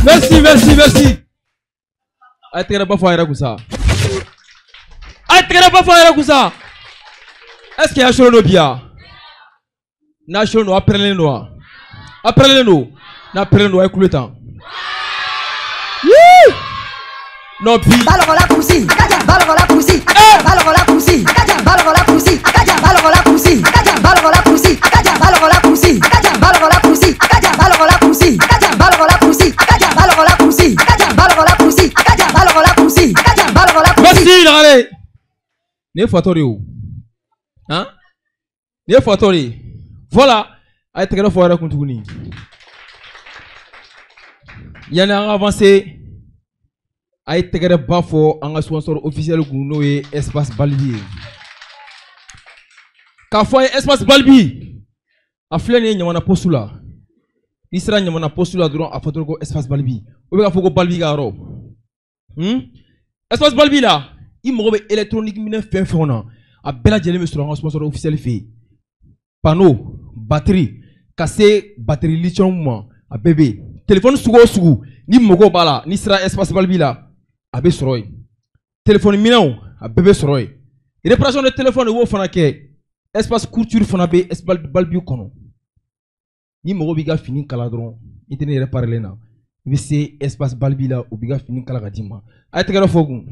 Merci, merci, merci. A tɛgɛrɛ ba fɔ a yɛrɛ kun sa. A ye tɛgɛrɛ ba fɔ a yɛrɛ kun sa. Est-ce que a sɔrɔ don bi yan? N'a sɔrɔ don, a pɛrɛnlen don wa? A pɛrɛnlen don. N'a pɛrɛnlen don, a ye kule tan. Non bi. Balɔkɔla kurusi, a ka jan. Balɔkɔla kurusi, a ka jan. Balɔkɔla kurusi, a ka jan. Balɔkɔla kurusi, a ka jan. Balɔkɔla kurusi, a ka jan. Balɔkɔla kurusi, a ka jan. Balɔkɔla kurusi, a ka jan. Balɔkɔla kurusi, a ka jan. Balɔkɔla kurusi, a ka jan. Balɔkɔla kurusi, a ka jan. Balɔkɔla kurusi, a ka jan. Balɔkɔla kurusi, a ka jan. Balɔkɔla kurusi, a ka jan. Balɔkɔla kurusi. Merci Lagare. Nin ye fatɔ de ye o. Han? Nin ye fatɔ de ye. Voilà. A ye tɛgɛrɛ fɔ a yɛrɛ kun tuguni. Yanni an ka avancer, a ye tɛgɛrɛ ba fɔ an ka sponsor officiel kun n'o ye Espace Balbi ye. K'a fɔ a ye Espace Balbi, a filɛ nin ye Ɲamana poste la. N'i sera Ɲamana poste la dɔrɔn a fɔ dɔrɔn ko Espace Balbi. O bɛ k'a fɔ ko Balbi ka yɔrɔ. Espace Balbi la, i mago bɛ électronique minɛn fɛn fɛn na, a bɛɛ lajɛlen bɛ sɔrɔ an ka sponsor officiel fɛ yen. Panneau, batterie, ka se batterie lithium ma, a bɛɛ bɛ yen. Téléphone sugu o sugu, ni mago b'a la, n'i sera Espace Balbi la, a bɛ sɔrɔ yen. Téléphone minɛnw, a bɛɛ bɛ sɔrɔ yen. Réparation de téléphone, i b'o fana kɛ. Espace couture fana bɛ Espace Balbi kɔnɔ. Ni mɔgɔ b'i ka fini kala dɔrɔn, i tɛ ne yɛrɛ parelen na, i bɛ se Espace Balbi la, u b'i ka fini kala ka d'i ma. A ye tɛgɛrɛ fɔ kun.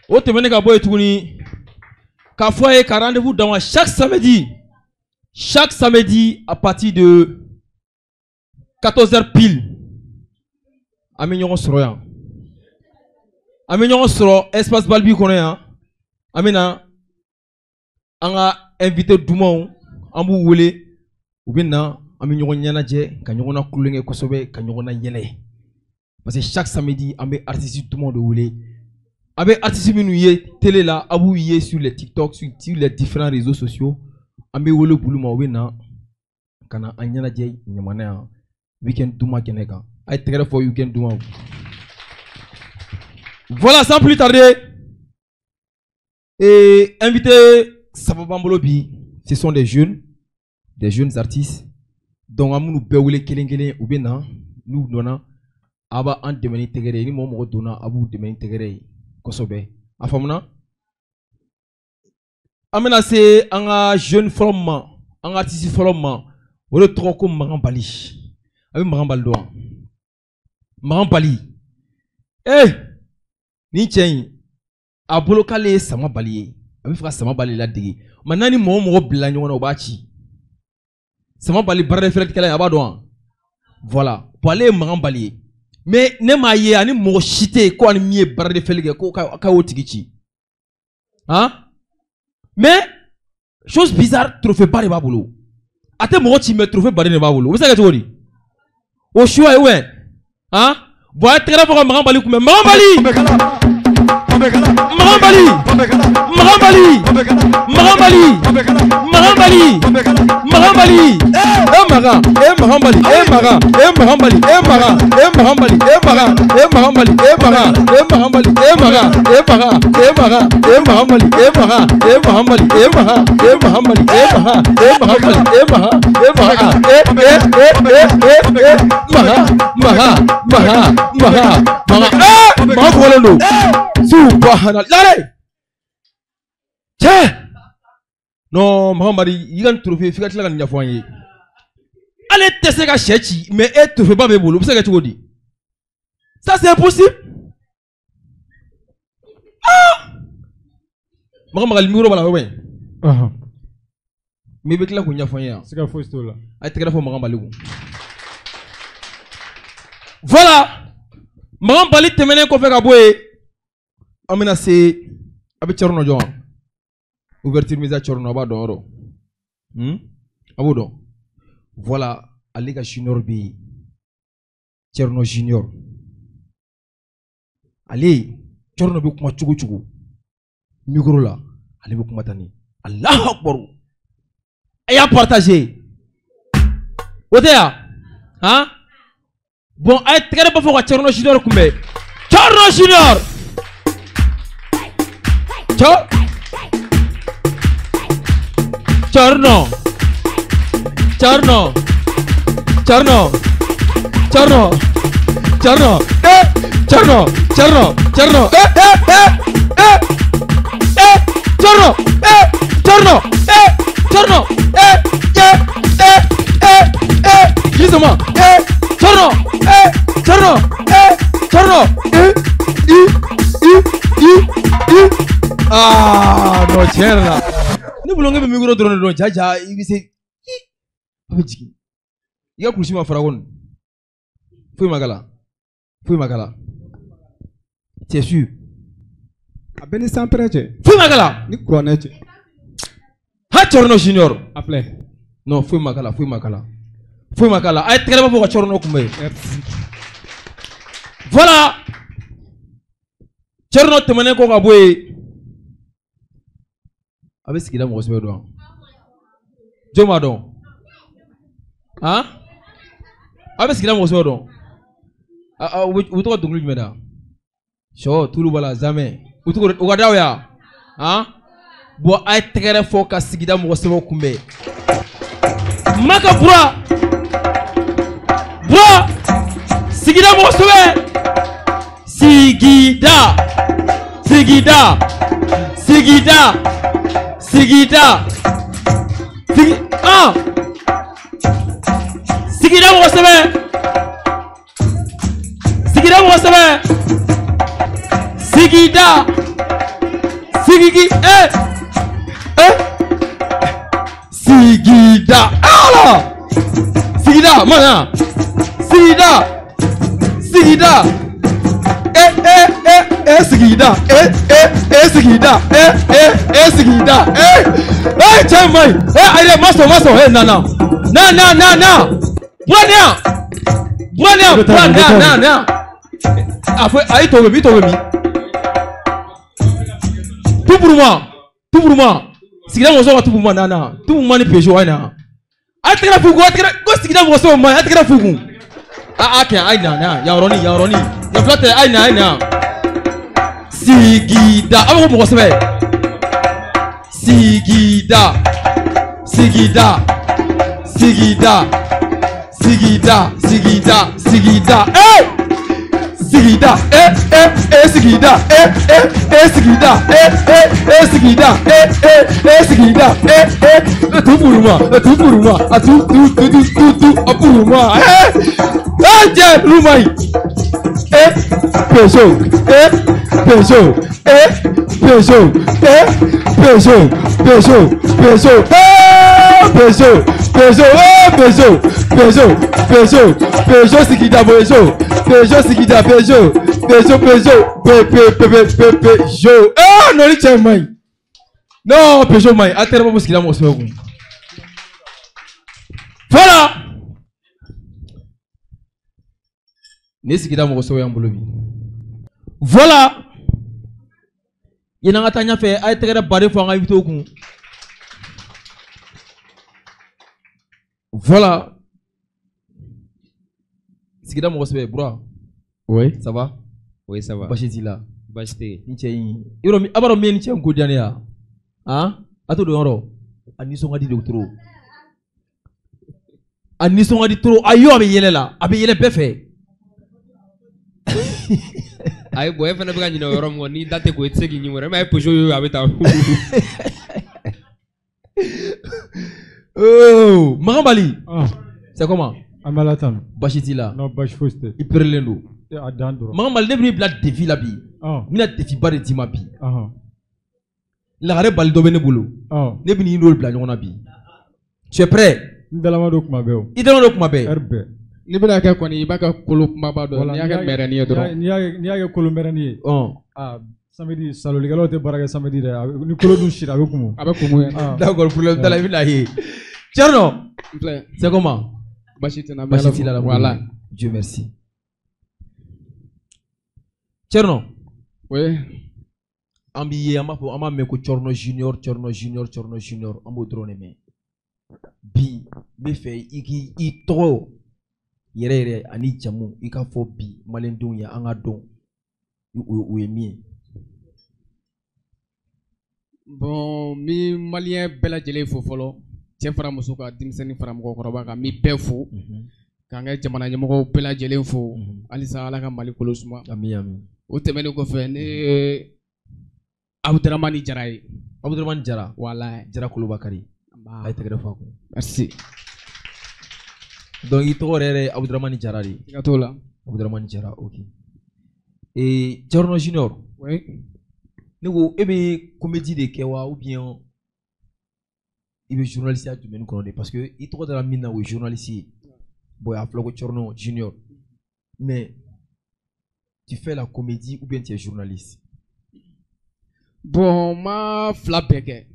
O tɛmɛnen ka bɔ yen tuguni, k'a fɔ a ye ka rendez-vous d'aw ma chaque samedi. Chaque samedi à partir de 14h pile. An bɛ ɲɔgɔn sɔrɔ yan. An bɛ ɲɔgɔn sɔrɔ Espace Balbi kɔnɔ yan. An bɛ na an ka invité dumanw, an b'u wele, u bɛ na, an bɛ ɲɔgɔn ɲɛnajɛ, ka ɲɔgɔn na kulonkɛ kosɛbɛ, ka ɲɔgɔn na yɛlɛ. Parce que chaque samedi, an bɛ artiste dumanw de wele. A bɛ artiste minnu ye télé la, a b'u ye sur les TikTok, sur les différents réseaux sociaux. An bɛ wele b'olu ma, u bɛ na ka na an ɲɛnajɛ Ɲamana yan, week-end duman kɛnɛ kan. A ye tɛgɛrɛ fɔ week-end duman. Voilà, sans plus tarder, et invité saba b'an bolo bi, ce sont des jeunes artistes. Donc an minnu bɛɛ wele kelen kelen, u bɛ na, n'u donna, a b'an dɛmɛ ni tɛgɛrɛ ye. Ni mɔgɔ mɔgɔ donna, a b'u dɛmɛ ni tɛgɛrɛ ye kosɛbɛ. A faamuna? An bɛna se an ka jeune fɔlɔ ma, an ka artiste fɔlɔ ma, o de tɔgɔ ko Makan Bali. A bɛ Makan Bali dɔn wa? Makan Bali. Nin cɛ in, a bolo k'ale ye Sama Bali ye. A bɛ fɛ ka Sama Bali ladege. Mais n'a ni mɔgɔ o mɔgɔ bila ɲɔgɔn na, o b'a ci. Sama Bali baara fɛrɛtikɛla ye, a b'a dɔn wa? Voilà. Bon, ale ye Makan Bali ye. Mais ne m'a ye ani mɔgɔ si tɛ yen ko ani min ye baara de fɛli kɛ ko k'a y'o tigi ci. Han? Mais chose bizarre, trophée ba de b'a bolo. A tɛ mɔgɔ ci mais trophée baden de b'a bolo. O bɛ se ka kɛ cogo di? O choix ye ouais. Han? Bon, a ye tɛgɛrɛ fɔ ka Makan Bali kunbɛn. Makan Bali. Makan Bali. Makan Bali. Makan Bali. Makan Bali. Makan Bali. E Makan, e Makan Bali, e Makan, e Makan Bali, e Makan, e Makan Bali, e Makan, e Makan Bali, e Makan, e Makan Bali, e Makan, e Makan, e Makan, e Makan Bali, e Makan, e Makan Bali, e Makan, e Makan Bali, e Makan, e Makan Bali, e Makan, e Makan, e e e e e e Makan, Makan, Makan, Makan, Makan, eh Makan kɔgɔlen don. Subhanallah. Cɛ. Non, Makan Bali, i ka nin trophée f'i ka tila ka nin ɲɛfɔ an ye. Ale tɛ se ka sɛ ci, mais e trophée ba b'e bolo, o bɛ se ka kɛ cogo di? Ça c'est impossible. Ah! Makan Bali, micro b'a la, ouais. Mais i bɛ tila k'o ɲɛfɔ an ye yan. Siga foyi t'o la. A ye tɛgɛrɛ fɔ Makan Bali kun. Voilà. Makan Bali tɛmɛnen kɔfɛ ka bɔ yen, an bɛna se a bɛ Thierno jɔn wa? Ouverture mise à Thierno, a b'a dɔn yɔrɔ. A b'o dɔn. Voilà, ale ka junior bɛ yen. Thierno Junior. Ale, Thierno bɛ kuma cogo cogo. Micro la, ale bɛ kuma tan ni. Allahu Akbar. A y'a partager. O tɛ yan? Han? Bon, a ye tɛgɛrɛ bɔ fɔ ka Thierno Junior kunbɛn. Thierno Junior. Thierno. Thierno. Thierno. Thierno. Thierno. Eh! Thierno. Thierno. Thierno. Eh! Eh! Eh! Eh! Eh! Thierno. Eh! Thierno. Eh! Thierno. Eh! Eh! Eh! Eh! Eh! Justement. Eh! Thierno. Eh! Thierno. Eh! Thierno. Eh! I! I! I! I! Ah non, tiɲɛ yɛrɛ la. Ne bolo n k'e bɛ micro dɔrɔn de dɔn, ja ja i bɛ se. A bɛ jigin. I ka kulusi ma fara kɔni. Foyi ma k'a la. Foyi ma k'a la. C'est sûr. A bɛ ni sanpɛrɛn cɛ. Foyi ma k'a la. Ni kuranɛ cɛ. Ha Thierno Junior. A filɛ. Non, foyi ma k'a la, foyi ma k'a la. Foyi ma k'a la. A ye tɛgɛrɛ bɔ ka Thierno kunbɛn. Merci. Voilà. Thierno tɛmɛnen kɔ ka bɔ yen. A bɛ sigida mɔgɔ sɛbɛ dɔn wa? Jɔn b'a dɔn? Han? A bɛ sigida mɔgɔ sɛbɛ dɔn? U bɛ to ka dɔnkili jumɛn da? Sɔ, tulu b'a la, zamɛ. U to u ka d'aw ye wa? Han? Bon, a ye tɛgɛrɛ fɔ ka sigida mɔgɔ sɛbɛw kunbɛn. Maka Bura. Bura. Sigida mɔgɔ sɛbɛ. Sigida. Sigida. Sigida. Sigida. Sigi. Ah. Sigida mɔgɔ sɛbɛ. Sigida mɔgɔ sɛbɛ. Sigida. Sigigi. Eh. Eh. Sigida. Ala. Sigida. Mana. Sigida. Sigida. Eh eh eh eh sigida. Eh eh eh sigida. Eh eh eh sigida. Eh eh cɛ man ɲi. Eh ayi ma sɔn ma sɔn. Eh nana. Na na na na. Bura ni yan. Bura ni yan. Bura na na na. A fɔ ayi tɔ bɛ min tɔ bɛ min. Tout pour moi. Tout pour moi. Sigida mɔgɔ sɔrɔ ka tout pour moi na na. Tout pour moi ni Peugeot ayi na. A tɛgɛrɛ f'u kun a tɛgɛrɛ ko sigida mɔgɔ sɔrɔ man ɲi a tɛgɛrɛ f'u kun. A kɛ ayi na na yan yɔrɔnin yan yɔrɔnin. Yan fila tɛ ayi na ayi na. Sigida a bɛ ko mɔgɔ sɛbɛ. Sigida. Sigida. Sigida. Sigida. Sigida. Sigida. Eh! Sigida. Eh eh eh sigida. Eh eh eh sigida. Eh eh eh sigida. Eh eh eh sigida. Eh eh tout pour moi. Tout pour moi. A tout tout tout tout tout tout pour moi. Eh! Eh Dieu, Roumaï. Eh Peugeot. Eh Peugeot. Eh Peugeot. Eh Peugeot. Peugeot. Peugeot. Eh Peugeot. Peugeot. Eh Peugeot. Peugeot. Peugeot. Peugeot Sigida Peugeot. Peugeot Sigida Peugeot. Peugeot Peugeot. P P P P P Peugeot. Eh non ni cɛ man ɲi. Non Peugeot man ɲi. A tɛgɛrɛ bɔ sigida mɔgɔ sɛbɛ kun. Voilà. Nin sigida mɔgɔ sɛbɛ y'an bolo bi. Voilà. Yan'an ka taa ɲɛfɛ, a ye tɛgɛrɛ baden fɔ an ka invité kun. Voilà. Sigida mɔgɔ sɛbɛ, Bura. Oui. Ça va? Oui, ça va. Baasi t'i la? Baasi tɛ yen. Ni cɛ in, yɔrɔ a b'a dɔn min ye ni cɛ in ko diya ne ye wa? Han? A t'o dɔn yɔrɔ? A nisɔn ka di de trop. A nisɔn ka di trop. A y'o a bɛ yɛlɛ la, a bɛ yɛlɛ bɛɛ fɛ. Ayi, bon, e fana bɛ ka ɲinɛ o yɔrɔ min kɔ, n'i da tɛ ko i tɛ se k'i ɲin wɛrɛ. E m'a ye Peugeot ye a bɛ taa. Oh, Makan Bali. C'est comment? An bɛ Ala tanu. Baasi t'i la? Non, baasi fosi tɛ. I pɛrɛlen don. A dan dɔrɔn. Makan Bali, ne bɛn'i bila défi la bi. N bɛna défi ba de d'i ma bi. Lagare Bali dɔ bɛ ne bolo. Ne bɛn'i n'o bila ɲɔgɔn na bi. Tu es prêt? N dalama don kuma bɛɛ o. I dalama don kuma bɛɛ. Heure bɛɛ. N'i bɛna kɛ kɔni, i b'a kɛ kolo kumaba dɔ ye. N'i y'a kɛ mɛrɛnin ye dɔrɔn. N'i y'a kɛ kolo mɛrɛnin ye. Samedi, salolikɛlaw tɛ baara kɛ samedi dɛ. Ni kolo dun sira, a bɛ kumu. A bɛ kumu yɛrɛ. D'accord, problème t'a la, i bɛna ye. Thierno. N filɛ. C'est comment? Baasi tɛ n na. Baasi t'i la. Voilà. Dieu merci. Thierno. Oui. An b'i ye, an b'a fɔ, an b'a mɛn ko Thierno Junior, Thierno Junior, Thierno Junior, an b'o dɔrɔn de mɛn. Bi, n bɛ fɛ i k'i i tɔgɔ yɛrɛ yɛrɛ ani jamu i k'a fɔ bi maliyɛndenw ye, an ka dɔn o ye min ye. Bon, n bɛ maliyɛn bɛɛ lajɛlen fo fɔlɔ, cɛ fara muso kan, denmisɛnnin fara mɔgɔkɔrɔba kan, n bɛ bɛɛ fo. K'an ka jamana ɲɛmɔgɔw bɛɛ lajɛlen fo. Halisa Ala ka Mali kolo suma. Ami ami. O tɛmɛnen kɔfɛ, ne ye Abudaramani Jara ye. Abudaramani Jara. Walayi. Jara Kolobakari. A ye tɛgɛrɛ fɔ a kun. Merci. Donc i tɔgɔ yɛrɛ yɛrɛ ye Abudaramani Jara de ye. Siga t'o la. Abudaramani Jara, ok. Et Thierno Junior. Oui. Ne ko e bɛ comédie de kɛ wa ou bien i bɛ journaliste ya domaine kɔnɔ de, parce que i tɔgɔ dara min na o ye journaliste ye. Bon, a fɔra ko Thierno Junior. Mais tu fais la comédie ou bien tu es journaliste? Bon, n ma fila bɛɛ kɛ.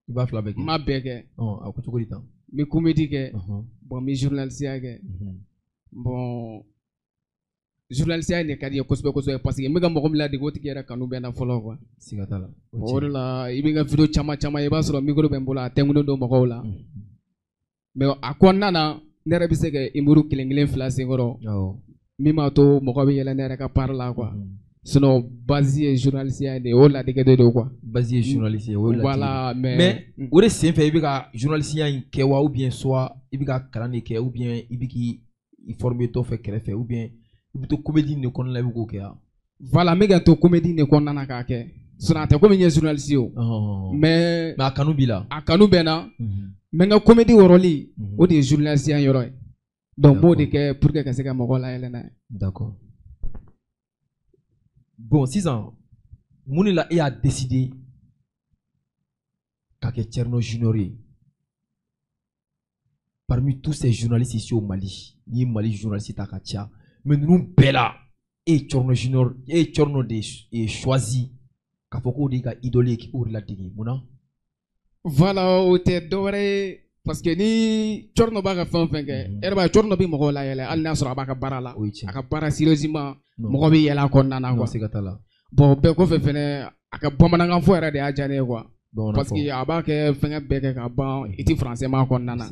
I b'a fila bɛɛ kɛ? N ma bɛɛ kɛ. A ko cogo di tan? N bɛ comédie kɛ. Bon, n bɛ journaliste ya kɛ. Bon, journaliste ya in de ka di n ye kosɛbɛ kosɛbɛ, parce que n bɛ ka mɔgɔ min ladege, o tigi yɛrɛ kanu bɛ n na fɔlɔ quoi. Siga t'a la. O de la i bɛ n ka vidéo caman caman ye, i b'a sɔrɔ micro bɛ n bolo, a tɛnkunnen don mɔgɔw la. Mais a kɔnɔna na, ne yɛrɛ bɛ se ka humour kelen kelen fila senkɔrɔ. Min b'a to mɔgɔ bɛ yɛlɛ ne yɛrɛ ka part la quoi. Sinon base ye journaliste ya de ye, o ladege de don quoi. Base ye journaliste ye, o ye ladege. Voilà, mais o de senfɛ i bɛ ka journaliste ya in kɛ wa, ou bien soit i bɛ ka kalan de kɛ, ou bien i bɛ k'i former dɔ fɛ kɛrɛfɛ, ou bien i bɛ to comédie de kɔnɔna la i bɛ k'o kɛ wa? Voilà, n bɛ ka to comédie de kɔnɔna na k'a kɛ. Sinon a tɛ komi n ye journaliste ye o. Mais a kanu b'i la. A kanu bɛ n na. Mais n ka comédie wɔrɔli, o de ye journaliste ya yɔrɔ ye. Donc n b'o de kɛ pour que ka se ka mɔgɔw layɛlɛ n'a ye. D'accord. Bon, sisan mun de la e y'a décidé ka kɛ Thierno Junior ye? Parmi tous ces journalistes ici au Mali, n'i ye Mali journaliste ta ka ca, mais ninnu bɛɛ la, e ye Thierno Junior, e ye Thierno de choisi k'a fɔ k'o de y'i ka idole ye, k'i k'o de ladege, mun na? Voilà, o tɛ dɔwɛrɛ ye, parce que ni Thierno b'a ka fɛn o fɛn kɛ, e yɛrɛ b'a ye Thierno bɛ mɔgɔw layɛlɛ hali n'a sɔrɔ a b'a ka baara la. A ka baara sérieusement, mɔgɔ bɛ yɛlɛ a kɔnɔna na quoi. Siga t'a la. Bon, bɛɛ kɔfɛ fɛnɛ, a ka bamanankan fɔ yɛrɛ de y'a diya ne ye quoi. Parce que a b'a kɛ fɛngɛ bɛɛ kɛ ka ban, i ti français mɛn a kɔnɔna na.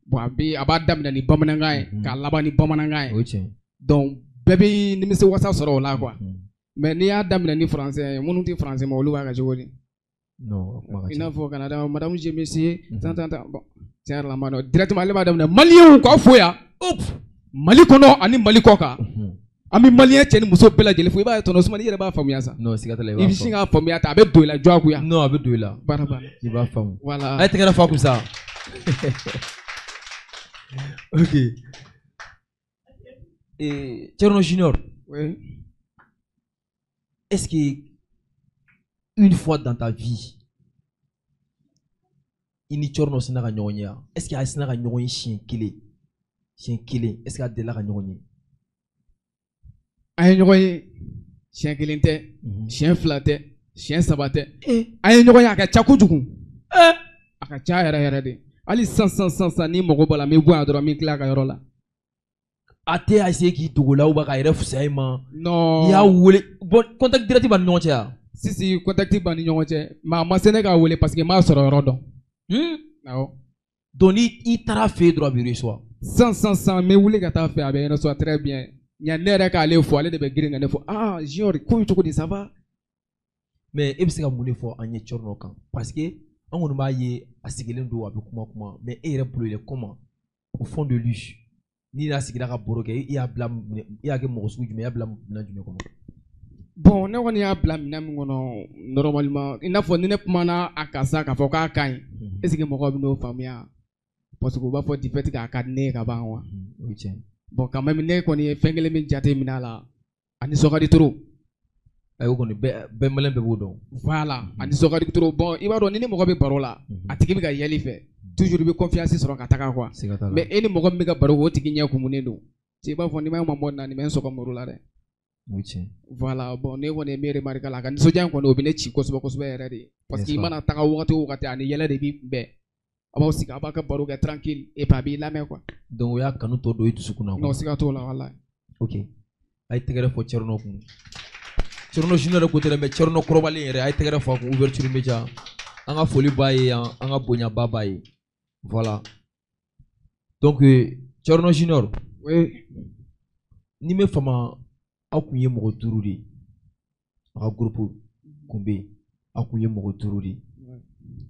Bon, a b'a daminɛ ni bamanankan ye, k'a laban ni bamanankan ye. Donc bɛɛ bɛ nimisi wasa sɔrɔ o la quoi. Mais n'i y'a daminɛ ni français ye, minnu tɛ français mɛn, olu b'a kɛ cogo di? Non, i n'a fɔ kana da madame je monsieur tan tan tan, bon tiɲɛ yɛrɛ la n b'a dɔn directement ale b'a daminɛ maliyɛnw k'aw fo yan. Mali kɔnɔ ani Mali kɔ kan. An bɛ maliyɛn cɛ ni muso bɛɛ lajɛlen fo, i b'a ye tɔnɔ Usumani i yɛrɛ b'a faamuya sa. Non, siga t'a la, i b'a I bɛ sin k'a faamuya ta, a bɛ don i la diyagoya. Non, a bɛ don i la. Baara banna. I b'a faamu. Voilà. A ye tɛgɛrɛ fɔ a kun sa. Ok. Et Thierno Junior. Oui. Est-ce que une fois dans ta vie, i ni Thierno sina ka ɲɔgɔn ye wa? Est-ce que a sina ka ɲɔgɔn ye siɲɛ kelen? Siɲɛ kelen, est-ce que a delila ka ɲɔgɔn ye? An ye ɲɔgɔn ye siɲɛ kelen tɛ, siɲɛ fila tɛ, siɲɛ saba tɛ. An ye ɲɔgɔn ye, a ka ca kojugu. A ka ca yɛrɛ yɛrɛ de. Hali sisan sisan sisan ni mago b'a la, n bɛ bɔ yan dɔrɔn, n bɛ tila a ka yɔrɔ la. A tɛ essayer k'i dogo la ou bien k'a yɛrɛ fisaya i ma. Non. I y'a wele, bon, contact direct b'a ni ɲɔgɔn cɛ wa? Si si, contact b'a ni ɲɔgɔn cɛ, mais a ma se ne k'a wele parce que n m'a sɔrɔ yɔrɔ dɔn. Awɔ. Donc ni i taara fɛ yen dɔrɔn a b'i reçoit. San n bɛ wuli ka taa fɛ, a bɛ reçoit très bien. Ɲa ne yɛrɛ k'ale fo, ale de bɛ girin ka ne fo. Ah Junior, ko bɛ cogo di, ça va? Mais e bɛ se ka mun de fɔ an ye Thierno kan? Parce que an kɔni b'a ye a sigilen don, a bɛ kuma, mais e yɛrɛ bolo il est comment au fond de lui? N'i n'a sigira ka baro kɛ, i y'a bila i y'a kɛ mɔgɔ sugu jumɛn, i y'a bila minɛn jumɛn kɔnɔ? Bon, ne kɔni y'a bila minɛn min kɔnɔ, normalement, i n'a fɔ ni ne kumana a kan sa k'a fɔ k'a ka ɲi, est ce que mɔgɔw bɛ n'o faamuya? Parce que u b'a fɔ du fait k'a ka di ne ye ka ban wa. O ye tiɲɛ ye. Bon, quand même, ne kɔni ye fɛn kelen min jate minɛ a la, a nisɔn ka di trop. Ayi, o kɔni bɛɛ malien bɛɛ b'o dɔn. Voilà, a nisɔn ka di trop. Bon, i b'a dɔn ni mɔgɔ bɛ baro la, a tigi bɛ ka yɛlɛ i fɛ. Toujours i bɛ confiance sɔrɔ ka taga quoi. Siga t'a la. Mais e ni mɔgɔ min bɛ ka baro kɛ, o tigi ɲɛ kumunen don. I b'a fɔ ni ma mabɔ na, nin bɛ n sɔgɔ muru la dɛ. O ye tiɲɛ ye. Voilà, bon, ne kɔni ye min remarqué a la, a ka nisɔndiya in kɔni, o bɛ ne ci kosɛbɛ kosɛbɛ yɛrɛ de. Parce que i mana taga wagati o wagati, a ni yɛlɛ de b'i kunbɛn. A b'aw sigi, a b'a ka baro kɛ tranquille, et puis a b'i lamɛn quoi. Donc o y'a kanu tɔ don i dusukun na quoi. Non, siga t'o la walahi. Ok. A ye tɛgɛrɛ fɔ Thierno kun. Thierno Junior yɛrɛ ko tɛ dɛ, mais Thierno kɔrɔbalen yɛrɛ, a ye tɛgɛrɛ fɔ a kun, ouverture média. An ka foli b'a ye yan, an ka bonyaba b'a ye. Voilà. Donc Thierno Junior. Oui. Ni bɛ fama, aw kun ye mɔgɔ 5 de ye. A ka groupe kun bɛ yen, aw kun ye mɔgɔ 5 de ye.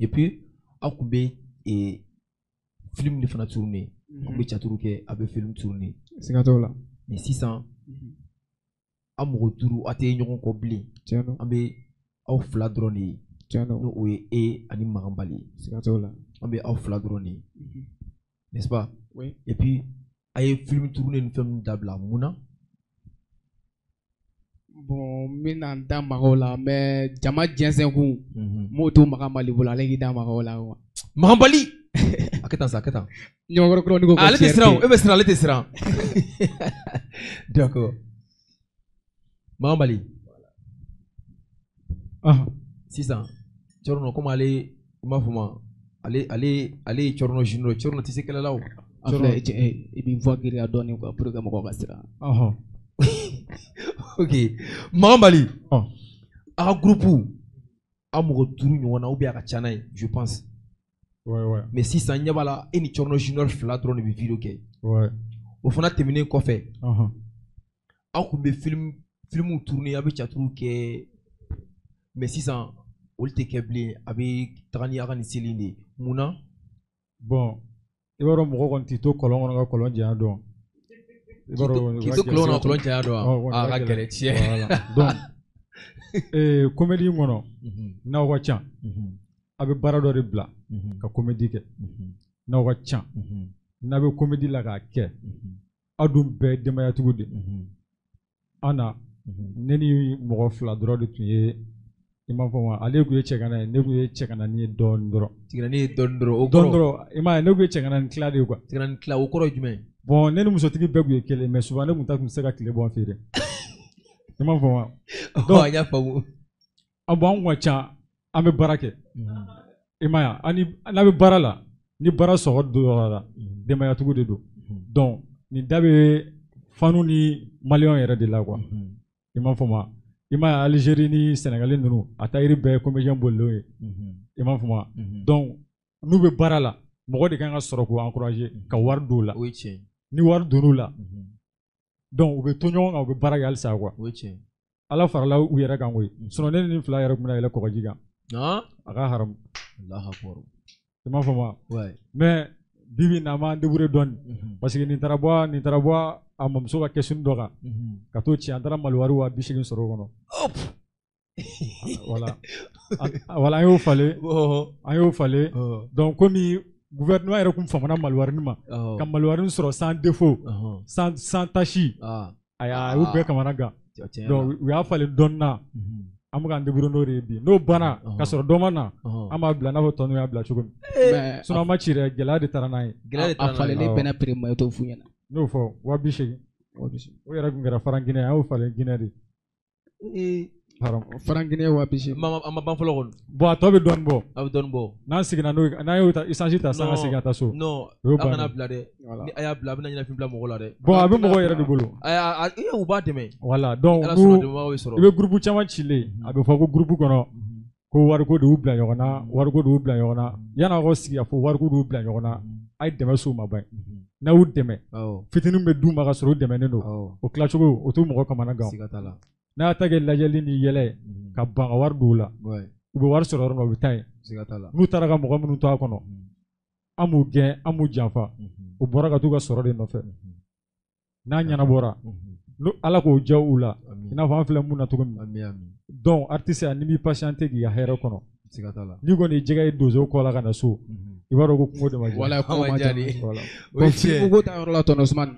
Et puis aw kun bɛ film de fana tourner. Aw bɛ théâtre kɛ, a bɛ film tourner. Siga t'o la. Mais sisan, aw mɔgɔ 5 aw tɛ ɲɔgɔn kɔ bilen. Tiɲɛ don. An bɛ aw 2 dɔrɔn de ye. Tiɲɛ don. N'o ye e ani Maganbali ye. Siga t'o la. An bɛ aw 2 dɔrɔn de ye. N'est-ce pas? Oui. Et puis a ye film tourner ni fɛn ninnu dabila mun na? Bon, n bɛna n da maga o la, mais jama jɛnsɛn kun, n m'o to Maganbali bolo, ale k'i da maga o la quoi. Maganbali! A kɛ tan sa, a kɛ tan. Ɲɔgɔnkɔrɔ kuraw ni ko ko Ale tɛ fierté. siran o, e bɛ siran, ale tɛ siran. D'accord. Maganbali. Sisan, Thierno, komi ale, n b'a fɔ ma, ale ye Thierno Junior ye, Thierno tɛ se kɛlɛ la o. A filɛ, i b'i voix girinya dɔɔni quoi, pour que mɔgɔw ka siran. Ok. Maganbali. A ka groupe, aw mɔgɔ 5 ɲɔgɔn na, ou bien a ka ca n'a ye, je pense. Ouais, ouais. Mais sisan ɲɛ b'a la, e ni Thierno Junior 2 dɔrɔn de bɛ vidéo kɛ. Ouais. O fana tɛmɛnen kɔfɛ, aw kun bɛ filmuw tourner, aw bɛ théâtre kɛ, mais sisan olu tɛ kɛ bilen, a bɛ taga ni a ka nin seli de ye. Mun na? Bon, i b'a dɔn mɔgɔ kɔni t'i to kɔlɔn kɔnɔ ka kɔlɔn janya dɔn. I b'a dɔn K'i to kɔlɔn kɔnɔ ka kɔlɔn janya dɔn wa? Ɔ, A ka gɛlɛn tiɲɛ. Voilà. Donc, comédie in kɔnɔ, n'aw ka ca, a bɛ baara dɔ de bila ka comédie kɛ. N'aw ka ca, n'a bɛ comédie la k'a kɛ, aw dun bɛɛ ye denbayatigiw de ye. An na, ne ni mɔgɔ 2 dɔrɔn de tun ye, i m'a fɔ ma, ale tun ye cɛgana ye, ne tun ye cɛgananin ye dɔɔnin dɔrɔn. Cɛgananin ye dɔɔnin dɔrɔn, o kɔrɔ? Dɔɔnin dɔrɔn, i m'a ye, ne tun ye cɛgananin tila de ye quoi. Cɛgananin tila, o kɔrɔ ye jumɛn ye? Bon, ne ni musotigi bɛɛ tun ye kelen, mais souvent ne tun ta tun tɛ se ka tile bɔ an fɛ yen dɛ. I m'a fɔ ma? Donc, an y'a faamu. Bon, an kun ka ca, an bɛ baara kɛ. I m'a ye, an ni n'a bɛ baara la, ni baara sɔgɔ dɔgɔyara, denbayatigiw de don. Donc, nin da bɛ fanu ni maliyɛnw yɛrɛ de la quoi. I m'a fɔ ma? I m'a ye, Algérie ni Sénégal ninnu, a tailleur bɛɛ ye comédien bolilenw ye. I m'a fɔ ma? Donc, n'u bɛ baara la, mɔgɔ de kan ka sɔrɔ k'u encourager ka wari don u la. O ye tiɲɛ ye. Ni wari donn'u la, donc u bɛ to ɲɔgɔn kan, u bɛ baara kɛ halisa quoi. O ye tiɲɛ ye. Ala farala u yɛrɛ kan koyi. Sinon ne ni nin 2 yɛrɛ tun bɛna yɛlɛ kɔgɔji kan. A ka haramu. Allahu akbar. I m'a fɔ ma? Ouais. Mais bi bi in na, an b'an débrouiller dɔɔni. Parce que nin taara bɔ a mamuso ka kɛsuni dɔ kan. Ka t'o ci, an taara maliwari 80 sɔrɔ o kɔnɔ. Voilà. Voilà, an y'o falen. An y'o falen. Donc komi gouvernement yɛrɛ kun famana maliwarini ma, ka maliwarini sɔrɔ sans défaut, sans tâche. Ayi, a y'u bɛɛ kamana gan. Donc u y'a falen dɔɔni na. An bɛ k'an débrouiller n'o de ye bi. N'o banna, ka sɔrɔ dɔ ma na, an b'a bila n'a fɔ tɔ ninnu y'a bila cogo min. Sinon an ma ci dɛ, gɛlɛya de taara n'a ye. Gɛlɛya de taara n'a ye. A falenni bɛnna prix ma, i t'o f'u ɲɛna. N'o fɔ, 80.000. O yɛrɛ tun kɛra faran Guinée, an y'o falen Guinée de. Franc Guinée 80.000. A ma ban fɔlɔ kɔni. Bon, a tɔ bɛ dɔɔnin bɔ. A bɛ dɔɔnin bɔ. N'an seginna n'o ye, n'an y'o ta essence ta sisan ka segin ka taa so. Non, a kana bila dɛ. Ni a y'a bila, a bɛna ɲɛnafin bila mɔgɔ la dɛ. Bon, a bɛ mɔgɔw yɛrɛ de bolo. U b'a dɛmɛ. Voilà, donc i bɛ groupe caman cilen, a bɛ fɔ ko groupe kɔnɔ ko wariko de y'u bila ɲɔgɔn na, wariko de y'u bila ɲɔgɔn na. Yan'aw ka sigi k'a fɔ wariko de y'u bila ɲɔgɔn na, a ye dɛmɛ s'u ma ban. N'a y'u dɛmɛ, fitinin bɛ d'u ma ka sɔrɔ u dɛmɛnen don. O tilacogo o t'u mɔgɔ kamana gan. N'a y'a ta kɛ lajɛli ni yɛlɛ ye ka ban ka wari don u la, u bɛ wari sɔrɔ yɔrɔ min na u bɛ taa yen. N'u taara ka mɔgɔ minnu to a kɔnɔ, an b'u gɛn, an b'u janfa. U bɔra ka t'u ka sɔrɔ de nɔfɛ. N'a ɲɛnabɔra, n'o Ala k'o diya u la, i n'a fɔ an filɛ mun na cogo min. Donc artiste n'i b'i patienter k'i ka hɛrɛ kɔnɔ, n'i kɔni ye jɛgɛ ye donso kɔ la ka na so, i b'a dɔn ko kungo de ma diya. Wala kungo ma diya. Bon, film ko ta yɔrɔ la tonton Ousmane.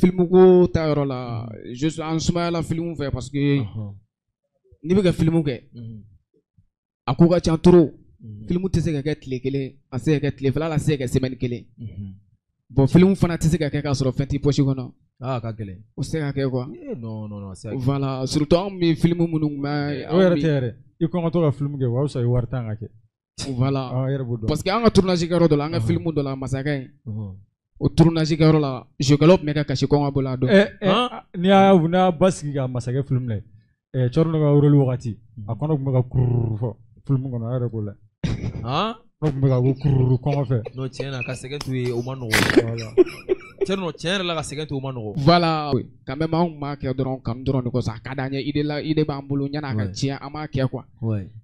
Film ko ta yɔrɔ la, je suis en sumayala film fɛ parce que n'i bɛ ka film kɛ, a ko ka ca trop. Film tɛ se ka kɛ tile kelen, a tɛ se ka kɛ tile fila, a tɛ se ka kɛ semaine kelen. Bon, film fana tɛ se ka kɛ k'a sɔrɔ fɛn t'i poche kɔnɔ. Ah, ka gɛlɛn. O tɛ se ka kɛ quoi. Non, non, non. Voilà, surtout anw bɛ film minnu mɛn. O yɛrɛ tɛ yɛrɛ. I kɔngɔtɔ ka film kɛ, o ka fisa i wari tan ka kɛ. Voilà. Parce que an ka tournage kɛyɔrɔ dɔ la, an ka film dɔ la, masakɛ in. O tournage kɛyɔrɔ la, jokɛlaw tun bɛ ka kasi kɔngɔ bolo a don. N'i y'a basigi ka masakɛ film lajɛ, Cɔrɔnɔ ka rôle wagati, a kɔnɔ tun bɛ ka kururu fɔ film kɔnɔ, a yɛrɛ k'o la. Kɔnɔ tun bɛ ka ko kururu kɔngɔ fɛ. Non, tiɲɛ na, ka sɛgɛn to yen, o ma nɔgɔn. Cɔrɔnɔ, tiɲɛ yɛrɛ la, ka sɛgɛn to o ma nɔgɔn. Voilà, quand même anw tun b'a kɛ dɔrɔn kanu dɔrɔn de kosɔn, a ka d'an ye, idée la, idée b'an bolo, yan'a ka tiɲɛ an b'a kɛ quoi.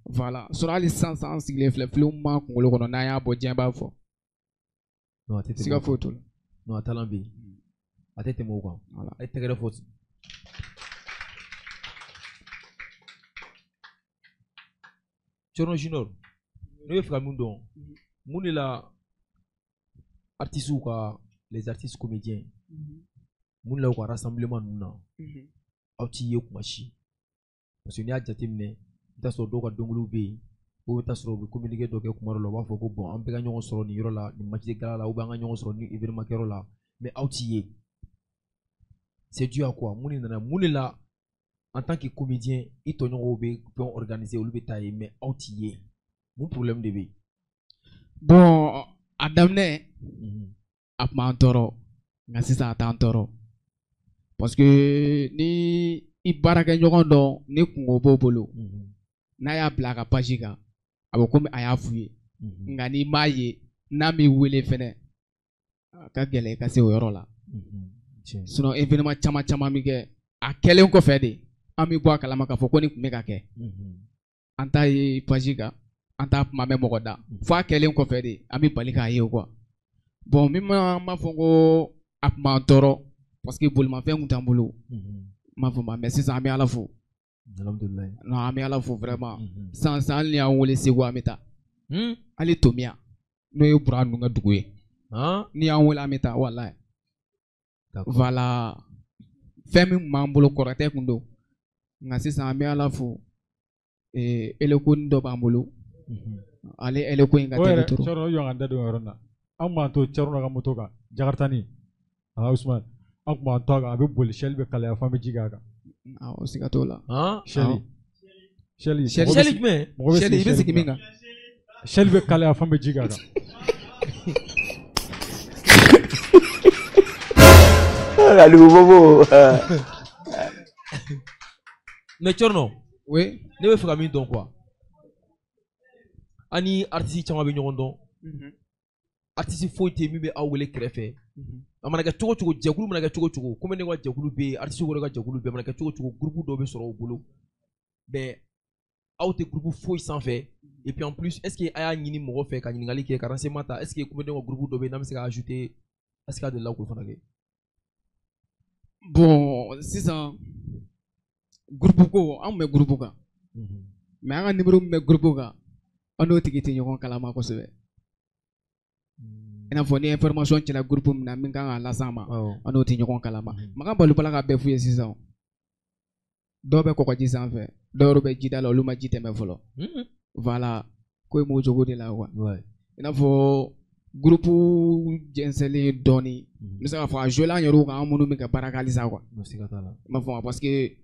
Voilà, sinon hali sisan sisan an sigilen filɛ, film b'an kunkolo kɔnɔ, n'an y'a bɔ diɲɛ b'a fɔ. Non, a tɛ tɛmɛ. Siga foyi t'o la. Non, a talent bɛ yen. A tɛ tɛmɛ o kan. A ye tɛgɛrɛ fɔ. Cɔrɔnɔ Junior, ne bɛ fɛ ka min dɔn, mun de la artistes ka, les artistes comédiens, mun de la u ka rassemblement ninnu na, aw t'i ye kuma si? Parce que n'i y'a jateminɛ, i bɛ taa sɔrɔ dɔw ka dɔnkiliw bɛ yen, ou bɛ taa sɔrɔ u bɛ communiqué dɔ kɛ kuma dɔ la, u b'a fɔ ko bon, an bɛɛ ka ɲɔgɔn sɔrɔ nin yɔrɔ la, nin match de gala la, ou bien an ka ɲɔgɔn sɔrɔ nin événement kɛyɔrɔ la, mais aw t'i ye. C'est dû à quoi? Mun de nana, mun de la en tant que comédien, i tɔɲɔgɔnw bɛ fɛn organiser, olu bɛ taa yen, mais aw t'i ye. Mun problème de bɛ yen? Bon, a daminɛ, a tun b'an tɔɔrɔ, nka sisan a t'an tɔɔrɔ. Parce que ni i baarakɛɲɔgɔn dɔ ni kungo b'o bolo, n'a y'a bila a ka page kan, a bɛ komi a y'a f'u ye. Nka n'i m'a ye, n'a m'i wele fɛnɛ, a ka gɛlɛn i ka se o yɔrɔ la. Sinon événement caman caman bɛ kɛ, a kɛlen kɔfɛ de, an bɛ bɔ a kalama k'a fɔ ko nin tun bɛ ka kɛ. An t'a ye page kan, an t'a kuma mɛn mɔgɔ da. Fo a kɛlen kɔfɛ de, an bɛ bali k'a ye quoi. Bon, min ma n b'a fɔ ko a tun b'an tɔɔrɔ parce que bolimafɛn tun t'an bolo. N m'a fɔ ma, mais sisan an bɛ Ala fo. Alhamdulilayi. Non, an bɛ Ala fo vraiment. Sisan sisan hali ni y'an wele Segu, an bɛ taa. Hali Tomiya, n'o ye Bura ninnu ka dugu ye. N'i y'an wele an bɛ taa, walayi. Voilà. Fɛn min tun b'an bolo kɔrɔtɛ tun don. Nka sisan an bɛ Ala fo. Elekoni dɔ b'an bolo. Ale eleko in ka teli trop. Cɔrɔnɔ, jɔ ka n da don o yɔrɔ in na. An b'an to Cɔrɔnɔ ka moto kan, Jakartani, Ousmane, an tun b'an to a kan, a bɛ boli, sɛli bɛ kalaya fo an bɛ ji k'a kan. Awɔ, siga t'o la. Sɛli. Sɛli. Sɛli jumɛn? Sɛli, i bɛ sigi min kan. Sɛli bɛ kalaya fo an bɛ ji k'a kan. Aliou Bobo. Mais Cɔrɔnɔ. Oui. Ne bɛ fɛ ka min dɔn quoi. An ni artiste caman bɛ ɲɔgɔn dɔn. Artiste foyi tɛ yen min bɛ aw wele kɛrɛfɛ. A mana kɛ cogo cogo, jɛkulu mana kɛ cogo cogo, komi ne ka jɛkulu bɛ yen, artiste wɛrɛ ka jɛkulu bɛ yen, a mana kɛ cogo cogo, groupe dɔ bɛ sɔrɔ u bolo. Mais aw tɛ groupe foyi sanfɛ. Et puis en plus, est-ce que a y'a ɲini mɔgɔ fɛ ka ɲininkali kɛ, ka renseignement ta, est-ce que comédien ka groupe dɔ bɛ yen n'an bɛ se ka ajouter, est-ce que a delila k'o fana kɛ? Bon, sisan groupe ko, an tun bɛ groupe kan. Mais an ka numéro min bɛ groupe kan, an n'o tigi tɛ ɲɔgɔn kalama kosɛbɛ. I n'a fɔ ni information cɛla groupe min na min kan k'a las'an ma, an n'o tɛ ɲɔgɔn kalama. Makan Balobala ka bɛɛ f'u ye sisan. Dɔw bɛ kɔgɔji sanfɛ, dɔw yɛrɛ bɛ jida la, olu ma ji tɛmɛ fɔlɔ. Voilà, ko in b'o cogo de la quoi. I n'a fɔ groupe jɛnsɛnlen dɔɔni, n bɛ se k'a fɔ a joué an yɛrɛw kan, an minnu bɛ ka baara kɛ halisa quoi. Siga t'a la. I m'a fɔ parce que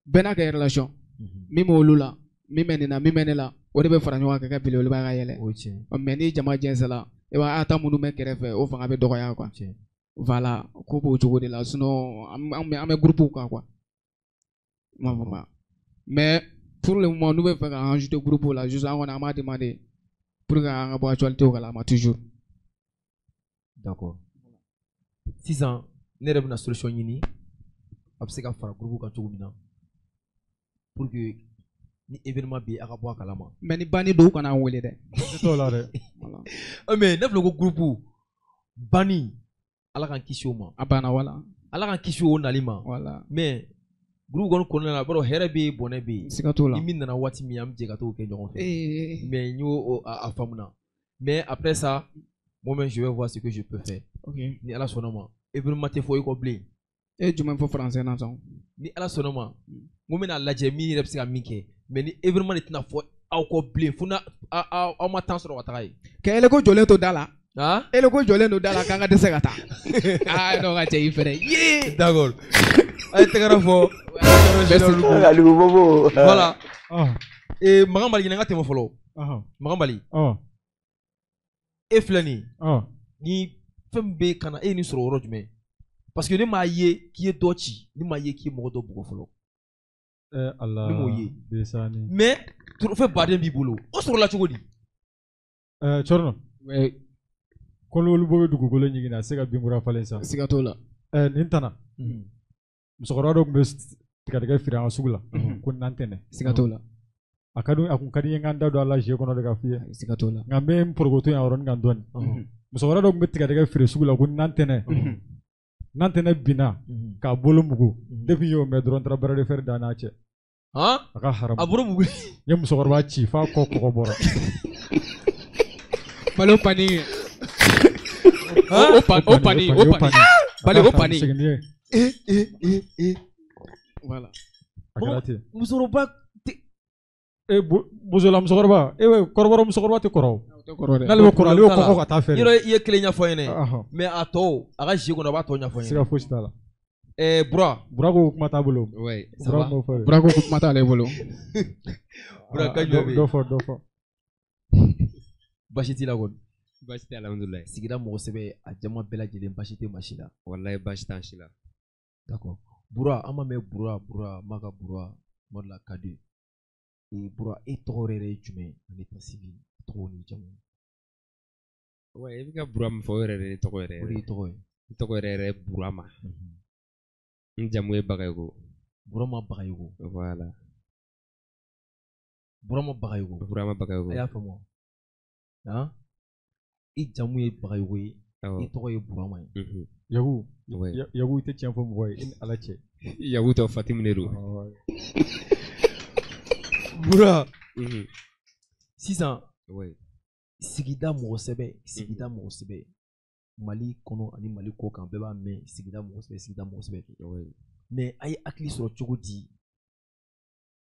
Bɛɛ n'a ka relation. Min b'olu la, min bɛ nin na, min bɛ ne la, o de bɛ fara ɲɔgɔn kan ka kɛ belebeleba ka yɛlɛ. Mais ni jama jɛnsɛnna, i b'a a ta minnu bɛ kɛrɛfɛ, o fanga bɛ dɔgɔya quoi. Voilà, ko b'o cogo de la, sinon an bɛ groupe kan quoi. I m'a faamu. Mais pour le moment, n'u bɛ fɛ k'an ajouter groupe la, juste an kɔni an b'a demander pour que an ka bɔ actualité kalama toujours. D'accord. Sisan ne yɛrɛ bɛna solution ɲini a bɛ se ka fara groupe kan cogo min na pour que ni événement bɛ yen a ka bɔ a kalama. Mais ni banni don u kana an wele dɛ. Ne t'o la dɛ. Mais ne filɛ ko groupe banni Ala k'an kisi o ma. A banna wala. Ala k'an kisi o nali ma. Wala. Mais groupe kɔni kɔnɔna la a b'a dɔn hɛrɛ bɛ yen bɔnɛ bɛ yen. Siga t'o la. Ni min nana waati min an bɛ jɛ ka t'o kɛ ɲɔgɔn fɛ. Mais n y'o a faamu. Mais après ça, moi-même je vais voir ce que je peux faire. Ok. Ni Ala sɔnna ma événement tɛ fɔ i kɔ bilen. E ye jumɛn fɔ français na sisan? Ni Ala sɔnna ma n ko n bɛna lajɛ min yɛrɛ bɛ se ka min kɛ, mais ni événement de tɛna fɔ aw kɔ bilen fo n'a aw ma temps sɔrɔ ka taga yen. Ka eleko jɔlen to da la. Ah? Eleko jɔlen don da la k'an ka dɛsɛ ka taa. Ah non ka cɛ i fɛrɛ. Yee. D'accord. A ye tɛgɛrɛ fɔ. Aliou Bobo. Voilà. Et Makan Bali ɲininka tɛmɛ fɔlɔ. Makan Bali. E filɛ nin ye. Ni fɛn min bɛ ka na e ye nin sɔrɔ yɔrɔ jumɛn? Parce que ne m'a ye k'i ye dɔ ci, ne m'a ye k'i ye mɔgɔ dɔ bugɔ fɔlɔ. Allah. Ne m'o ye. Mais trophée baden b'i bolo. O sɔrɔla cogo di? Cɔrɔnɔ. Oui. Kɔlɔli bɔ bɛ dugukolo ɲigin na a tɛ se ka binkura falen sa. Siga t'o la. Nin tana. Musokɔrɔba dɔ tun bɛ tigadɛgɛ feere an ka sugu la. Ko nantɛnɛ. Siga t'o la. A ka di a kun ka di n ye n ka n da don a la jeu kɔnɔ de ka f'i ye. Siga t'o la. Nka n bɛ n porokoto yan yɔrɔnin kan dɔɔni. Musokɔrɔba dɔ tun bɛ tigadɛgɛ feere sugu la ko nantɛnɛ. Nantɛnɛ binna k'a bolo mugu. Depuis n y'o mɛn dɔrɔn n taara bras de fer da n'a cɛ. A ka haramu. A bolo mugu. N ye musokɔrɔba ci f'a kɔ kɔgɔ bɔra. Balo pani. O pani, o pani. Bali o pani. Voilà. A kɛra ten. Musokɔrɔba tɛ. Bozola musokɔrɔba, kɔrɔbɔrɔ musokɔrɔba tɛ kɔrɔ o. N'ale bɛ kɔrɔ, ale bɛ kɔkɔ ka taa fɛ. Yɔrɔ i ye kelen ɲɛfɔ n ɲɛna. Mais a tɔ, a ka jeu kɔnɔ a b'a tɔ ɲɛfɔ n ɲɛna. Siga fosi t'a la. Bura. Bura ko kuma t'a bolo. Oui. Bura m'o fɔ. Bura ko kuma t'ale bolo. Bura ka jumɛn bɛ yen? Dɔ fɔ, dɔ fɔ. Baasi t'i la kɔni. Baasi tɛ, alhamdulilayi. Sigida mɔgɔ sɛbɛ a jama bɛɛ lajɛlen baasi tɛ maa si la. Walayi baasi t'an si la. D'accord. Bura an b'a mɛn Bura Bura Maka Bura tuma dɔ la ka di. Bura e tɔgɔ yɛrɛ ye jumɛn ye en état civil tɔgɔ ni jamu? Ouais, i bɛ ka Bura min fɔ o yɛrɛ de ye ne tɔgɔ yɛrɛ ye. O de y'i tɔgɔ ye. N tɔgɔ yɛrɛ yɛrɛ ye Burama. N jamu ye Bagayogo. Burama Bagayogo. Voilà. Burama Bagayogo. Burama Bagayogo. A y'a faamu wa? I jamu ye Bagayogo ye, i tɔgɔ ye Burama ye. Yaku, Yaku i tɛ tiɲɛ fɔ mɔgɔ ye i ni Ala cɛ. Yaku tɔ Fatimu de don. Bura. Sisan. Sigida mɔgɔ sɛbɛ, sigida mɔgɔ sɛbɛ. Mali kɔnɔ ani Mali kɔ kan bɛɛ b'a mɛn sigida mɔgɔ sɛbɛ, sigida mɔgɔ sɛbɛ. Mais a ye hakili sɔrɔ cogo di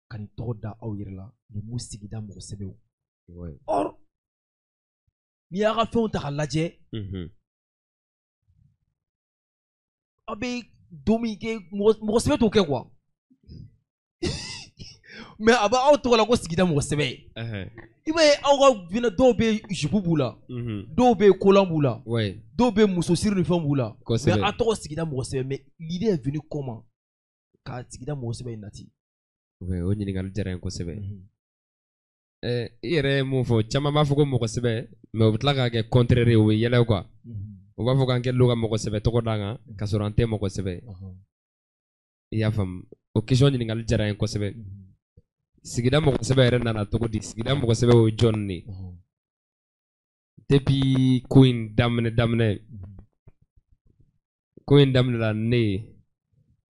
ka nin tɔgɔ da aw yɛrɛ la nin mot sigida mɔgɔ sɛbɛw. Or n'i y'a ka fɛnw ta k'a lajɛ, aw bɛ don min kɛ mɔgɔ sɛbɛ t'o kɛ quoi. Mais a b'aw tɔgɔ la ko sigida mɔgɔ sɛbɛ. I b'a ye aw ka vinɛ dɔw bɛ jupe b'u la, dɔw bɛ kolan b'u la, dɔw bɛ musosiri ni fɛnw b'u la. Mais a tɔgɔ sigida mɔgɔ sɛbɛ, mais l'idée est venue comment ka sigida mɔgɔ sɛbɛ in nati? O ɲininkali diyara n ye kosɛbɛ. I yɛrɛ ye mun fɔ, caman b'a fɔ ko mɔgɔ sɛbɛ, mais u bɛ tila k'a kɛ contraire ye, u bɛ yɛlɛ quoi. U b'a fɔ k'an kɛlen don ka mɔgɔ sɛbɛ tɔgɔ d'an kan k'a sɔrɔ an tɛ mɔgɔ sɛbɛ. I y'a faamu, o question ɲininkali diyara n ye kosɛbɛ. Sigida mɔgɔ sɛbɛ yɛrɛ nana cogo di? Sigida mɔgɔ sɛbɛ o ye jɔn de ye? Depuis ko in daminɛ, ko in daminɛla ne ye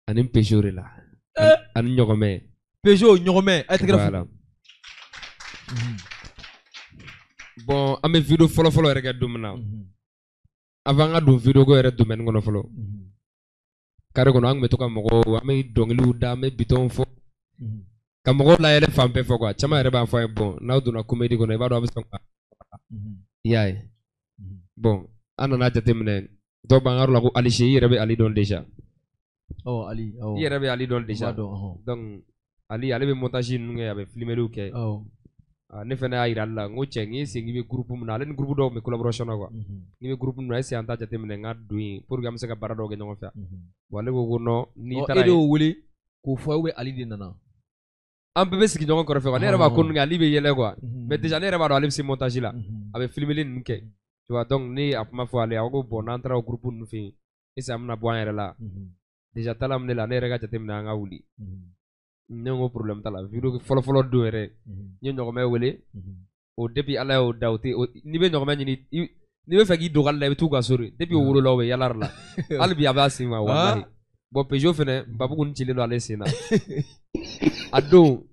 ani Peugeot de la. Ani ɲɔgɔmɛ. Peugeot ɲɔgɔmɛ, a ye tɛgɛrɛ fɔ. Bon, an bɛ vidéo fɔlɔ-fɔlɔ yɛrɛ kɛ don min na. Avant an ka don vidéo ko yɛrɛ domaine kɔnɔ fɔlɔ. Carré kɔnɔ an tun bɛ to ka mɔgɔw, an bɛ dɔnkiliw da, an bɛ bitɔnw fɔ. Ka mɔgɔw layɛlɛ fan bɛɛ fɛ quoi. Caman yɛrɛ b'a fɔ an ye bon, n'aw donna comédie kɔnɔ i b'a dɔn a bɛ sɔn ka. I y'a ye. Bon, an nana jateminɛ dɔw b'an ka yɔrɔ la ko Ali Se, i yɛrɛ bɛ Ali dɔn déjà. Ɔ Ali, awɔ. I yɛrɛ bɛ Ali dɔn déjà. Donc Ali ale bɛ montage ninnu kɛ, a bɛ filmeliw kɛ. Ne fana y'a yira ale la, n ko cɛ, n k'i sen k'i bɛ groupe min na, ale ni groupe dɔw bɛ collaboration na quoi. N'i bɛ groupe min na, est ce que an t'a jateminɛ n ka don yen pour que an bɛ se ka baara dɔw kɛ ɲɔgɔn fɛ. Bon, ale ko ko non, n'i taara yen. E de y'o wele k'o fɔ a ye, Ali de nana. An bɛɛ bɛ sigi ɲɔgɔn kɛrɛfɛ quoi. Ne yɛrɛ b'a ko ninnu kɛ, Ali bɛ yɛlɛ quoi. Mais déjà ne yɛrɛ b'a dɔn ale bɛ se montage la, a bɛ filmeli ninnu kɛ. Tu vois, donc ne ye a kuma fɔ ale ye, a ko bon, n'an taara o groupe ninnu fɛ yen, est ce que an bɛna bɔ an yɛrɛ la. Déjà taala min ne la, ne yɛrɛ ka jateminɛ an ka wuli. Ne ko problème t'a la. Vidéo fɔlɔ fɔlɔ don yɛrɛ, n ye ɲɔgɔmɛ wele. O depuis Ala y'o da, o tɛ n'i bɛ ɲɔgɔmɛ ɲini, n'i bɛ fɛ k'i don ale la, i bɛ t'u ka so de. Depuis o wolola, o bɛ yala la. Hali bi a b'a sen ma walahi. Bon, Peugeot fɛnɛ, Babu kun cilen don ale sen na. A don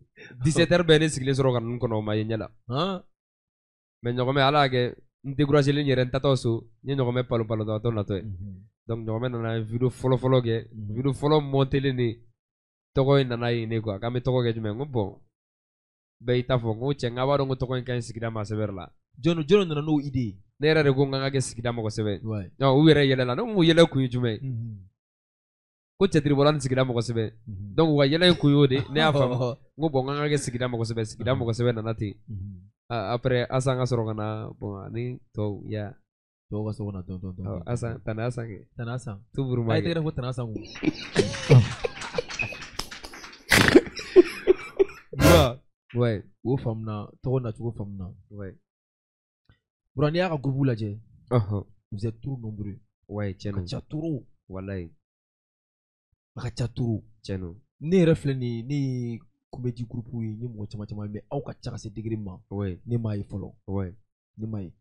17h bɛɛ ne sigilen sɔrɔ ka ninnu kɔnɔ, o ma ye ɲɛ la. Mais ɲɔgɔmɛ, Ala y'a kɛ n découragé len yɛrɛ, n taatɔ so, n ye ɲɔgɔmɛ palo palo dɔrɔn natɔ ye. Donc ɲɔgɔmɛ nana vidéo fɔlɔ fɔlɔ kɛ, vidéo fɔlɔ montelen de. Tɔgɔ in nana yen ne quoi, k'an bɛ tɔgɔ kɛ jumɛn? N ko bon, bɛɛ y'i ta fɔ. N ko cɛ, n k'a b'a dɔn ko tɔgɔ in ka ɲi sigida ma sɛbɛn la. Jɔn jɔn nana n'o idée ye? Ne yɛrɛ de ko n k'an ka kɛ sigida mɔgɔ sɛbɛn. U yɛrɛ yɛlɛla, ne ko yɛlɛ kun ye jumɛn ye? Ko cɛtiribɔla ni sigida mɔgɔ sɛbɛn. Donc u ka yɛlɛ in kun y'o de, ne y'a faamu. N ko bon, n k'an ka kɛ sigida mɔgɔ sɛbɛn. Sigida mɔgɔ sɛbɛn nana ten. Après Asan ka sɔrɔ ka na, bon, ani tɔw ya. Tɔw ka sɔrɔ ka na dɔn dɔn dɔn. Asan, Tana Asan kɛ. Tana Asan. Toujours ma kɛ. A ye tɛgɛrɛ fɔ Tana Asan kun. Bura, ouais, o faamuna, tɔgɔ nacogo faamuna. Ouais. Bura, n'i y'a ka groupe lajɛ, vous êtes trop nombreux. Ouais, tiɲɛ don. A ka ca trop. Walayi. A ka ca trop. Tiɲɛ don. Ne yɛrɛ filɛ nin ye, ne ye comédie groupe ye, n ye mɔgɔ caman caman ye, mais aw ka ca ka se degré min ma. Ouais. Ne m'a ye fɔlɔ. Ouais. Ne m'a ye.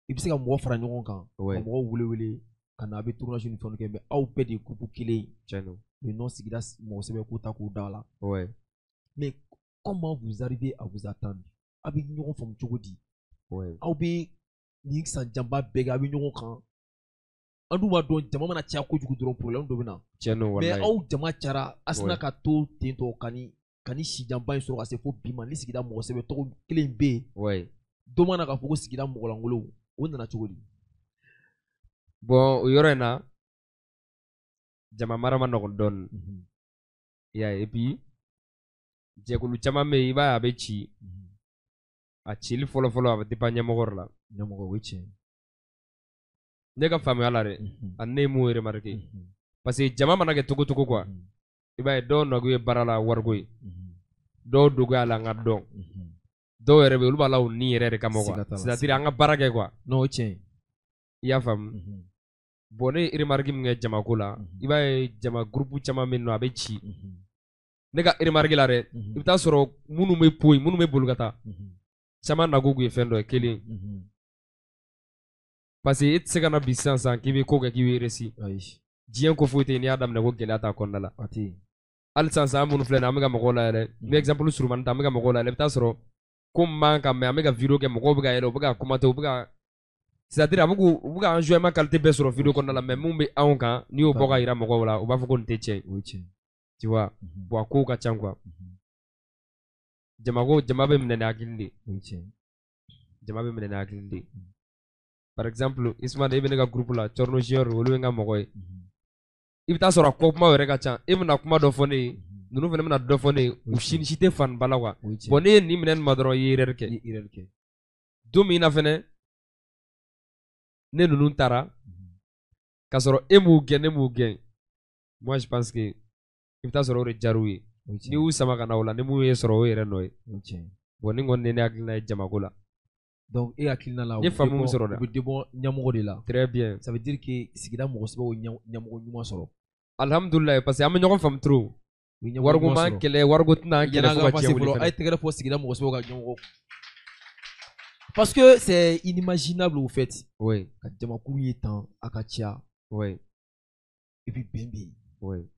I bɛ se ka mɔgɔ fara ɲɔgɔn kan, ka mɔgɔw wele wele ka na, a bɛ tournage ni fɛnw kɛ, mais aw bɛɛ de ye groupe kelen ye. Tiɲɛ don. Le nom sigida mɔgɔ sɛbɛn ko ta k'o da la. Ouais. Mais comment vous arrivez à vous attendre? A bɛ ɲɔgɔn faamu cogo di? Ouais. Aw bɛ nin san janba bɛɛ kɛ, a bɛ ɲɔgɔn kan. An dun b'a dɔn jama mana caya kojugu dɔrɔn, problème dɔ bɛ na. Tiɲɛ don walayi. Mais aw jama cayara, a sina ka to ten tɔ ka ni si janba in sɔrɔ ka se fo bi ma, ni sigida mɔgɔ sɛbɛn tɔgɔ kelen in bɛ yen. Ouais. Dɔ mana k'a fɔ ko sigida mɔgɔlankolonw, o nana cogo di? Bon, o yɔrɔ in na, jama mara ma nɔgɔn dɔɔnin. I y'a ye, et puis jɛkulu caman bɛ yen, i b'a ye a bɛ ci. A cili fɔlɔ fɔlɔ, a bɛ dépend ɲɛmɔgɔ de la. Ɲɛmɔgɔ, o ye tiɲɛ ye. Ne ka faamuya la dɛ, ani ne ye mun remarqué. Parce que jama mana kɛ togo togo quoi, i b'a ye dɔw nɔgɔ ye baara la wariko ye, dɔw dogo y'a la an ka dɔn, dɔw yɛrɛ bɛ yen, olu b'a la u ni yɛrɛ de kama quoi. C'est à dire an ka baara kɛ quoi. Non, o ye tiɲɛ ye. I y'a faamu. Bon, ne ye remarque min kɛ jamako la, i b'a ye jama groupe caman bɛ yen nɔ, a bɛ ci. Ne ka remarque la dɛ, i bɛ taa sɔrɔ minnu bɛ poyi, minnu bɛ boli ka taa, caman nago kun ye fɛn dɔ ye kelen. Parce que e tɛ se ka na bi sisan sisan k'i bɛ ko kɛ k'i bɛ réussir. Diɲɛ ko foyi tɛ yen n'i y'a daminɛ ko gɛlɛya t'a kɔnɔna la. Hali sisan sisan an minnu filɛ nin ye, an bɛ ka mɔgɔw layɛlɛ. N bɛ exemple surumani ta, an bɛ ka mɔgɔw layɛlɛ. I bɛ taa sɔrɔ ko min man kan, mais an bɛ ka vidéo kɛ, mɔgɔw bɛ ka yɛlɛ, u bɛ ka commenter, u bɛ ka, c'est à dire a bɛ k'u, u bɛ ka enjouement qualité bɛɛ sɔrɔ vidéo kɔnɔna la, mais mun bɛ anw kan, n'i y'o bɔ ka yira mɔgɔw la, u b'a fɔ ko nin tɛ tiɲɛ ye. O ye tiɲɛ ye. Tu vois, bon, a kow ka ca quoi. Jamako, jama bɛ minɛ ni hakili de ye. O ye tiɲɛ ye. Jama bɛ minɛ ni hakili de ye. Par exemple, Ismaël, e bɛ ne ka groupe la, Thierno Junior, olu ye n ka mɔgɔ ye. I bɛ taa sɔrɔ a kɔ kumaw yɛrɛ ka ca. E bɛna kuma dɔ fɔ ne ye, ninnu fana bɛna dɔ fɔ ne ye, u si ni si tɛ fani ba la quoi. Bon, ne ye nin minɛ nin ma dɔrɔn, i ye erreur kɛ. I ye erreur kɛ. Don min na fɛnɛ, ne ninnu taara, k'a sɔrɔ e m'u gɛn, ne m'u gɛn. Moi, je pense que i bɛ taa sɔrɔ o de diyar'u ye. N'i y'u sama ka na o la, ni mun ye sɔrɔ, o yɛrɛ nɔ ye. Bon, nin kɔni ye ne hakilina ye jamako la. Donc e hakilina la, n ye faamu min sɔrɔ dɛ, o bɛ dépend ɲɛmɔgɔ de la. Très bien. Ça veut dire que sigida mɔgɔ sɛbɛw ɲɛmɔgɔ ɲuman sɔrɔ. Alhamdulilayi, parce que an bɛ ɲɔgɔn faamu trop. Wariko m'an kɛlɛ, wariko tɛna an kɛlɛ fo ka diɲɛ wuli fɛnɛ. A ye tɛgɛrɛ fɔ sigida mɔgɔ sɛbɛw ka ɲɛmɔgɔ. Parce que c'est inimaginable au fait. Oui. Ka jamakulu ye tan, a ka ca. Oui. Et puis bɛn bɛ yen. Oui.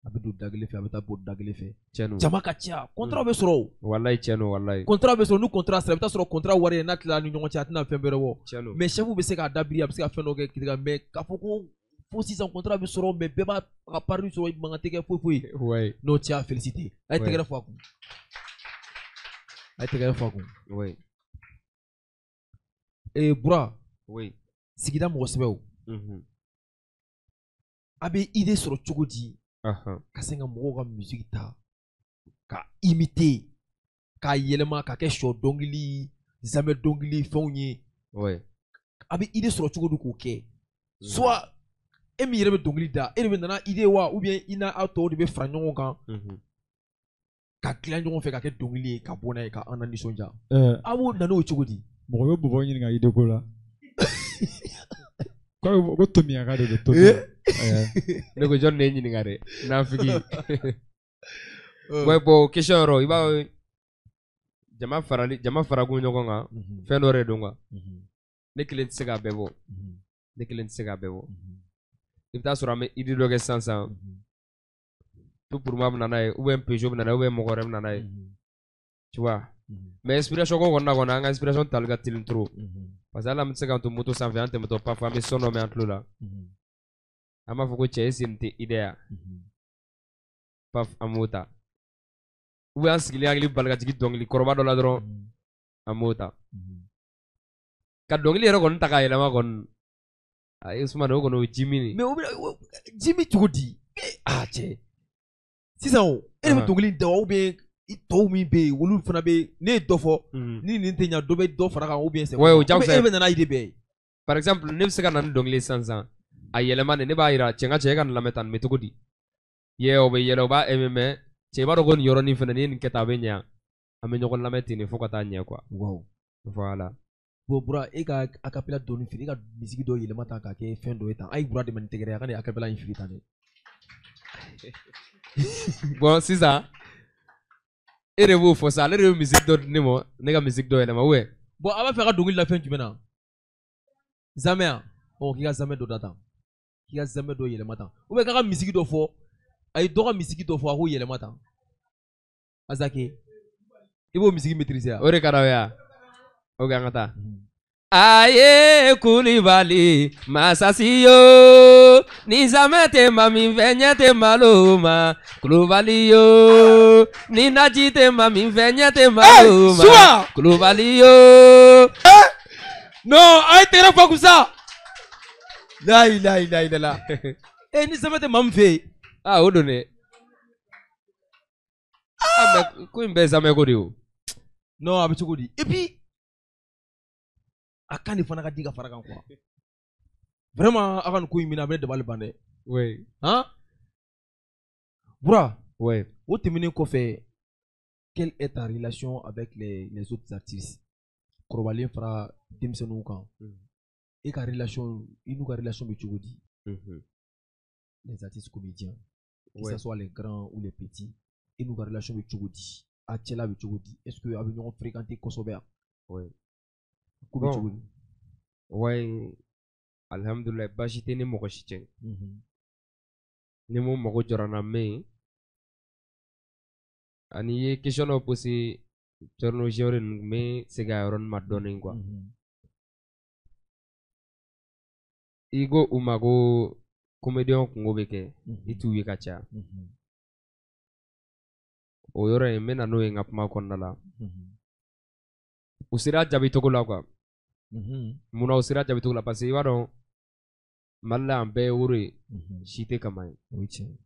A bɛ don da kelen fɛ, a bɛ taa bɔ da kelen fɛ. Tiɲɛ don. Jama ka ca, contrat bɛ sɔrɔ o. Walayi tiɲɛ don, walayi. Contrat bɛ sɔrɔ, ni contrat sera, i bɛ taa sɔrɔ contrat wari ye n'a tilala ni ɲɔgɔn cɛ, a tɛna fɛn bɛrɛ bɔ. Tiɲɛ don. Mais chef bɛ se k'a dabiri, a bɛ se ka fɛn dɔ kɛ kiri kan, mais k'a fɔ ko fo sisan contrat bɛ sɔrɔ, mais bɛɛ b'a ka part sɔrɔ, mankan tɛ kɛ foyi foyi. Oui. Non, tu as félicité. A ye tɛgɛrɛ fɔ a kun. A ye tɛgɛrɛ fɔ a kun. Oui. Eh Bura. Oui. Sigida mɔgɔ sɛbɛw. A bɛ idée sɔrɔ cogo di? Ka se ka mɔgɔw ka musique ta ka imiter k'a yɛlɛma ka kɛ sɔ dɔnkili zamɛ dɔnkili fɛnw ye. A bɛ idée sɔrɔ cogo di k'o kɛ? Soit e min yɛrɛ bɛ dɔnkili da, e de bɛ nana idée wa, ou bien i n'a aw tɔw de bɛ fara ɲɔgɔn kan ka dilan ɲɔgɔn fɛ ka kɛ dɔnkili ye ka bɔ n'a ye ka an nisɔndiya? Aw b'o na n'o cogo di? Mɔgɔ bɛ bɔbɔ ɲininka idée ko la. Ko tomiyaka de don tomiya. Ne ko jɔn de ye ɲininka dɛ, nafigi. Ouais, bon, question yɔrɔ i b'a ye jama farali jama farakun ɲɔgɔn kan fɛn dɔ de don quoi. Ne kelen tɛ se k'a bɛɛ bɔ. Ne kelen tɛ se k'a bɛɛ bɔ. I bɛ taa sɔrɔ an bɛ idée dɔ kɛ sisan sisan. Tout pour moi bɛ na n'a ye, ou bien Peugeot bɛ na n'a ye, ou bien mɔgɔ wɛrɛ bɛ na n'a ye. Tu vois? Mais inspiration ko kɔni na kɔni, an ka inspiration tali ka teli trop. Parce que hali an bɛ se k'an to moto sanfɛ, an tɛmɛtɔ parfois an bɛ son dɔ mɛn an tulo la. An b'a fɔ ko cɛ est-ce que nin tɛ idée ya? Paf, an b'o ta. Ou bien an sigilen hakili bali ka jigin dɔnkili kɔrɔba dɔ la dɔrɔn, an b'o ta. Ka dɔnkili yɛrɛ kɔni ta k'a yɛlɛma kɔni. Ayi Usumani, o kɔni o ye ji min de. Mais o bɛ ji min cogo di? Ah cɛ. Sisan o, e de bɛ dɔnkili da wa, ou bien i tɔw min bɛ yen olu fana bɛ ne ye dɔ fɔ ni nin tɛ ɲa dɔ bɛ dɔ fara kan, ou bien c'est Ouais, o diyagosa ye. E bɛ na n'a idée bɛɛ ye. Par exemple, ne bɛ se ka na ni dɔnkili ye sisan sisan, a yɛlɛma de ne b'a yira cɛ n ka cɛ e ka nin lamɛn tan nin bɛ cogo di? Ye o bɛ yɛlɛ o b'a aimer, mais cɛ i b'a dɔn ko nin yɔrɔnin fana n'i ye nin kɛ tan a bɛ ɲɛ. An bɛ ɲɔgɔn lamɛn ten de fo ka taa ɲɛ quoi. Wow. Voilà. Bon Bura, e ka acapella dɔɔni fili, e ka musique dɔ yɛlɛma tan k'a kɛ fɛn dɔ ye tan. A ye Bura dɛmɛ ni tɛgɛrɛ ye, a ka nin acapella in fili tan dɛ. Bon sisan e de b'o fɔ sa, ale de bɛ musique dɔ di ne ma, ne ka musique dɔ yɛlɛma ou bien? Bon a b'a fɛ a ka dɔnkili la fɛn jumɛn na? Zamɛ yan? Ɔ k'i ka zamɛ dɔ da tan, k'i ka zamɛ dɔ yɛlɛma tan, ou bien k'a ka musique dɔ fɔ, a ye dɔ ka musique dɔ fɔ a k'o yɛlɛma tan. Azake, i b'o musique maîtriser wa? O de ka d'aw ye wa? Ok, an ka taa. Aye Kulibali masasi yo, ni zamɛ tɛ maa min fɛ ɲɛ tɛ malo ma. Kulubali yo, ni naji tɛ maa min fɛ ɲɛ tɛ malo ma. Kulubali yo. Non, a ye tɛgɛrɛ fɔ kusa. La ilaha illa illallah. Eh, ni zamɛ tɛ maa min fɛ yen. Ah, o don dɛ. Ah, mais ko in bɛɛ zamɛ ko de ye o. Non, a bɛ cogo di? Et puis a kan de fana ka di ka fara kan quoi. Vraiment, a ka nin ko in minɛ a bɛ ne dabali ban dɛ. Oui. Han? Bura. Oui. O tɛmɛnen kɔfɛ, quelle est ta relation avec les autres artistes? Kɔrɔbalen fara denmisɛnninw kan. E ka relation, i n'u ka relation bɛ cogo di? Les artistes comédiens, que ce soit les grands ou les petits, i n'u ka relation bɛ cogo di? A cɛla bɛ cogo di? Est-ce que a bɛ ɲɔgɔn fréquenter kosɛbɛ wa? Oui. Ko bɛ cogo di? Ouais, alhamdoulilah, baasi tɛ ni mɔgɔ si cɛ. Ni mun mago jɔra n na mais ani i ye question dɔ posé Thierno Junior ninnu, n bɛ segin a yɔrɔnin ma dɔɔnin quoi. I ko u ma ko comédien kungo bɛ kɛ, i t'u ye ka caya. O yɔrɔ in n bɛ na n'o ye n ka kuma kɔnɔna la. U sera jaabi cogo la quoi. Munna u sera jaabi cogo la? Parce que i b'a dɔn Mali la yan bɛɛ ye woro ye, si tɛ kama ye. O ye tiɲɛ ye.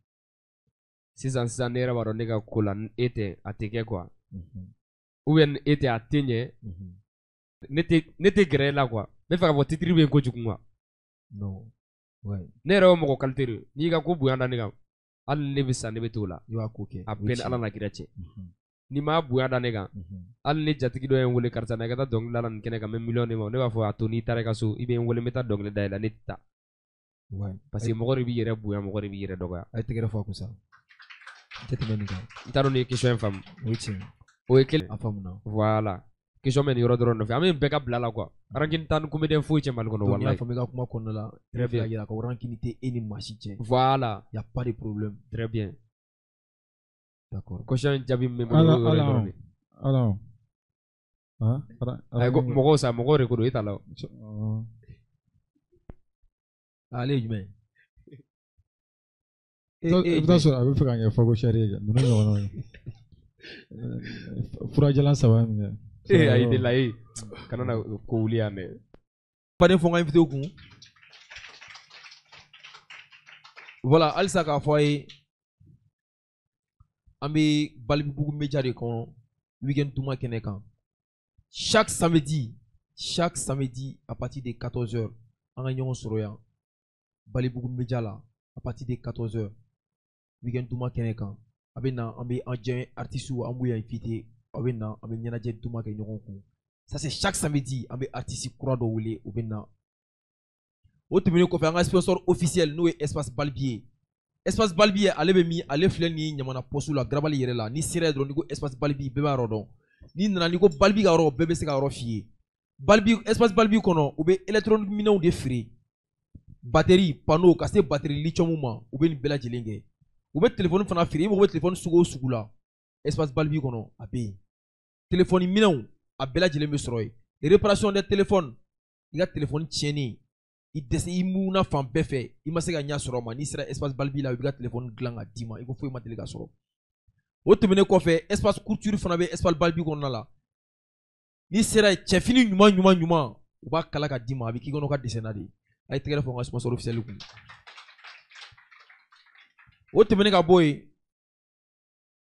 Sisan sisan ne yɛrɛ b'a dɔn ne ka ko la ni e tɛ a tɛ kɛ quoi. Ou bien ni e tɛ a tɛ ɲɛ. Ne tɛ gɛrɛ e la quoi. N bɛ fɛ k'a fɔ titre bɛ yen kojugu quoi. Non. Ouais. Ne yɛrɛ ye mɔgɔ qualité de ye. N'i y'i ka ko bonya da ne kan, hali ni ne bɛ sa ne bɛ t'o la. I b'a ko kɛ. A bɛɛ ni Ala n'a kira cɛ. N'i m'a bonya da ne kan, hali ni jatigi dɔ ye n wele karisa na i ka taa dɔnkili da la nin kɛnɛ kan, n bɛ miliyɔn di ma, ne b'a fɔ a to n'i taara i ka so i bɛ n wele n bɛ taa dɔnkili da i la, ne tɛ taa. Parce que mɔgɔ de b'i yɛrɛ bonya, mɔgɔ de b'i yɛrɛ dɔgɔya. A ye tɛgɛrɛ fɔ a kun sa. N tɛ tɛmɛ nin kan. N t'a dɔn n'i ye question in faamu. O ye tiɲɛ ye. O ye kelen. A faamuna. Voilà. Question bɛ nin yɔrɔ dɔrɔn nɔfɛ. An bɛ nin bɛɛ ka bila la quoi. Rancune t'an ni comédien foyi cɛ Mali kɔnɔ Donc, n'i y'a walahi. faamu i ka kuma kɔnɔna la, Très bien. i b'a yira ko rancune tɛ e ni maa si cɛ. Voilà. Y a pas de problème. Très bien. D'accord. Question in jaabi min bɛ n bolo, o y'o yɔrɔ dɔrɔn de ye. Ala. Han? Ala. Ayi, ko mɔgɔw sa, mɔgɔw de ko don, e t'a la o. Ale ye jumɛn ye? I bɛ taa sɔrɔ a bɛ fɛ ka ɲɛfɔ ko sariya kɛ ninnu ɲɔgɔnnaw ye. Furajalan saba min kɛ. Ee ayi de la ye kana na ko wuli yan dɛ. Baden fɔ n ka invité kun. Voilà, halisa k'a fɔ a ye An bɛ Balibugu Media de kɔnɔ week-end duman kɛnɛ kan. Chaque samedi à partir de 14h, an ka ɲɔgɔn sɔrɔ yan Balibugu Media la à partir de 14h week-end duman kɛnɛ kan. A bɛ na an bɛ an jɛ artistes an b'u invité, a bɛ na an bɛ ɲɛnajɛ duman kɛ ɲɔgɔn kun. Ça c'est chaque samedi an bɛ artiste kura dɔ wele o bɛ na. O tɛmɛnen kɔfɛ an ka sponsor officiel n'o ye Espace Balbi ye. Espace Balbi ye ale bɛ min, ale filɛ nin ye Ɲamana poste la Garabali yɛrɛ la. N'i sera yen dɔrɔn n'i ko Espace Balbi bɛɛ b'a yɔrɔ dɔn. N'i nana n'i ko Balbi ka yɔrɔ bɛɛ bɛ se ka yɔrɔ f'i ye. Balbi Espace Balbi kɔnɔ u bɛ électronique minɛnw de feere. Batterie, panneau ka se batterie lithium ma u bɛ nin bɛɛ lajɛlen kɛ. U bɛ téléphone fana feere, i mago bɛ téléphone sugu o sugu la Espace Balbi kɔnɔ a bɛ yen. Téléphone minɛnw a bɛɛ lajɛlen bɛ sɔrɔ yen. Réparation des téléphones, i ka téléphone tiɲɛnen i dɛsɛ i munna fan bɛɛ fɛ i ma se ka ɲɛ sɔrɔ a ma, n'i sera Espace Balbi la u b'i ka téléphone dilan ka d'i ma i ko foyi ma deli ka sɔrɔ. O tɛmɛnen kɔfɛ Espace Couture fana bɛ Espace Balbi kɔnɔna la. N'i sera yen cɛfini ɲuman ɲuman ɲuman u b'a kala ka d'i ma, a bɛ k'i kɔnɔ ka dɛsɛ n'a de ye. A ye tɛgɛrɛ fɔ n ka sponsor officiel kun. O tɛmɛnen ka bɔ yen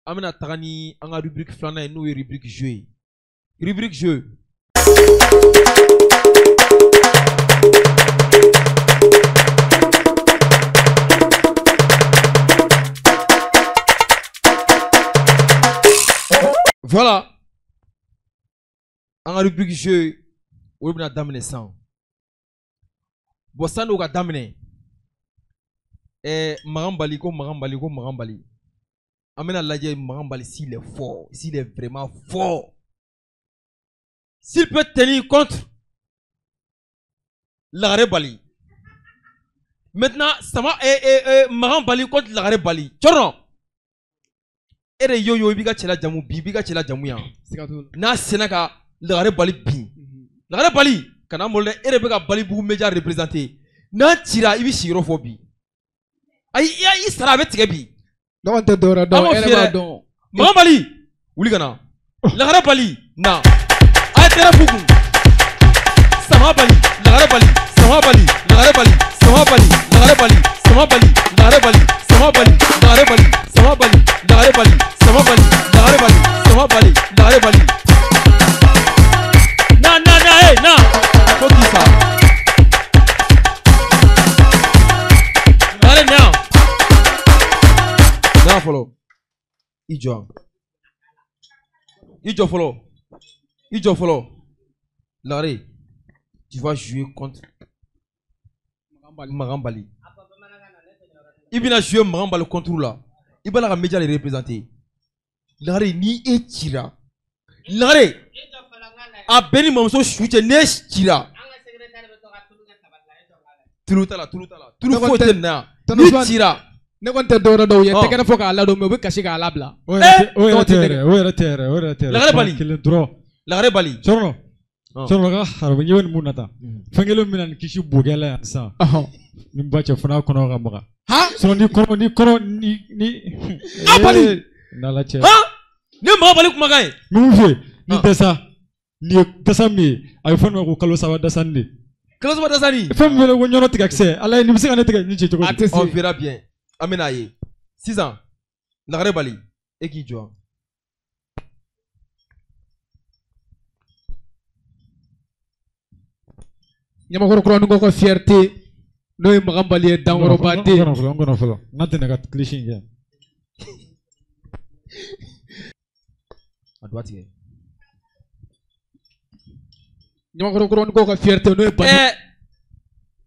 an bɛna taga ni an ka rubrique filanan ye n'o ye rubrique jeu ye. Rubrique jeu. Voilà. An ka rubrique jeu o de bɛna daminɛ sisan. Bon sanni o ka daminɛ Makan Bali ko Makan Bali ko Makan Bali. An bɛna lajɛ Makan Bali s'il est fort, s'il est vraiment fort. S'il peut tenir contre Lagare Bali. Maintenant, Sama Makan Bali contre Lagare Bali. Tchorno. E de yo yo i b'i ka cɛla jamu bi i b'i ka cɛla jamu yan. N'a senna ka Lagare Bali bin. Lagare Bali kana malo dɛ, e de bɛ ka Balibugu Media représenter. N'a cira i bɛ sigiyɔrɔ fɔ bi. Ayi i sara a bɛ tigɛ bi. Ne kɔni tɛ dɔwɛrɛ dɔn, e yɛrɛ b'a dɔn. Makan Bali wuli ka na. Lagare Bali na. A ye tɛgɛrɛ f'u kun. Sama Bali, Lagare Bali, Sama Bali, Lagare Bali, Sama Bali, Lagare Bali, Sama Bali, Lagare Bali, Sama Bali, Lagare Bali, Sama Bali, Lagare Bali, Sama Bali, Lagare Bali, Sama Bali, Lagare Bali. Na na na hey na. Faut qui ça? Lagare na. Na fɔlɔ. I jɔ. I jɔ fɔlɔ. I jɔ fɔlɔ. Lagare, tu vas jouer contre Makan Bali. I bɛna jouer Makan Bali contre la. I b'a la ka média de représenter. Lagare ni e cira. Lagare a bɛɛ ni mamuso su cɛ n'e cira. Tulu t'a la, tulu t'a la. Tulu foyi tɛ nin na yan. N'i cira. Ne kɔni tɛ dɔwɛrɛ dɔn, u ye tɛgɛrɛ fɔ k'a ladon mais u bɛ kasi k'a labila. O yɛrɛ tɛ yɛrɛ, o yɛrɛ tɛ yɛrɛ, o yɛrɛ tɛ yɛrɛ. Lagare Bali. Kelen dɔrɔn. Lagare Bali. Sɔrɔ. Sɔrɔ ka haramu ɲɛ bɛ nin mun na tan. Fɛn kelen min bɛna nin kisi bokɛ la yan sisan. Ni ba cɛ fo n'a kɔnɔ ka maga. Sɔrɔ ni kɔnɔ ni kɔnɔ ni ni. A Bali. N'Ala cɛ. Ni Makan Bali kumakan ye. N bɛ mun f'i ye ni dasa nin ye dasa min ye a bɛ fɔ nin ma ko kalo saba dasani de. Kalo saba dasani. Fɛn min wele ko ɲɔnɔ tigɛkisɛ Ala ye nin bɛ se ka ne tigɛ ni cɛ cogo di. A tɛ se. On verra bien. An bɛna ye sisan Lagare Bali e k'i jɔ. Ɲamakɔrɔ kuraninkaw ka fierté n'o ye Makan Bali ye dankɔrɔba den. N kɔnɔ fɔlɔ, n kɔnɔ fɔlɔ, n ka tɛmɛ ka kilisi in kɛ. A doit tigɛ. Ɲamakɔrɔ kuraninkaw ka fierté n'o ye Bali.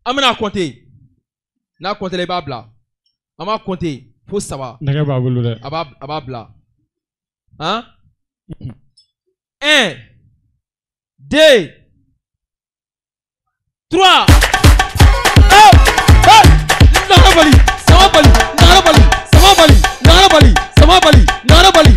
An bɛna compter n'a compter la i b'a bila. An b'a compter fo 3. Nɛgɛ b'a bolo dɛ. A b'a bila. Han? 1 2 3. Lagare Bali, Sama Bali, Lagare Bali, Sama Bali, Lagare Bali, Sama Bali, Lagare Bali.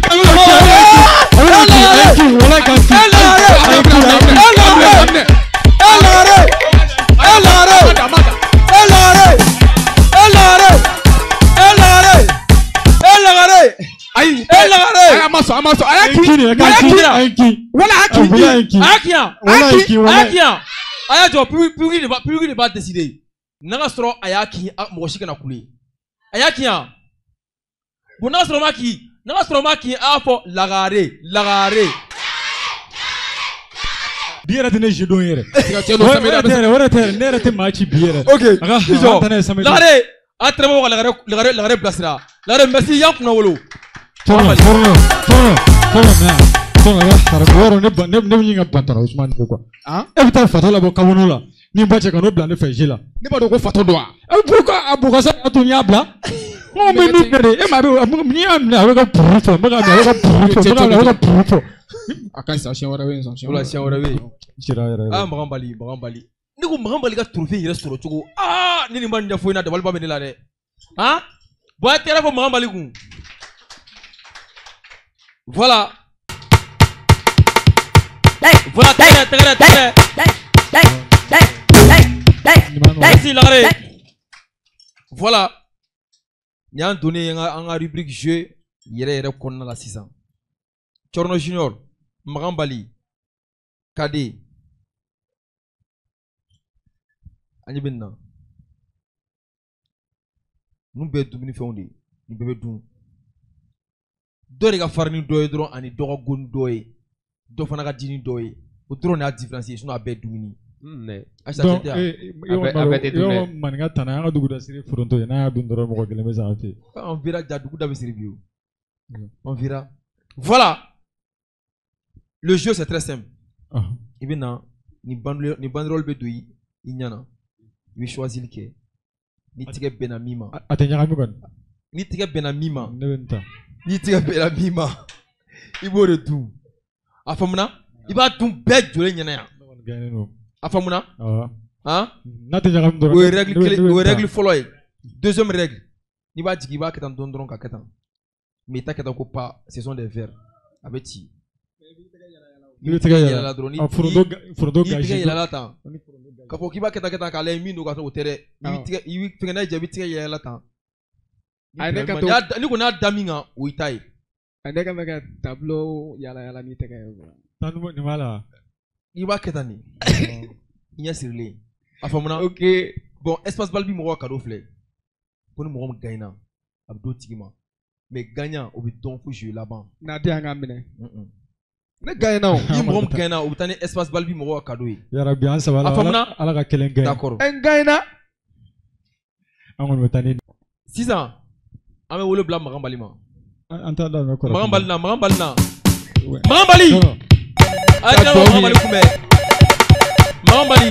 Ayi, a ma sɔn, a ma sɔn, a y'a kin, a y'a kin, wala a kin, a y'a kin, a y'a kin. A y'a jɔ, public de b'a décider. N'a ka sɔrɔ a y'a kin, mɔgɔ si kana kule. A y'a kin yan. Bon n'a sɔrɔ ma kin, N'a ka sɔrɔ n b'a kin a fɔ lagare lagare. Bi yɛrɛ tɛ ne jeu don yɛrɛ. O yɛrɛ tɛ ne yɛrɛ tɛ maa ci bi yɛrɛ. Ok i jɔ lagare a tɛrɛmɛ ka lagare lagare lagare bilasira lagare merci y'an kunna wolo. Tɔnɔ tɔnɔ tɔnɔ tɔnɔ mɛ tɔnɔ yɔrɔ ne ne bɛ ɲini ka ban tɔnɔ Usumani ko quoi. E bɛ taa fatɔ labɔ kabunu la ni n ba cɛ ka n'o bila ne fɛ jeu la. Ne b'a dɔn ko fatɔ don wa. Pourquoi a Bokassa y'a to n y'a bila. N ko bɛ min kɛ de e ma bɛ n'i y'a minɛ a bɛ ka puru fɔ n bɛ ka minɛ a bɛ ka puru fɔ n bɛ ka minɛ a bɛ ka puru fɔ. A ka ɲi sa siɲɛ wɛrɛ bɛ yen sa. Wala siɲɛ wɛrɛ bɛ yen. Sira yɛrɛ yɛrɛ. Ah Makan Bali Makan Bali ne ko Makan Bali ka trophée yɛrɛ sɔrɔ cogo aa ni nin ma nin ɲɛfɔ ɲɛna dabaliba bɛ ne la dɛ. Han bon a ye tɛgɛrɛ fɔ Makan Bali kun. Voilà. Voilà tɛgɛrɛ tɛgɛrɛ tɛgɛrɛ. Merci Lagare. Voilà. Nin y'an donnen an ka rubrique jeu yɛrɛ yɛrɛ kɔnɔna la sisan. Thierno Junior, Makan Bali, Kade. An ɲɛ bɛ nin na. Ninnu bɛɛ ye dumunifɛnw de ye. Nin bɛɛ bɛ dun. Dɔ de ka farin ni dɔ ye dɔrɔn ani dɔ ka go ni dɔ ye. Dɔ fana ka di ni dɔ ye. O dɔrɔn de y'a différence ye sinon a bɛɛ ye dumuni. Donc yɔrɔ maninka tana an ka duguda siri foronto ye n'a y'a dun dɔrɔn mɔgɔ kelen bɛ sa an fɛ yen. On verra ja dugu da bɛ siri bi o. On verra. Voilà. Le jeu c'est très simple. I bɛ na ni banderole bɛ don i ɲɛ na. I bɛ choisir kɛ. Ni tigɛ bɛnna min ma. A tɛ ɲagami kɔni. Ni tigɛ bɛnna min ma. Ne bɛ nin ta. Ni tigɛ bɛnna min ma i b'o de dun. A faamuna? I b'a dun bɛɛ jɔlen ɲɛna yan. A faamuna? Han? N'a tɛ ɲagami dɔrɔn. O ye règle kelen, o ye règle fɔlɔ ye. Deuxième règle, n'i b'a jigin i b'a kɛ tan dɔrɔn dɔrɔn ka kɛ tan. Mais i ta kɛ tan ko pas, ce sont des verres. A bɛ ci. I bɛ tigɛ yɛlɛ dɔrɔn. Foronto n'i tigɛ yɛlɛla tan. K'a fɔ k'i b'a kɛ tan kɛ tan k'a lajɛ min don k'a sɔrɔ o tɛ dɛ. I bɛ tigɛ i bɛ fɛngɛ n'a y'i diya i bɛ tigɛ yɛlɛla tan. Ni kɔni y'a da min kan o y'i ta ye. A ne ka bɛ ka tableau yala yala ni tɛgɛ ye quoi. Tan nin b'a la. I b'a kɛ tan de. I ɲɛ sirilen. A faamuna? Ok. Bon espace bal bi mɔgɔw ka cadeau filɛ. Ko ni mɔgɔ min gagne na a bɛ d'o tigi ma. Mais gagnant o bɛ dɔn fo jeu laban. N'a di yan ka minɛ. Ne gagne na o. Ni mɔgɔ min gagne na o bɛ taa ni espace bal bi mɔgɔw ka cadeau ye. Yarabi an saba la. A faamuna? Ala ka kelen gagne. D'accord. N gagne na. An kɔni bɛ taa ni. Sisan an bɛ wele bila Makan Bali ma. An t'a daminɛ kɔrɔ. Makan Bali na Makan Bali na. Makan Bali. A ye tɛgɛrɛ fɔ Makan Bali kunbɛn. Makan Bali.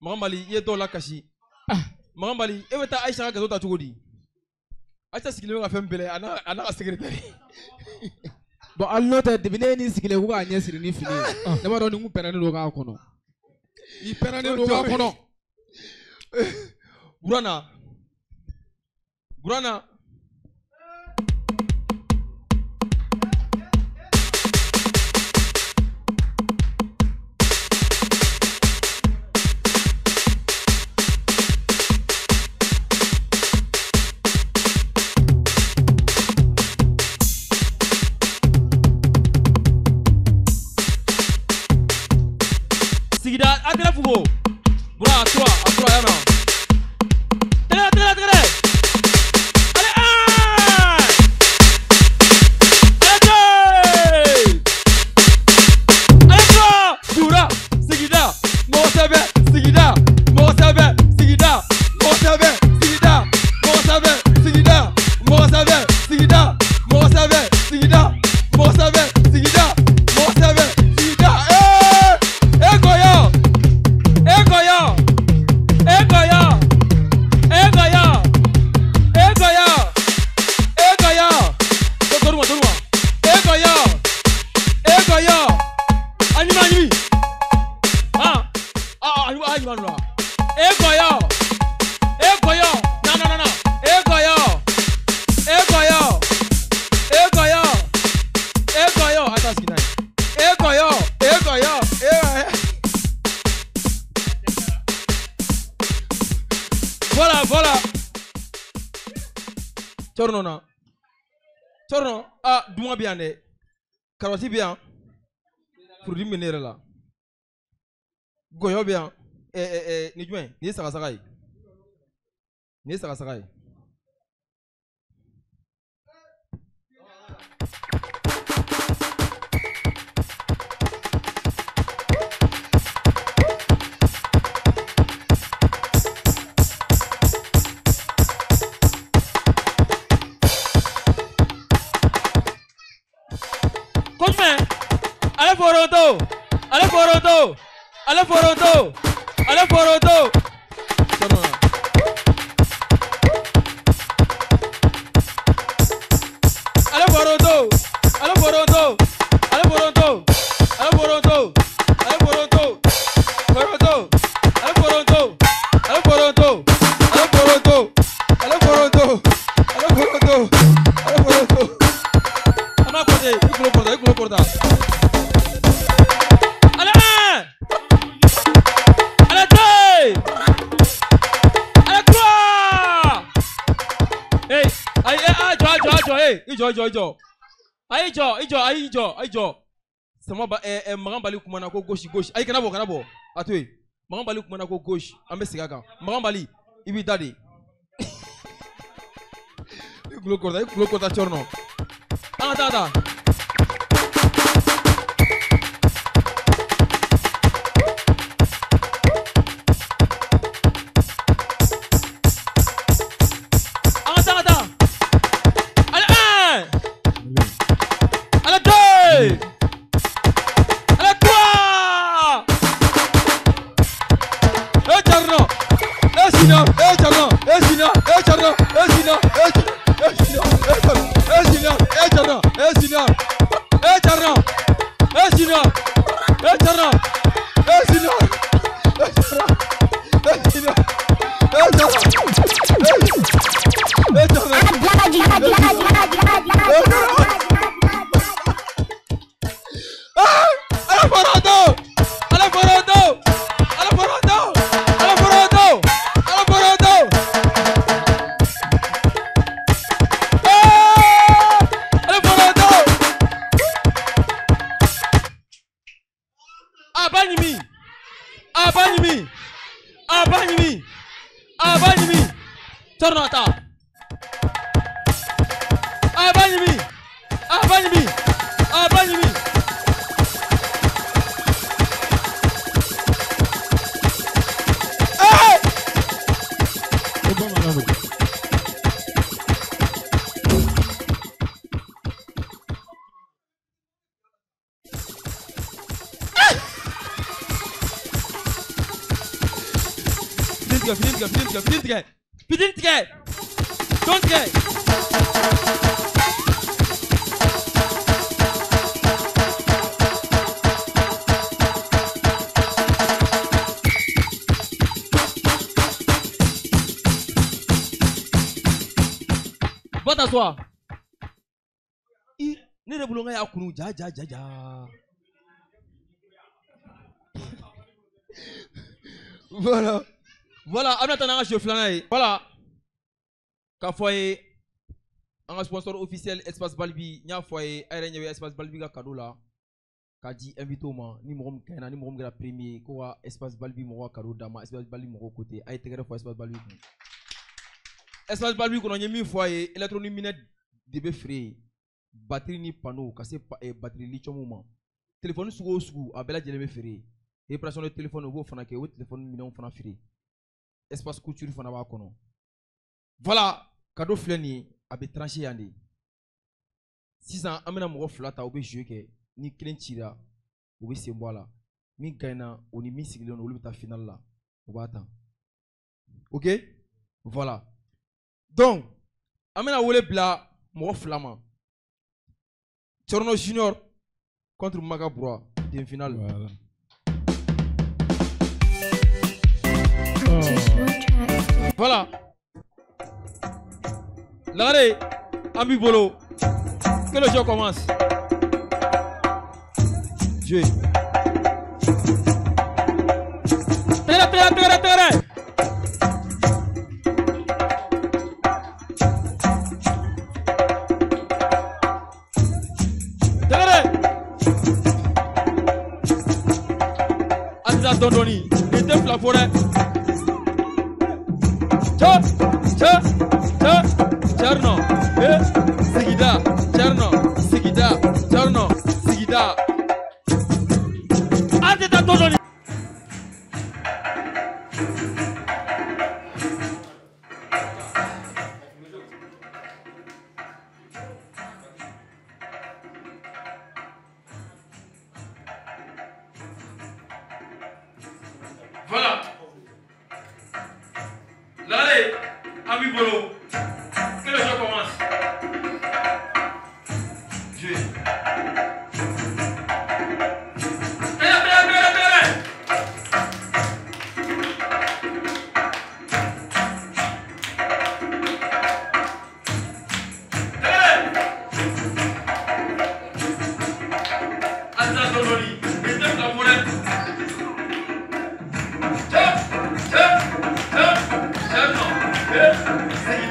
Makan Bali i ye dɔw lakasi. Makan Bali e bɛ taa Ayisa ka gato ta cogo di? Ayisa sigilen bɛ ka fɛn bɛɛ a n'a ka secrétaire. Bon hali n'o tɛ depuis ne ye nin sigilen ko k'a ɲɛ siri ni fini ye. Ne b'a dɔn nin kun pɛrɛnnen don k'a kɔnɔ. I pɛrɛnnen don k'a kɔnɔ. Burana. Burana. Sigida a tɛgɛ fugo. Bura a tora yan nɔ. Tɛgɛrɛ tɛgɛrɛ tɛgɛrɛ. Allez 1. Allez 2. Allez 3. Bura sigida mɔgɔ sɛbɛ sigida mɔgɔ sɛbɛ sigida mɔgɔ sɛbɛ sigida mɔgɔ sɛbɛ sigida mɔgɔ sɛbɛ sigida mɔgɔ sɛbɛ sigida mɔgɔ sɛbɛ sigida mɔgɔ sɛbɛ sigida. Voilà, voilà. Torno na. Torno, ah, duma bɛ yan dɛ. Karɔti bɛ yan. Furudimi bɛ ne yɛrɛ la. Gɔyɔ bɛ yan. Nin jumɛn? Nin ye sagasaga ye. Nin ye sagasaga ye. Ko jumɛn? Ale foronto, ale foronto, ale foronto, ale foronto. Ale foronto, ale foronto, ale foronto, ale foronto, ale foronto, foronto, ale foronto, ale foronto, ale foronto, ale foronto, ale foronto, ale foronto. An b'a kɔrɔta, i kulo kɔrɔta, i kulo kɔrɔta. Allez 1, allez 2, allez 3. Hey, ayi, a jɔ, a jɔ, a jɔ, hey, i jɔ, i jɔ, i jɔ. Ayi jɔ, i jɔ, ayi jɔ, ayi jɔ. Sama ba, Makan Bali kumana ko gauche, gauche. Ayi kana bɔ, kana bɔ. A to yen. Makan Bali kumana ko gauche. An bɛ segin a kan. Makan Bali, i b'i da de. I kulo kɔrɔta, i kulo kɔrɔta cɔrɔnɔ. An ka taa, taa. An ka taa, ka taa. Allez 1. Allez 2. Allez 3. Eh Thierno. Eh Sina, eh Thierno, eh Sina, eh Thierno, eh Sina, eh Sina, eh Sina, eh Thierno, eh Sina, eh Thierno, eh Sina, eh Thierno, eh Sina, eh Thierno, eh Sina, eh Thierno, eh Thierno. Ale foronto, ale foronto, ale foronto, ale foronto, ale foronto. Ale foronto. A b'a ɲimi, a b'a ɲimi, a b'a ɲimi, a b'a ɲimi. Tɔrɔ ta. A b'a ɲimi, a b'a ɲimi, a b'a ɲimi. Ko bamanan don. Fitinin tigɛ, fitinin tigɛ, fitinin tigɛ, fitinin tigɛ, dɔn tigɛ. Va t'asseoir. Ne de bolo y'a kunu ja ja ja ja. Voilà. Voilà, an bɛna taa n'an ka jeu filanan ye. Voilà. K'a fɔ a ye an ka sponsor officiel Espace Balbi, n y'a fɔ a ye a yɛrɛ ɲɛ bɛ Espace Balbi ka cadeau la k'a di invité ma ni mɔgɔ min gagnera ni mɔgɔ min kɛra premier ko ka Espace Balbi mɔgɔw ka cadeau d'a ma. Espace Balbi mɔgɔw ko ten, a ye tɛgɛrɛ fɔ Espace Balbi kun. Espace Balbi kɔnɔ n ye min fɔ a ye électronique minɛ de bɛ feere yen, batterie ni panneau ka se batterie lithium ma, téléphone sugu o sugu a bɛɛ lajɛlen bɛ feere yen. Réparation de téléphone u b'o fana kɛ, u bɛ téléphone minɛnw fana feere. Espace couture fana b'a kɔnɔ. Voilà, cadeau filɛ nin ye, a bɛ tranché yan de. Sisan an bɛna mɔgɔ fila ta u bɛ jeu kɛ, ni kelen cira u bɛ sen bɔ a la, min gagnera o ni min sigilen don olu bɛ taa finale la, u b'a ta. Ok, voilà. Donc an bɛna wele bila mɔgɔ fila ma. Thierno Junior contre Maga Boura, demi-finale. Voilà. Voilà. Lagare, an b'i bolo. Que le jeu commence. Jouez. Tɛgɛrɛ, tɛgɛrɛ, tɛgɛrɛ, tɛgɛrɛ. Tɛgɛrɛ. An tɛ taa dɔɔni dɔɔni. Nin tɛ fila fɔ dɛ. Cɛ, cɛ, cɛ, Thierno, eh, sigida, Thierno, sigida, Thierno, sigida. An tɛ taa dɔɔni dɔɔni. Voilà. Lagare, an b'i bolo. Que le jeu commence. Jouez. Tɛgɛrɛ, tɛgɛrɛ, tɛgɛrɛ, tɛgɛrɛ. Tɛgɛrɛ. An tɛ taa dɔɔni dɔɔni. Nin tɛ fila fɔ dɛ. Cɛ, cɛ, cɛ, Thierno, eh, sigida.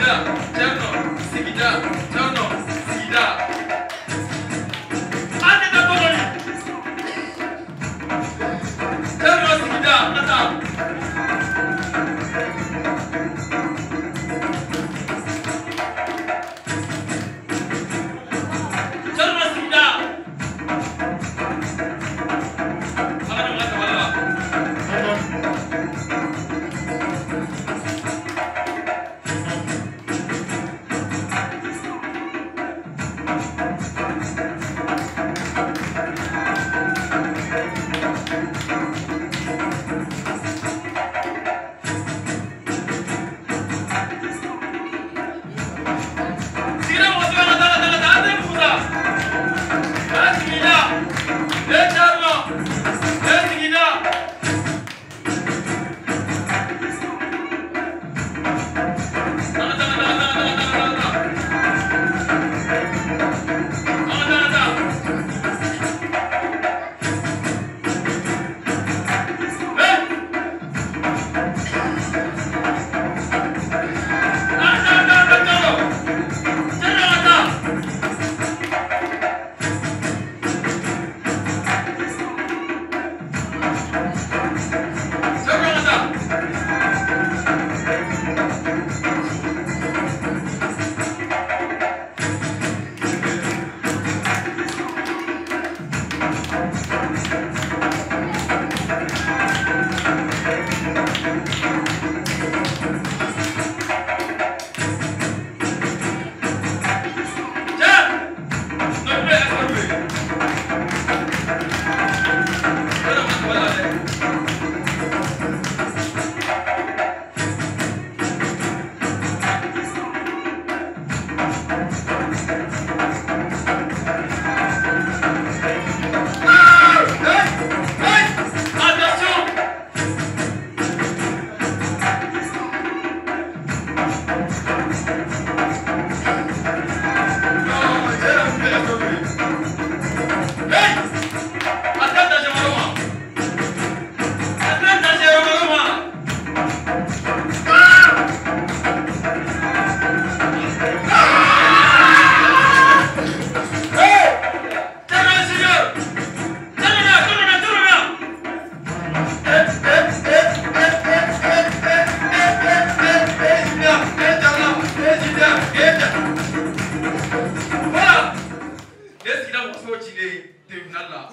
Sisan muso cilen tribunal la.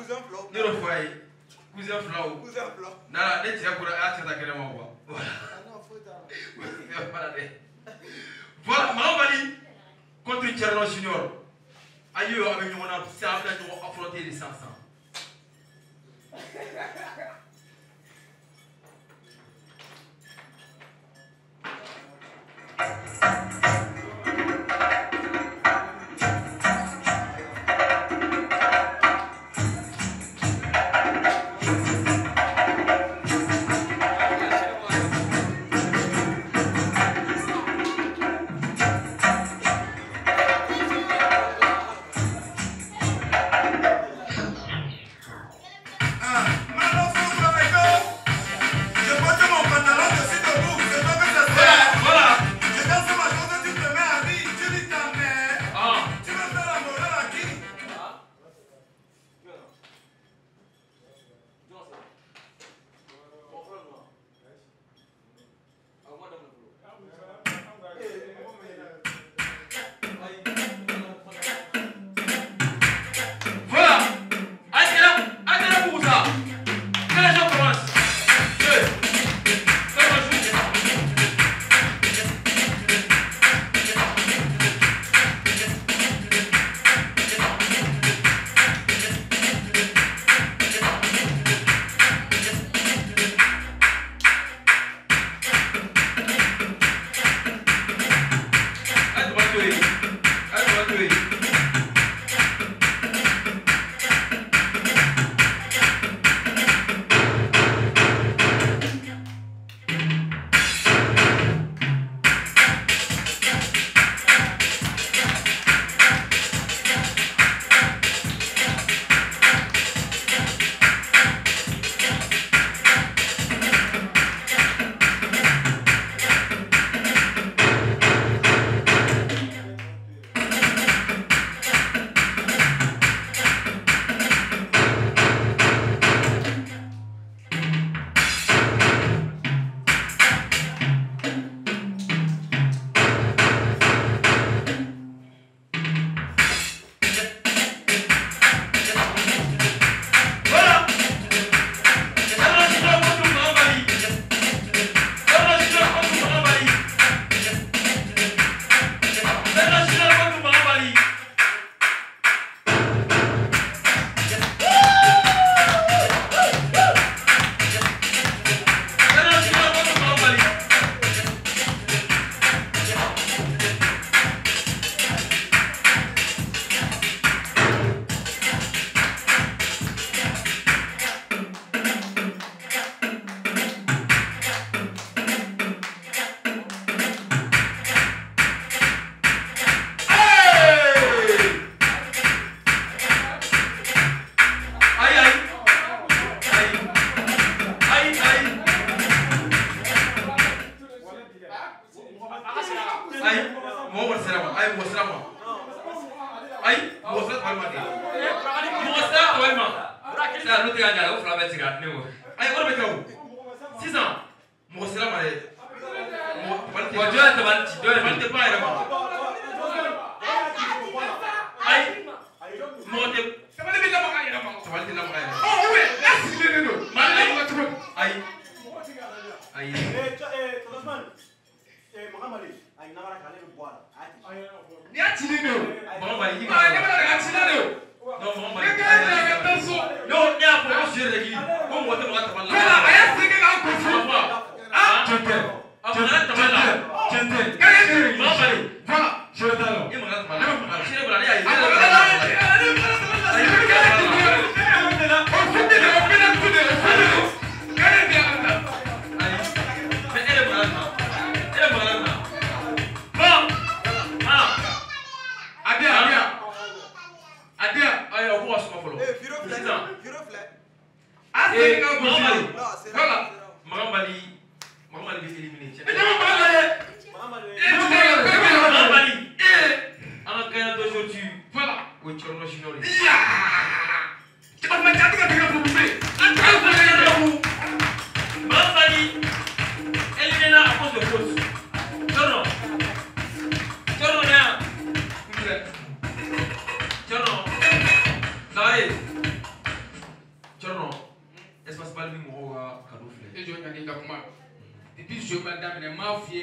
Ne y'o fɔ a ye. Cousin filaw. Nana ne cɛ bɔra a y'a cɛ ta kɛnɛ ma quoi. Voilà dɛ. Voilà Mahamali contre Thierno Junior. Ayi a bɛ ɲɔgɔn na sisan a bɛna ɲɔgɔn affronter de sisan sisan.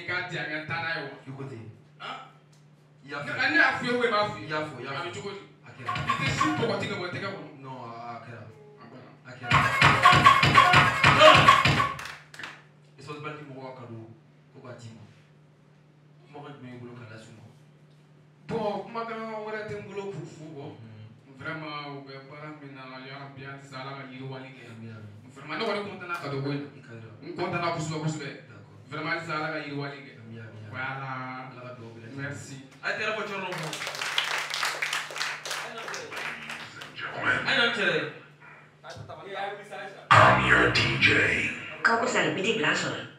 i k'a di yan ka taa n'a ye wa? I ko ten. I y'a fɔ. Ne y'a f'i ye ou i m'a f'i ye? I y'a fɔ, i y'a fɔ. A bɛ cogo di? A kɛra. I tɛ si bɔgɔti ka bɔ tɛgɛ kɔnɔ. Non, a kɛra. A banna. A kɛra. Non! Essence Bandi mɔgɔw ka cadeau ko k'a d'i ma. Kumakan jumɛn b'i bolo k'a las'u ma? Bon, kumakan wɛrɛ tɛ n bolo k'u fo kɔ. Vraiment, u bɛ baara min na yarabi halisa Ala ka yiriwali kɛ. Vraiment, ne kɔni content na cadeau ko in na. N content na kosɛbɛ kosɛbɛ. Vraiment, halisa Ala ka yiriwali kɛ. Voilà. Ala ka dugawu bɛɛ lajɛlen. Merci. A ye tɛgɛrɛ fɔ Cɔrɔnɔ kun. A ye na ni cɛ dɛ. I'm your DJ. Kau biti blasol.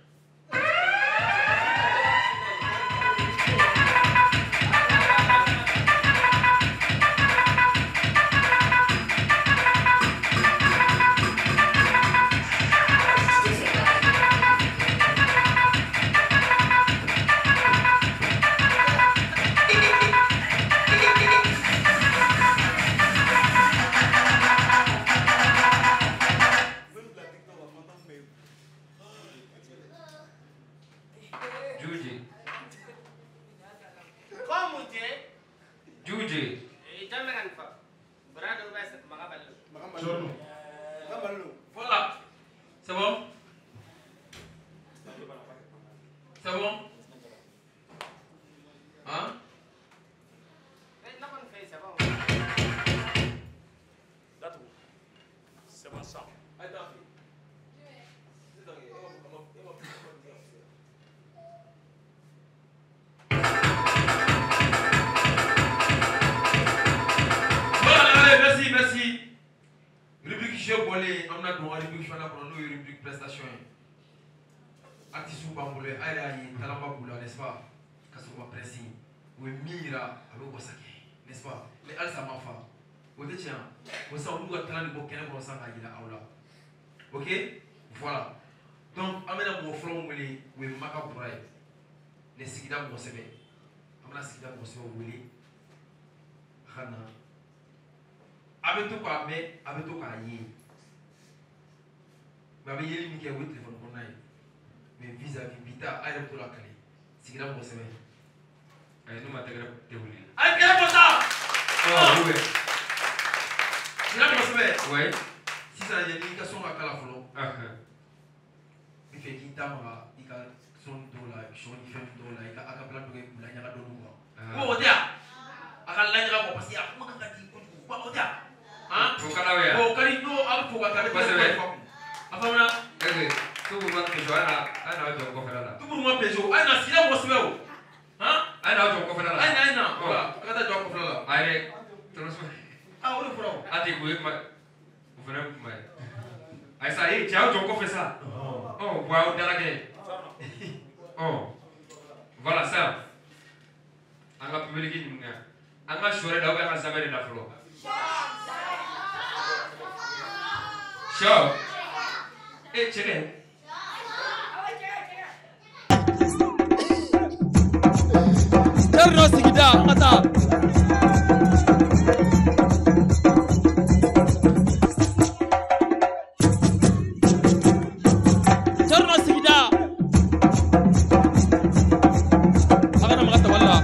Voilà. C'est bon? C'est bon? Hein? C'est bon ça. Voilà, allez, merci, merci. Rubrique jeu bolé, on a don rubrique fana kɔnɔ n'o ye rubrique prestation ye. Artiste b'an bolo a yɛrɛ y'a ye talent b'u la, n'est-ce pas? Ka sɔrɔ u ma presse. U ye min yira a bɛ wasa kɛ, n'est-ce pas? Mais halisa a ma fa. O tɛ tiɲɛ wa? O sisan olu ka talent de bɔ kɛnɛ kɔnɔ sisan k'a yira aw la. Ok? Voilà. Donc an bɛna mɔgɔ fɔlɔ min wele o ye Maka Bura ye. Ne sigida mɔgɔ sɛbɛ. An bɛna sigida mɔgɔ sɛbɛ wele a ka na. A bɛ to k'a mɛn, a bɛ to k'a ye. Mais a bɛ yeli min kɛ o ye téléphone kɔnɔna ye. Mais vis-à-vis bi ta a yɛrɛ bɛ to la kale. Sigida mɔgɔ sɛbɛ. Ayi, n'u ma tɛgɛrɛ tɛ wuli. A ye tɛgɛrɛ fɔ sa! Ɔ, ou bien. Sigida mɔgɔ sɛbɛ. Ouais. Sisan yanni i ka sɔn ka kala fɔlɔ. N bɛ fɛ k'i da maga i ka sɔn dɔw la, sɔ ni fɛn dɔw la, i ka akabila dɔ kɛ k'u laɲaga dɔɔni quoi. O tɛ yan? A ka laɲaga quoi parce que a kuma kan ka di kojugu. O tɛ yan? Hein? O ka d'aw ye wa? O ka di n'o a bɛ fo ka taa a bɛ tɛgɛrɛ fɔ. A faamuna? Est-ce que Tubu ma Peugeot a n'a jɔ kɔfɛla la. Tubu ma Peugeot a ye na sigida mɔgɔ sɛbɛ o. Han? A ye n'aw jɔ kɔfɛla la. A ye na a ye na. Voilà, a ka taa jɔ kɔfɛla la. Ayi, tɔnɔ Ah, o de fɔra o. A tɛ o ye kuma o fana ye kuma ye. Ayi sa, ee cɛ aw jɔ kɔfɛ sa. Ɔ, bon aw dala kɛ. Ɔ, voilà ça. An ka public ɲininka. An ka sɔ de da ou bien an ka zamɛ de da fɔlɔ? Sɔ. E cɛ dɛ. Cɛrinɔ sigida an ka taa. Cɛrinɔ sigida. A kana maga tabali la.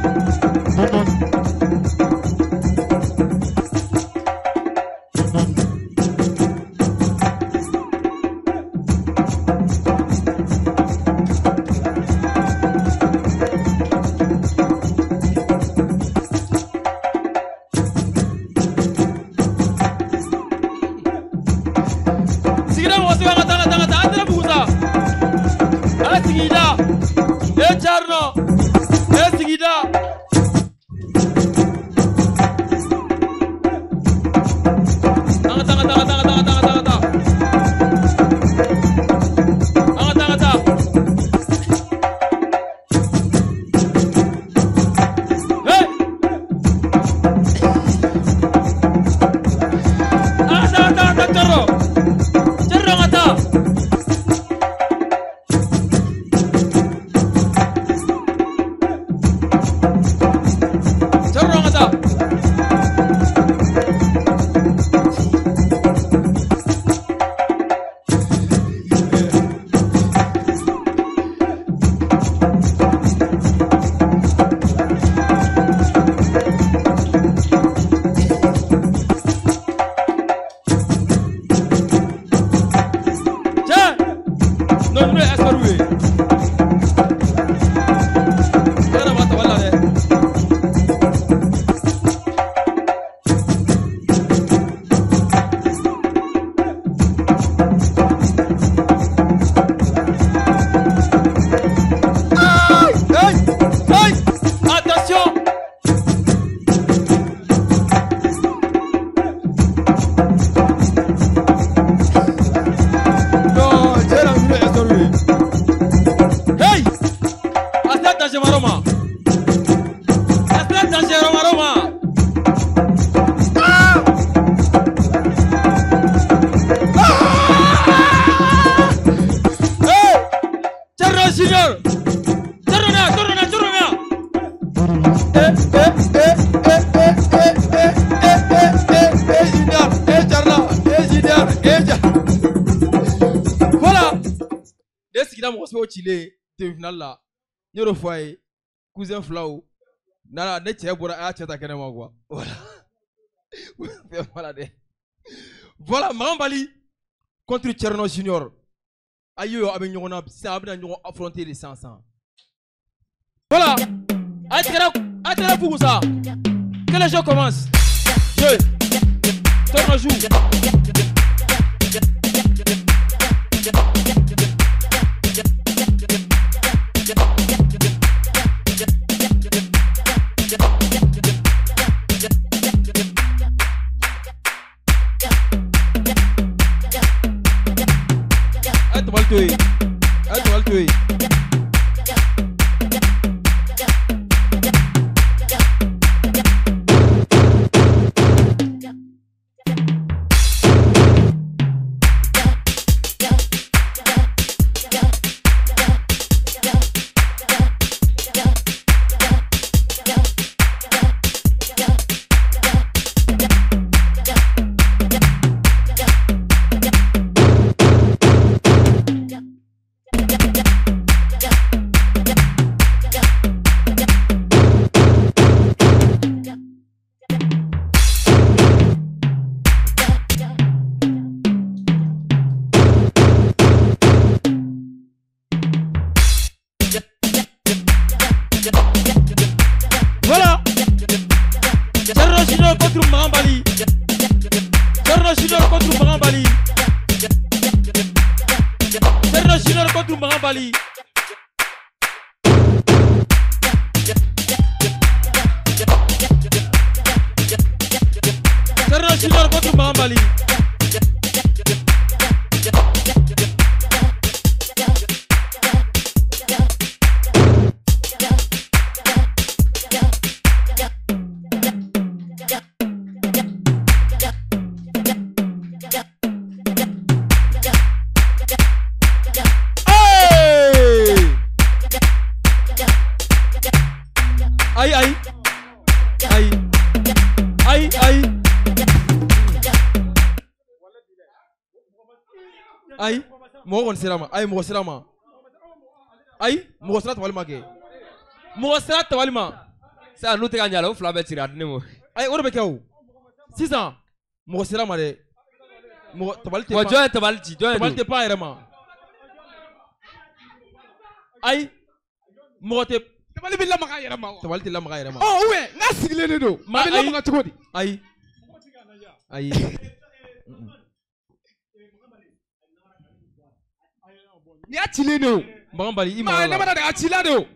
Sigida mɔgɔ sɛbɛ ka taa ka taa ka taa an tɛna bugu sa. Ala sigida. E Cɛrinɔ. E sigida. An ka taa ka taa ka taa ka taa ka taa ka taa. An ka taa ka taa. Hey! An ka taa ka taa ka taa Cɛrinɔ. Cɛrinɔ ka taa. Parce que o cilen demi-finale la n y'o de fɔ a ye cousin filaw nana ne cɛ bɔra a y'a cɛ ta kɛnɛ ma quoi. Voilà. Voilà dɛ. Voilà Makan Bali contre Thierno Junior. Ayi a bɛ ɲɔgɔn na sisan a bɛna ɲɔgɔn affronter de sisan sisan. Voilà. A tɛgɛrɛ fugu sa. Que le jeu commence. Jeu. Thierno joue. Voilà. Thierno Junior contre Makan Bali. Thierno Junior contre Makan Bali. Thierno Junior contre Makan Bali. Thierno Junior contre Makan Bali. Aïe aïe aïe aïe aïe aïe mɔgɔ kɔni sera ma ayi mɔgɔ sera ma ayi mɔgɔ sera tabali ma kɛ mɔgɔ sera tabali ma sisan n'u tɛ ka ɲa la o fila bɛɛ cira a di ne ma ayi o de bɛ kɛ o sisan mɔgɔ sera ma dɛ mɔgɔ tabali tɛ pan jɔn ye tabali ci jɔn ye tabali tɛ pan a yɛrɛ ma ayi mɔgɔ tɛ tabali bɛ lamaga a yɛrɛ ma wa? Tabali tɛ lamaga a yɛrɛ ma. Ɔ ou bien n'a sigilen de don. A bɛ lamaga cogo di? Ayi. Ayi. Ni y'a cilen de o. Makan Bali i magara la. Ne ma da a cila de o.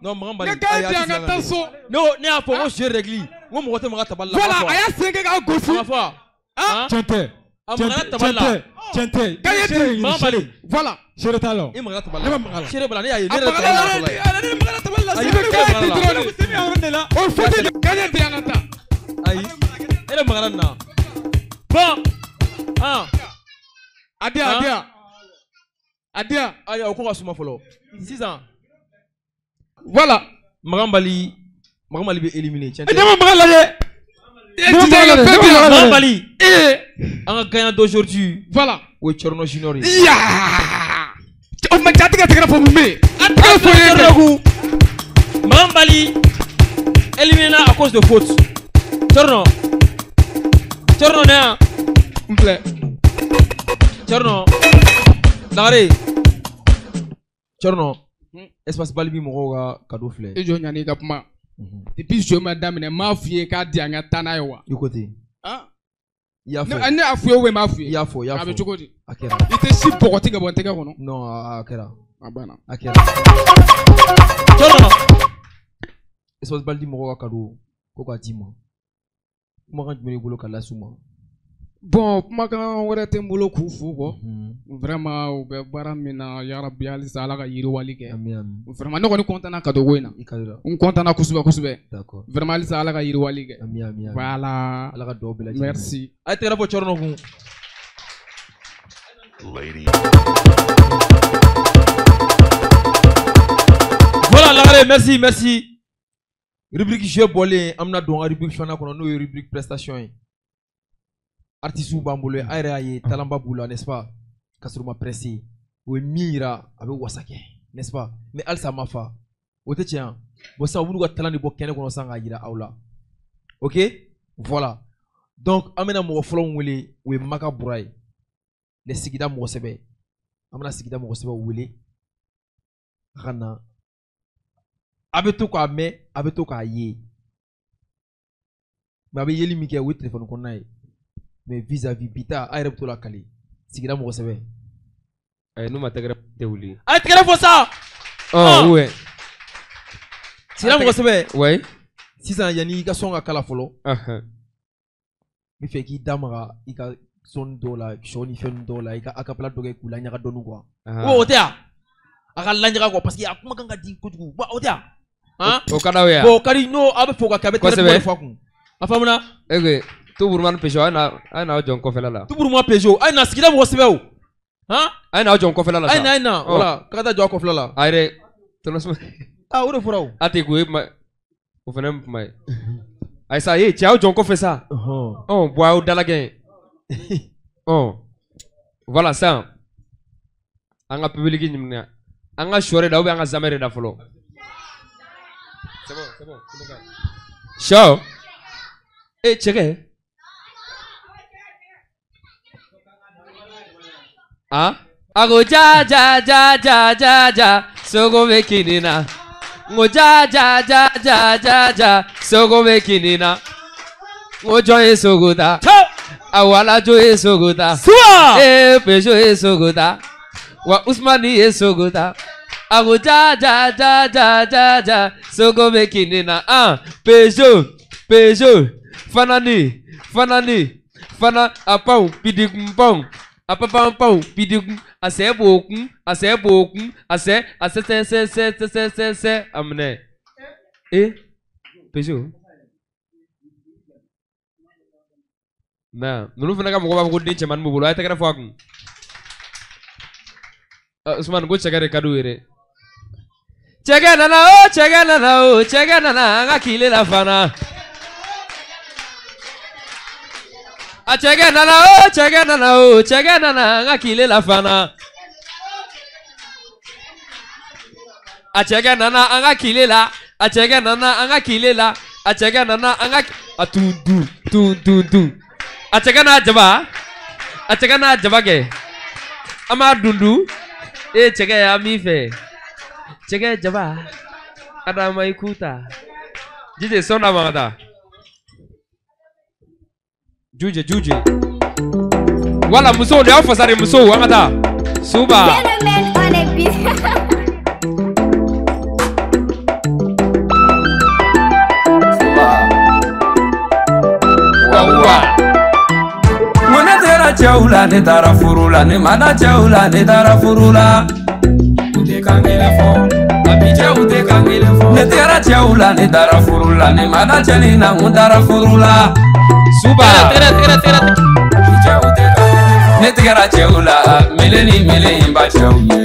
Non Makan Bali. Ne ka di an ka taa so. Ne y'a fɔ ko jeu règle n ko mɔgɔ tɛ maga tabali la. Voilà a y'a sen kɛ k'a gosi. A ma fɔ wa? Tiɲɛ tɛ. A magara tabali la. Tiɲɛ tɛ. Gagne di. Makan Bali. Voilà. Seere t'a la o. I magara tabali la. Ne ma maga la. Seere b'a la ne y'a ye ne A yɛrɛ magara tabali la la. ne magara tabali la. Ayi, I bɛ gagne di dɔrɔn de. O faute de gagne di an ka taa. Ayi e de magara nin na. Bon. Ah. A di yan a di yan. A di yan. Ayi o ko ka suma fɔlɔ. Sisan. Voilà. Makan Bali Makan Bali bɛ éliminer tiɲɛ tɛ. Ne ma maga la dɛ. Makan Bali. An ka gagnant d'aujourd'hui. Voilà. O ye Thierno Junior ye. Yaa. O ma ja tigɛ tigɛ fɔ mun bɛ yen? A tigɛ fɔ ye kɛ. Makan Bali éliminé à cause de faute. Thierno. Thierno ne yan. N filɛ. Thierno. Lagare. Thierno. Espace Bali bi mɔgɔw ka cadeau filɛ. E jɔ ɲani i ka kuma. Depuis jeu ma daminɛ n m'a f'i ye k'a di an ka taa n'a ye wa? I ko ten. I y'a fɔ. Ne y'a f'i ye ou bien n m'a f'i ye? I y'a fɔ i y'a fɔ. A bɛ cogo di? A kɛra. I tɛ si bɔgɔti ka bɔ n tɛgɛ kɔnɔ. Non a kɛra. A banna. A kɛra. Thierno. Espace Bali di mɔgɔw ka cadeau ko k'a d'i ma. Kumakan jumɛn b'i bolo ka las'u ma? Bon kumakan wɛrɛ tɛ n bolo k'u fo kɔ. Vraiment u bɛ baara min na yarabi halisa Ala ka yiriwali kɛ. Vraiment ne kɔni content na cadeau ko in na. N content na kosɛbɛ kosɛbɛ. Vraiment halisa Ala ka yiriwali kɛ. Voilà. Ala ka duwawu bɛɛ lajɛlen. Merci. A ye tɛgɛrɛ fɔ Thierno kun. Voilà Lagare, merci merci. Rubrique jeu bɔlen an bɛna don an ka rubrique filanan kɔnɔ n'o ye rubrique prestation ye. Artistes b'an bolo a yɛrɛ y'a ye talent ba b'u la n'est-ce pas? Ka sɔrɔ u ma pressé. U ye min yira a bɛ wasa kɛ. n'est-ce pas? Mais halisa a ma fa, o tɛ tiɲɛ wa? Bon sisan u b'u ka talent de bɔ kɛnɛ kɔnɔ sisan k'a yira aw la. Ok, voilà. Donc an bɛna mɔgɔ fɔlɔ min wele, o ye Maka Bura ye, les sigida mɔgɔ sɛbɛ. An bɛna sigida mɔgɔ sɛbɛw wele a ka na. A bɛ to k'a mɛn, a bɛ to k'a ye, mais a bɛ yeli min kɛ o ye téléphone kɔnɔna ye, mais vis-à-vis bi ta a yɛrɛ bɛ to la kale sigida mɔgɔ sɛbɛ. Ayi, n'u ma tɛgɛrɛ tɛ wuli. A ye tɛgɛrɛ fɔ sa. Ɔ ouais. Sigida mɔgɔ sɛbɛ. Ouais. Sisan yanni i ka sɔn ka kala fɔlɔ. N bɛ fɛ k'i da maga i ka sɔnni dɔw la, sɔ ni fɛn dɔw la, i ka acapella dɔ kɛ k'u laɲaga dɔɔni quoi. O tɛ yan? A ka laɲaga quoi, parce que a kumakan ka di kojugu. O tɛ yan? O ka d'aw ye. Bon o ka di, n'o aw bɛ fɛ o ka kɛ, a bɛ tɛgɛrɛ fɔ a kun. A faamuna? Ok, Tuburumani Peugeot, a ye n'aw jɔ n kɔfɛla la. Tuburuma Peugeot, a ye na sigida mɔgɔ sɛbɛ o. Han? A ye n'aw jɔ n kɔfɛla la sa. A ye na, a ye na, voilà, k'a ka taa jɔ a kɔfɛla la. A yɛrɛ, tɔnɔ. Ah, o de fɔra o. A tɛ ko e kuma, o fana ye kuma ye. Ayi sa, ye cɛ aw jɔ n kɔfɛ sa. Ɔ bon aw dalagɛn. Ɔ voilà sisan, an ka public ɲininka, an ka sɔ de da ou bien an ka zamɛ de da fɔlɔ. C'est bon, c'est bon. Sɔ. E cɛkɛ. Ah? A ko ja ja ja ja ja ja, sogo bɛ kini na. N ko ja ja ja ja ja ja, sogo bɛ kini na. N ko jɔn ye sogo ta? Awalajo ye sogo ta. Suwa! Ee Peugeot ye sogo ta. Wa Usmani ye sogo ta. A ko ja ja ja ja ja ja, sogo bɛ kini na. Ah, Peugeot, Peugeot, fanani, fanani, fana apaw pidigun paw. Apapampaw pidigun, a sɛ b'o kun, a sɛ b'o kun, a sɛ, a sɛ sɛ sɛ sɛ sɛ sɛ sɛ sɛ, a minɛ. E Peugeot. Na, ninnu fana ka mɔgɔ b'a fɔ ko den cɛmannin b'u bolo, a ye tɛgɛrɛ fɔ a kun. Usumani ko cɛkɛ de ka d'u ye dɛ. Cɛkɛ nana o, cɛkɛ nana o, cɛkɛ nana an ka kile la fana. A cɛkɛ nana o, cɛkɛ nana o, cɛkɛ nana an ka kile la fana. A cɛkɛ nana an ka kile la, a cɛkɛ nana an ka kile la, a cɛkɛ nana an ka a tun dun tun dun dun. A cɛkɛ n'a jaba, a cɛkɛ n'a jaba kɛ. An b'a dun dun. E cɛkɛ an b'i fɛ. Cɛkɛ jaba, Adama i k'u ta. Jije sɔn d'a ma ka taa. Juje juje. Wala musow de y'aw fasa de musow an ka taa. Suba. Suba. Wa wa. Ngo ne taara cɛw la, ne taara furu la, ne ma da cɛw la, ne taara furu la. U tɛ kan kelen fɔ, a bi cɛw tɛ kan kelen fɔ. Ne taara cɛw la, ne taara furu la, ne ma da cɛnin na, n taara furu la. Suba. Ne tigɛra cɛw la, mele ni mele in ba cɛw ye,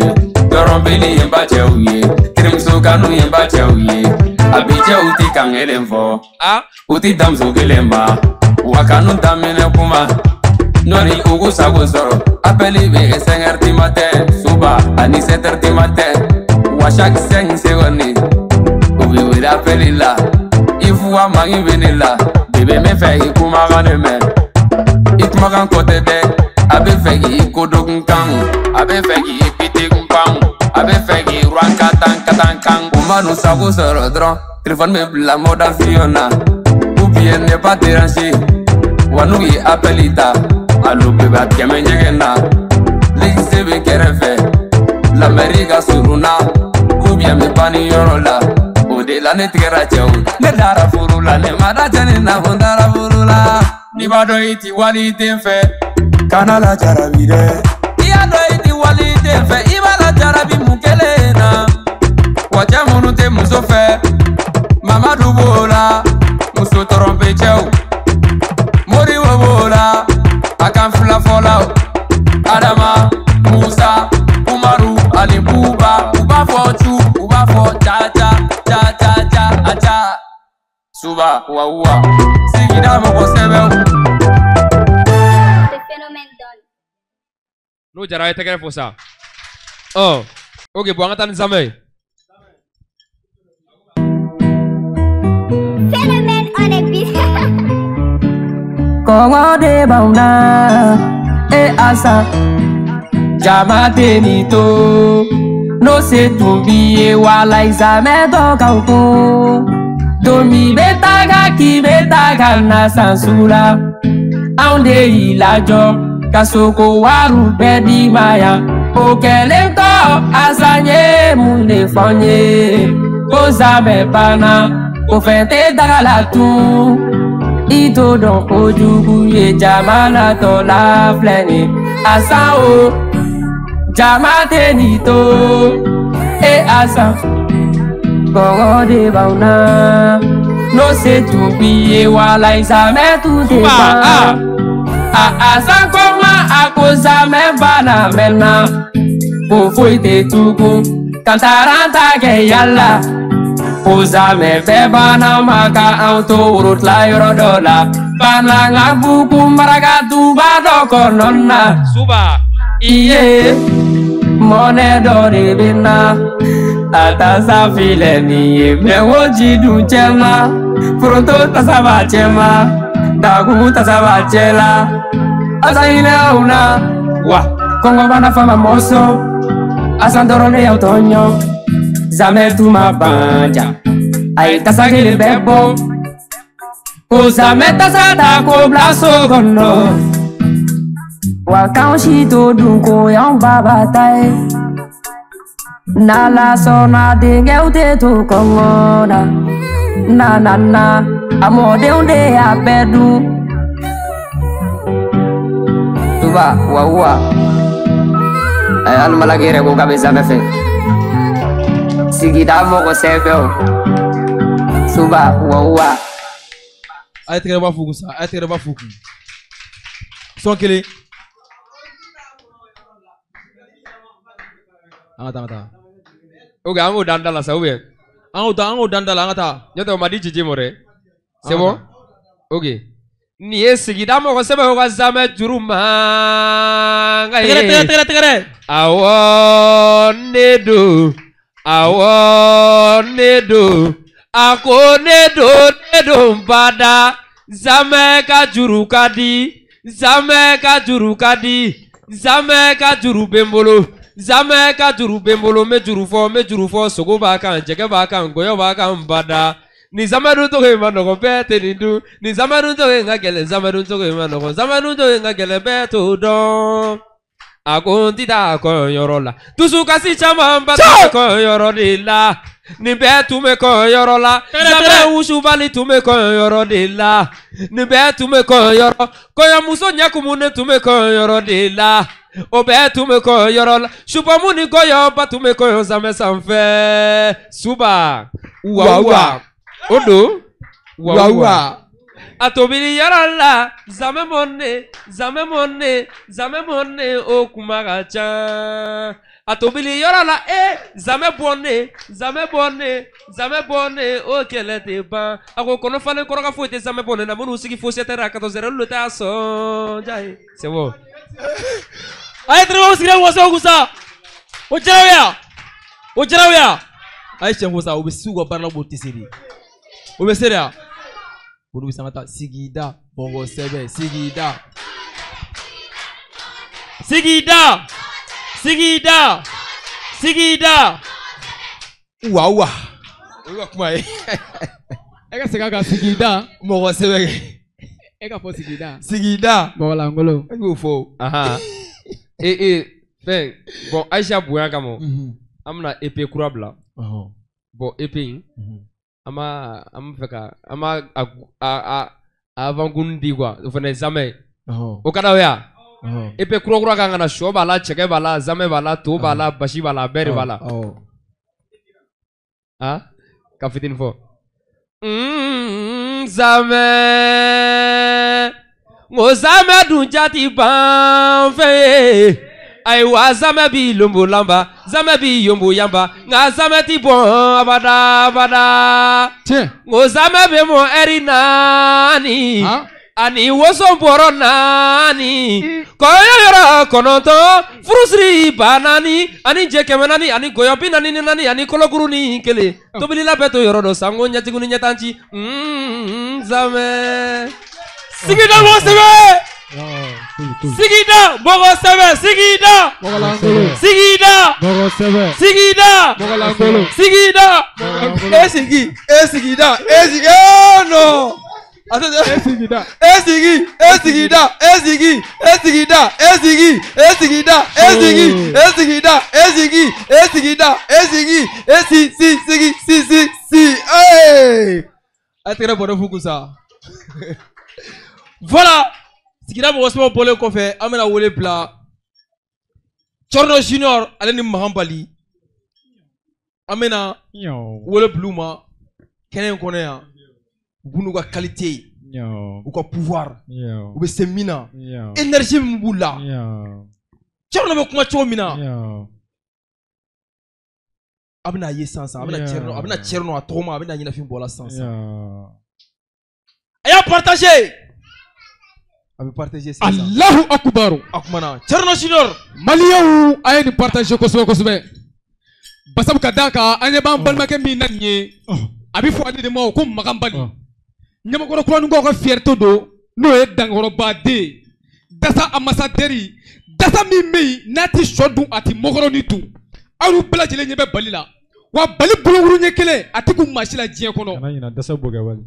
dɔrɔnbeli in ba cɛw ye, terimuso kanu in ba cɛw ye. A bi cɛw ti kan kelen fɔ, u ti dan muso kelen ma, wa kanu daminɛ kuma. Nɔni u k'u sago sɔrɔ, appel bɛ kɛ 5 heures du matin, suba ani 7 heures du matin, wa chaque 5 secondes u bɛ wele appel la. I fuwa mangi bɛ ne la. Bébé n bɛ fɛ i kumakan de mɛn, i kumakan kɔ tɛ dɛ. A bɛ fɛ k'i kodokun kan, a bɛ fɛ k'i pitikun pan, a bɛ fɛ k'i ruwan katan katan kan. U ma n'u sago sɔrɔ dɔrɔn, téléphone bɛ bila mode avion na, ou bien ne pas déranger. Wa n'u ye appel ta, allo bébé a kɛmɛ ɲɛgɛn na, lycée bɛ kɛrɛfɛ, la mairie ka surun na, ou bien n bɛ banni yɔrɔ la. O de la ne tigɛra cɛw, ne taara furu la, ne ma da cɛnin na, n taara furu la. N'i b'a dɔn i ti waliden fɛ, kana lajarabi dɛ. I y'a dɔn i ti waliden fɛ, i b'a lajarabi mun kelen na. Wa cɛ minnu tɛ muso fɛ, Mamadu b'o la, muso tɔrɔnpe cɛw, Moribo b'o la, a kan fila fɔlaw, Adama, Musa, Umaru ani Buba, u b'a fɔ cu, u b'a fɔ ca ca ca ca ca a ca. Suba wa wa, sigida mɔgɔ sɛbɛw. N'o jara a ye tɛgɛrɛ fɔ sa. Ɔ. Ok, bon, an ka taa ni zamɛ ye. Phénomène on est bis. Kɔngɔ de b'anw na, e asa. Jama tɛ nin to, n'o se tun b'i ye walayi zamɛ dɔ k'anw to. Don min bɛ taga k'i bɛ taga na san su la, anw de y'i lajɔ ka soko wariw bɛɛ d'i ma yan. O kɛlen kɔ Asan ye mun de fɔ n ye? Ko zamɛ banna, ko fɛn tɛ daga la tun. I t'o dɔn kojugu ye jamana tɔ la filɛ nin ye. Asan o, jama tɛ nin to, e Asan. Kɔngɔ de b'anw na, n'o se tun b'i ye walayi zamɛ tun tɛ ban. A Asan ko ma a ko zamɛ banna mɛnna, ko foyi tɛ tugun, ka taara ta kɛ yala. Ko zamɛ bɛɛ banna ma ka anw to woro tila yɔrɔ dɔ la. Banna ka bugu maraka duba dɔ kɔnɔ na. Suba. I ye mɔnɛ dɔ de bɛ na. A tasa filɛ nin ye, mɛ o ji dun cɛ ma. Foronto tasa b'a cɛ ma, dagun tasa b'a cɛ la. Asan hinɛ anw na, wa kɔngɔ b'an na fama mɔsɔn. Asan dɔrɔn de y'aw tɔɲɔ. Zamɛ tun ma ban ja, a ye tasa kelen bɛɛ bɔ. Ko zamɛ tasa ta k'o bila so kɔnɔ. Wa k'anw si t'o dun ko y'anw baba ta ye. N'Ala sɔnna denkɛw tɛ to kɔngɔ na. Na na na, a mɔdenw de y'a bɛɛ dun. Tuba wa wa. Hali Malaki yɛrɛ ko k'a bɛ zamɛ fɛ. Sigida mɔgɔ sɛbɛw. Suba wa wa. A ye tɛgɛrɛ b'a f'u kun sa, a ye tɛgɛrɛ b'a f'u kun. Sɔn kelen. An ka taa, an ka taa. Ok, an k'o dan da la sa ou bien? An k'o dan, an k'o dan da la, an ka taa. N'o tɛ o ma di Jiji ma dɛ. C'est bon? Ok. Nin ye sigida mɔgɔ sɛbɛw ka zamɛ juru mankan ye. Tɛgɛrɛ, tɛgɛrɛ, tɛgɛrɛ, tɛgɛrɛ. Awɔ, ne don. Awɔ, ne don. A ko ne don, ne don bada. Zamɛ ka juru ka di. Zamɛ ka juru ka di. Zamɛ ka juru bɛ n bolo. Zamɛ ka juru bɛ n bolo. N bɛ juru fɔ, n bɛ juru fɔ. Sogo b'a kan, jɛgɛ b'a kan, ngɔyɔ b'a kan bada. Nin zamɛ dun cogo in ma nɔgɔn, bɛɛ tɛ nin dun. Nin zamɛ dun cogo in ka gɛlɛn, zamɛ dun cogo in ma nɔgɔn. Zamɛ dun cogo in ka gɛlɛn, bɛɛ t'o dɔn. A ko n ti taa kɔɲɔyɔrɔ la. Dusukasi camanba tun bɛ kɔɲɔyɔrɔ de la. Nin bɛɛ tun bɛ kɔɲɔyɔrɔ la. Zamɛ wusubali tun bɛ kɔɲɔyɔrɔ de la. Nin bɛɛ tun bɛ kɔɲɔyɔrɔ. Kɔɲɔmuso ɲɛkumunen tun bɛ kɔɲɔyɔrɔ de la. O bɛɛ tun bɛ kɔɲɔyɔrɔ la. Supamu ni kɔɲɔba tun bɛ kɔɲɔ zamɛ sanfɛ. Suba. Wa wa. O don. Wa wa. A tobili yɔrɔ la, zamɛ mɔne, zamɛ mɔne, zamɛ mɔne, o kuma ka ca. A tobili yɔrɔ la, e zamɛ bɔnne, zamɛ bɔnne, zamɛ bɔnne, o kɛlɛ tɛ ban. A ko kɔnɔ falen kɔrɔ ka foyi tɛ zamɛ bɔnne na, minnu sigi fo 7 heures à 14 heures, olu de t'a sɔn. Jaye, c'est bon. A ye tɛgɛrɛ bɔ sigida mɔgɔ sɛbɛw kun sa. O diyara u ye wa? O diyara u ye wa? A ye tiɲɛ fɔ sa, u bɛ s'u ka baara la, u b'o tɛ se de. O bɛ se de wa? Olu bɛ sanga ta sigida mɔgɔ sɛbɛ, sigida. Sigida. Sigida. Sigida. Wa wa. O y'u ka kuma ye. E ka segin a kan sigida. Mɔgɔ sɛbɛ. E ka fɔ sigida. Sigida. Mɔgɔ lankolon. E k'o fɔ. Ahan. E fɛn bon Aïcha bonya kama. An bɛna EP kura bila. Bon EP in. An b'a an bɛ fɛ ka an b'a a avant-goût di quoi. O fana ye zamɛ ye. O ka d'aw ye wa? EP kura kura kan ka na, sɔ b'a la, cɛkɛ b'a la, zamɛ b'a la, to b'a la, basi b'a la, a bɛɛ de b'a la. Ah, ka fitinin fɔ. Zamɛ, n ko zamɛ dun jati ban fɛn ye. Ayiwa zamɛ b'i lonbolanba, zamɛ b'i yonboyanba, nka zamɛ ti bɔn abada abada. Tiɲɛ. N ko zamɛ bɛ mɔ ɛri 4. Ani woso bɔrɔ 4 kɔɲɔ yɔrɔ 9 furusiri 4,000 ani jɛ 400 ani gɔyɔ 44 ani kolokuru ni 1 tobilila bɛɛ to yɔrɔ dɔ sango ɲɛtigiw ni ɲɛtanci zamɛ sigida mɔgɔ sɛbɛ sigida mɔgɔ sɛbɛ sigida sigida sigida sigida e sigi e sigida e sigi eh non e sigida e sigi e sigida e sigi e sigida e sigi e sigida e sigi e sigida e sigi e sigida e sigi e si si sigi si si si eh a tɛgɛrɛ bɔrɛ fu kun sa. Voilà, sigida mɔgɔ sɛbɛn bɔlen kɔfɛ an bɛna wele bila Thierno Junior ale ni Mahan Bali an bɛna wele bila u ma kɛnɛ in kɔnɔ yan u b'u n'u ka qualité u ka pouvoir u bɛ se min na énergie min b'u la Thierno bɛ kuma cogo min na a bɛna ye sisan sisan a bɛna Thierno a tɔgɔ ma a bɛna ɲɛnafin bɔ a la sisan sisan a y'a partager. A bɛ partager sisan. Alahu akubaru. A kumana Thierno Junior. Maliyɛnw a ye nin partager kosɛbɛ kosɛbɛ. Basabu ka d'a kan an ɲɛ b'an balimakɛ min na nin ye. A bɛ fɔ ale de ma ko Makan Bali. Ɲamakɔrɔ kuraninkaw ka fierté don n'o ye Dankɔrɔba den ye. Dasa ambassadeur dasa min bɛ yen n'a tɛ sɔ dun a tɛ mɔkɔrɔni dun. Aw bɛɛ lajɛlen ɲɛ bɛ Bali la. Wa Bali bolokuru ɲɛ kelen a tɛ kun maa si la diɲɛ kɔnɔ. Kana ɲinɛ dasa bokɛ wali.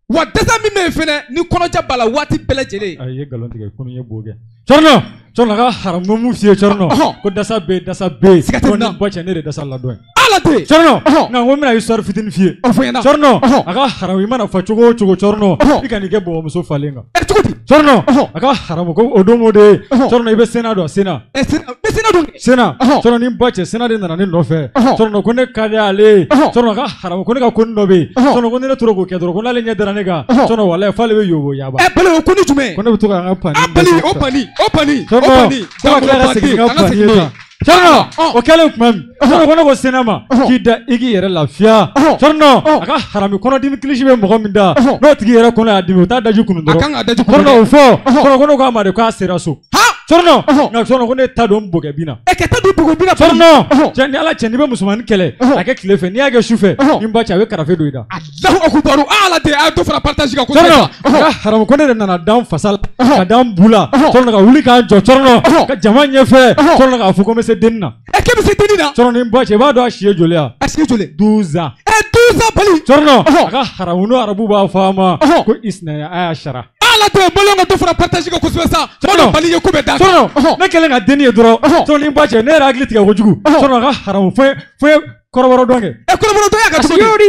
Wa dasa min bɛ yen fɛnɛ ni kɔnɔja b'a la waati bɛɛ lajɛlen. A ye nkalon tigɛ ko ni ye bo kɛ. Thierno Thierno ka haramu mun f'i ye Thierno ko dasa bɛ yen dasa bɛ yen. Siga tɛ nin na. Ko ni ba cɛ ne de dasa ladɔn ye. Ala de. Thierno nka n ko n bɛna histoire fitinin f'i ye. O fɔ n ɲɛna. Thierno a ka haramu i mana fa cogo o cogo Thierno i kan'i kɛ bɔgɔmuso falen kan. Ɛ cogo di. Thierno a ka haramu ko o don o de ye. Thierno i bɛ Sena dɔn Sena. Ɛ Sena n bɛ Sena dɔn. Sena Thierno ni n ba cɛ Sena de nana ne nɔfɛ. Thierno ko ne ka di ale ye. Thierno a ka haramu ko ne ka ko dɔ bɛ yen. Thierno ko ni ne tora k'o kɛ dɔrɔn ko n'ale ɲɛ dara ne kan. Thierno walayi f'ale bɛ yobo yaba. Ɛ Bali o ko ni jumɛn. Ko ne bɛ to ka n ka pani. A Bali o pani o pani o pani. Ko ka tila ka segin n ka pani ye tan. Thierno o kɛlen tuma min Thierno ko ne ko Sena ma k'i da i k'i yɛrɛ lafiya. Thierno a ka harami kɔnɔdimi kilisi bɛ mɔgɔ min da n'o tigi yɛrɛ kɔnɔ y'a dimi o t'a daji kunu dɔrɔn. A kan ka daji kunu. Thierno o fɔ Thierno ko ne k'a ma de k'a sera so. Thierno nka Thierno ko ne ta don bokɛ bin na. Ɛ ka ta don bokɛ bin na. Thierno cɛ ni Ala cɛ n'i bɛ musomanin kɛlɛ a kɛ tile fɛ n'i y'a kɛ su fɛ ni n ba cɛ a bɛ karafe don i da. Alahu akubaru ala de a ye dɔ fara partage kan kosɛbɛ. Thierno a ka haramu ko ne de nana da n fasa la ka da n bu la Thierno ka wuli k'an jɔ Thierno ka jama ɲɛfɛ Thierno k'a fɔ ko n bɛ se denni na. Ɛ k'e bɛ se denni na. Thierno ni n ba cɛ i b'a dɔn a si ye joli ye wa. A si ye joli. 12 ans. Ɛ 12 ans Bali. Thierno a ka haramu n'o arabu b'a fɔ a ma ko isinaya a y'a sara. Ala de maliyɛnw ka dɔ fara partage kan kosɛbɛ sa. Thierno Bali ye ko bɛɛ d'a kan. Thierno ne kɛlen ka denni ye dɔrɔn Thierno ni n ba cɛ ne yɛrɛ hakili tigɛ kojugu Thierno a ka haramu fɛn fɛn kɔrɔbɔrɔ dɔn kɛ. Ɛ kɔrɔbɔrɔ dɔn y'a ka cogo di.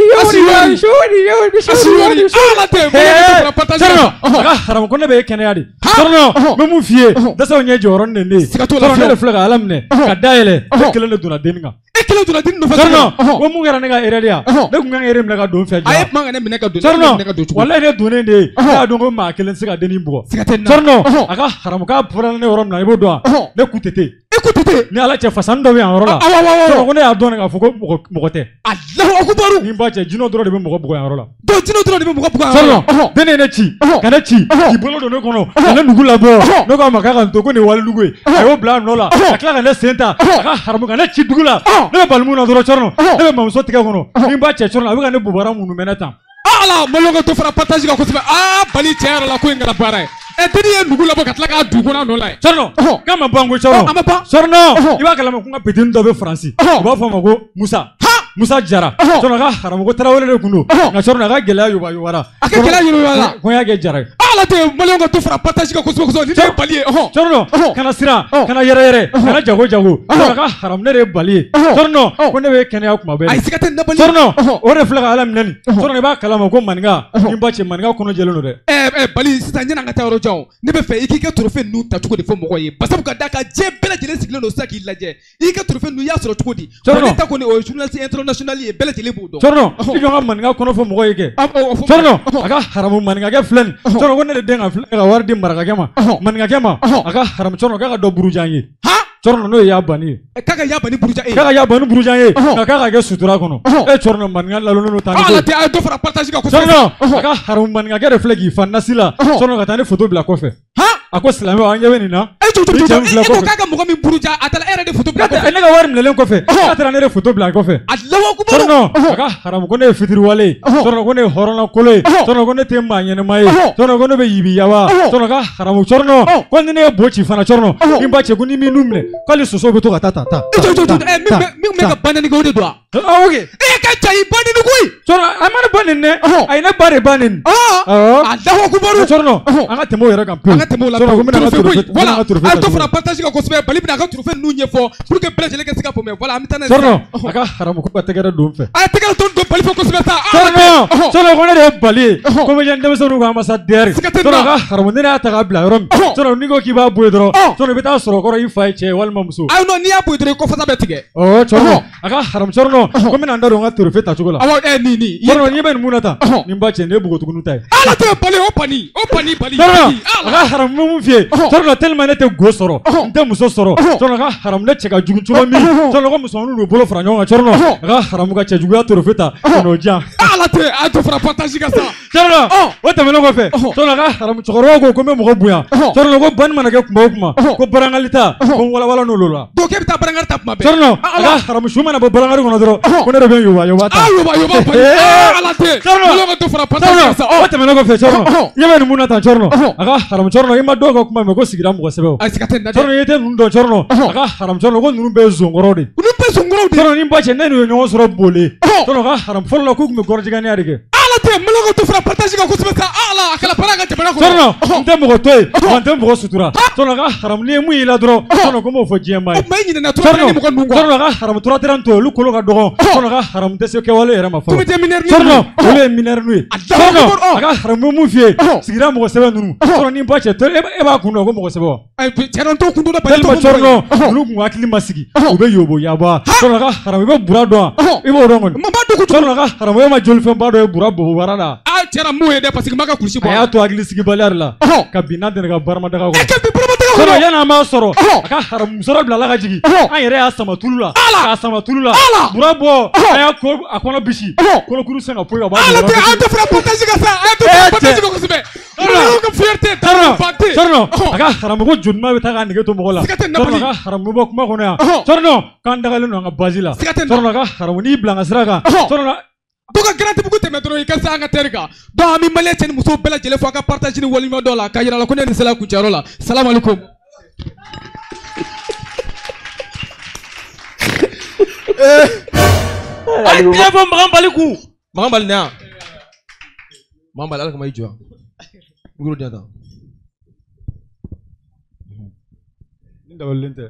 Ala de maliyɛnw ka dɔ fara partage kan. Thierno a ka haramu ko ne bɛ e kɛnɛya de. Thierno n bɛ mun f'i ye dasaw ɲɛ jɔyɔrɔ nin de ye. Siga t'o la Thierno ne de filɛ ka Ala minɛ ka dayɛlɛ ne kelen de donna denni kan. E kelen donna denni nɔfɛ. Thierno ko mun kɛra ne ka erreur ye ne kun kan ka erreur minɛ ka don fɛ. A ye kuma ka ne minɛ ka don. Thierno walayi ne donnen de ye ne y'a dɔn ko maa kelen tɛ se ka denni bugɔ. Siga tɛ nin na. Thierno a ka haramu k'a bɔra ne yɔrɔ min na i b'o dɔn wa ne ku tɛ ten. E ku tɛ ten. Ni Ala cɛ fasani dɔ bɛ yan yɔrɔ la. Awɔ. Thierno ko ne y'a dɔn k'a fɔ ko mɔgɔ tɛ. Alahu akubaru. Ni n ba cɛ jinɛw dɔrɔn de bɛ mɔgɔ bugɔ yan yɔrɔ la. Donc jinɛw dɔrɔn de bɛ mɔgɔ bugɔ yan yɔrɔ la. Thierno den ye ne ci ka ne ci k'i bolo don ne kɔnɔ ka ne nugu labɔ ne k'a ma k'a ka n to ko nin ye walidugu ye a y'o bila a nɔ la ka tila ka ne sen ta a ka haramu ka ne ci dugu la ne bɛ bali mun na dɔrɔn Thierno ne bɛ mamuso tigɛ kɔnɔ ni n ba cɛ Thierno a bɛ ka ne bobara munnu mɛnɛ tan. Ala maliyɛnw ka dɔ fara partage kan kosɛbɛ aa Bali tiɲɛ yɛrɛ la ko in kɛra baara ye. Ɛ denni ye nugu labɔ ka tila k'a dun kɔnɔ a nɔ la ye. Thierno k'a ma ban ko Thierno. A ma ban. Thierno i b'a kalama ko n ka petini dɔ bɛ Faransi u b'a fɔ a ma ko Musa. Musa Jara Thierno a ka haramu ko Tarawele de kun don nka Thierno a ka gɛlɛya yobayobara. A ka gɛlɛya yobayobara. Ko n y'a kɛ Jara ye. Ala de maliyɛnw ka dɔ fara partage kan kosɛbɛ kosɛbɛ ni ne ye Bali ye. Thierno kana siran kana yɛrɛ yɛrɛ kana jago jago Thierno a ka haramu ne de ye Bali ye. Thierno ko ne bɛ kɛnɛya kuma bɛɛ. Ayi siga tɛ nin na Bali. Thierno o de filɛ ka Ala minɛ nin. Thierno i b'a kalama ko maninka ni n ba cɛ maninka kɔnɔ jɛlen don dɛ. Ɛ Bali sisan ɲɛna an ka taa yɔrɔ jan ne bɛ fɛ i k'i ka trophée ninnu ta cogo de fɔ mɔgɔw ye basabu ka d'a kan diɲɛ bɛɛ lajɛlen sigilen don sisan k'i lajɛ i ka trophée ninnu i y'a sɔrɔ cogo di. Thierno ne ta kɔni o ye journaliste international ye bɛɛ lajɛlen b'o dɔn. Thierno i jɔ n ka maninka kɔnɔ fɔ mɔgɔw ye kɛ. Thierno a ka haramu maninkakɛ filɛ nin. Thierno ko ne de den ka filɛ ka wari di marakakɛ ma maninkakɛ ma a ka haramu Thierno k'a ka dɔ buruja n ye. Cɔrɔnɔ n'o ye Yabani ye. K'a ka Yabani buruja e. K'a ka Yabani buruja ye. Nka k'a ka kɛ sutura kɔnɔ. E Cɔrɔnɔ maninka lalonnen don tan. Ala tɛ a ye dɔ fara partage kan kosɛbɛ. Cɔrɔnɔ a ka haramu maninkakɛ de filɛ k'i fa nasi la. Cɔrɔnɔ ka taa ne photo bila kɔfɛ. A ko silamɛw an ɲɛ bɛ nin na. E jɔ jɔ jɔ e ko k'a ka mɔgɔ min buruja a taara e yɛrɛ de photo bila kɔfɛ. Ne ka wari minɛlen kɔfɛ. K'a taara ne de photo bila kɔfɛ. Alahu akubaru. Cɔrɔnɔ a ka haramu ko ne ye fitiriwale ye. Cɔrɔnɔ ko ne ye hɔrɔnlankolon ye. Cɔrɔnɔ ko ne tɛ maa ɲɛnɛma ye. Cɔrɔnɔ ko ne bɛ yibi-yaba. Cɔrɔnɔ ka haramu cɔrɔnɔ ko ni ne ye bo ci fana cɔrɔnɔ ni n ba cɛ ko ni min minɛ k'ale soso bɛ to ka taa ta ta. E jɔ jɔ jɔ min bɛ ka ba nɛni kɛ o de don wa. Ok. E ka ca i ba nɛni koyi. Cɔrɔnɔ a ma ne ba nɛni dɛ. A ye ne ba de ba nɛni. Alahu akubaru. Cɔrɔnɔ an ka tɛmɛ o yɛrɛ kan pewu. An ka tɛmɛ o la pewu. Voilà, a ye dɔ fara partage kan kosɛbɛ. Bali bɛna a ka trophée ninnu ɲɛfɔ pour que bɛɛ lajɛlen ka se ka faamuya. Voilà, an bɛ taa n'a ye. Cɔrɔnɔ a ka haramu ko ka tɛgɛrɛ don n fɛ. A ye tɛgɛrɛ don Bali fɛ kosɛbɛ sa. Cɔrɔnɔ cɔrɔnɔ ko ne de ye Bali ye. Comédien denmisɛnninw ka ambassadeur. Cɔrɔnɔ a ka haramu ne y'a ta k'a bila yɔrɔ min. Cɔrɔnɔ n'i ko k'i b'a bɔ yen dɔrɔn. Cɔrɔnɔ i bɛ taa sɔrɔ kɔrɔ i fa ye cɛ ye walima muso. Ayi non n'i y'a bɔ yen dɔrɔn i kɔfasa bɛ tigɛ. Cɔrɔnɔ a ka haramu cɔrɔnɔ ko n bɛna n da don n ka trophée tacogo la. Awɔ nin nin. Cɔrɔnɔ n'i bɛ nin mun na tan. Nin ba cɛ nin ye npogotiginin ta ye. Ala tɛ Bali o pani o pani Bali. Cɔrɔnɔ a ka haramu n bɛ mun f'i ye. Cɔrɔnɔ tellement ne tɛ go sɔrɔ n tɛ muso sɔrɔ. Cɔrɔnɔ ka haramu ne cɛ ka jugu cogo min. Cɔrɔnɔ ko musomaninw y'u bolo fara ɲɔgɔn kan. Cɔrɔnɔ a ka haramu ka cɛjuguya trophée ta ka n'o di yan. Ala tɛ a ye dɔ fara partage kan sa. Cɔrɔnɔ o tɛmɛnen kɔfɛ. Cɔrɔnɔ ka haramu cɛkɔrɔbaw ko n bɛ mɔgɔ bonya. Cɔrɔnɔ ko banni mana kɛ kuma o kuma. Ko barankali ta ko n walawala n'olu la. Donc e bɛ taa barankali ta kuma bɛɛ. Cɔrɔnɔ a ka haramu su mana bɔ barankali kɔnɔ dɔrɔn ko ne de bɛ yoba yoba ta. Yoba yoba bali. Ala tɛ. Cɔrɔnɔ ka dɔ fara partage kan sa. O tɛmɛnen kɔfɛ cɔrɔnɔ ɲɛ bɛ nin mun na tan cɔrɔnɔ a ka haramu cɔrɔnɔ i ma dɔw ka kuma mɛn ko sigira mɔgɔ sɛbɛw. Ayi siga tɛ nin na dɛ. Cɔrɔnɔ i tɛ ninnu dɔn cɔrɔnɔ a ka haramu cɔrɔnɔ ko ninnu bɛɛ ye zonkɔrɔw de. Ninnu bɛɛ zonkɔrɔw de. Cɔrɔnɔ ni n ba cɛ ne n'u ye ɲɔgɔn sɔrɔ bole. Cɔrɔnɔ ka haramu fɔlɔ la k'u tun bɛ gɔrɔjiganiya de kɛ. Ala tɛ maliyɛnw ka dɔ fara partage kan kosɛbɛ sa. Ala a kɛla baara ka jamana kɔnɔ. Cɔrɔnɔ n tɛ mɔgɔ to yen wa n tɛ mɔgɔ sutura. Cɔrɔnɔ ka haramu n'i ye mun y'i la dɔrɔn cɔrɔnɔ ko n b'o fɔ diɲɛ maa ye. O tuma e ɲinɛna tura ni mɔgɔ ninnu kɔ. Cɔrɔnɔ ka haramu tura tɛ n to yen olu kolo ka dɔgɔ. Cɔrɔnɔ ka haramu tɛ se kɛwale yɛrɛ ma fɔlɔ. Comité mineur ni. Cɔrɔnɔ olu ye mineur ye. Cɔrɔnɔ a ka haramu n bɛ mun f'i ye. Sigida mɔgɔ sɛbɛ ninnu. Cɔrɔnɔ ni n ba cɛ e b'a kun dɔn ko mɔgɔ sɛbɛ wa. Ayi cɛ n t'o kun dɔn dɛ. Tellement cɔrɔnɔ olu kun hakili ma sigi u bɛ yobo yaba. Cɔrɔnɔ ka haramu i bɛ bura dɔn wa. I b'o dɔn kɔni. Cɔrɔnɔ ka haramu e ma jolifɛnba dɔ ye bura bobara la. A cɛra mun ye dɛ parce que n b'a ka kulusi bɔ. A y'a to hakili sigibaliya de la. Ka bin n'a dɛnɛ ka baramadaga kɔnɔ. E ka bin baramadaga kɔnɔ. Cɔrɔnɔ yanni an b'a sɔrɔ. A ka haramu musɔrɔ bilala ka jigin. An yɛrɛ y'a sama tulu la. K'a sama tulu la. Bura bɔ. A y'a ko a kɔnɔ bisi. Kolokuru sen ka poyi ka bɔ a Ala tɛ an tɛ fara partage kan sa. An tɛ fara partage kan kosɛbɛ. Maliyɛnw ka fierté fierté. Cɔrɔnɔ a ka haramu ko joli bɛ taa k'a nege to mɔgɔ la. Siga tɛ nin na Bali. Cɔrɔnɔ a ka haramu bɔ kuma kɔnɔ yan. Cɔrɔnɔ k'an dagalen don an ka base la. Siga tɛ nin na. Cɔrɔnɔ a ka haramu n'i bila an ka sira kan. Cɔrɔnɔ dɔ ka garantibugu tɛmɛ dɔrɔn i ka se an ka terre kan. Donc an bɛ maliyɛn cɛ ni musow bɛɛ lajɛlen fo a ka partage ni waleɲuman dɔ la k'a yira la ko ne nin sera kuncɛyɔrɔ la. Salamu aleykum. A ye tɛgɛ fɔ Makan Bali kun. Makan Bali na yan. Makan Bali ala kama i jɔ yan. Micro di yan tan. Ni dabalilen tɛ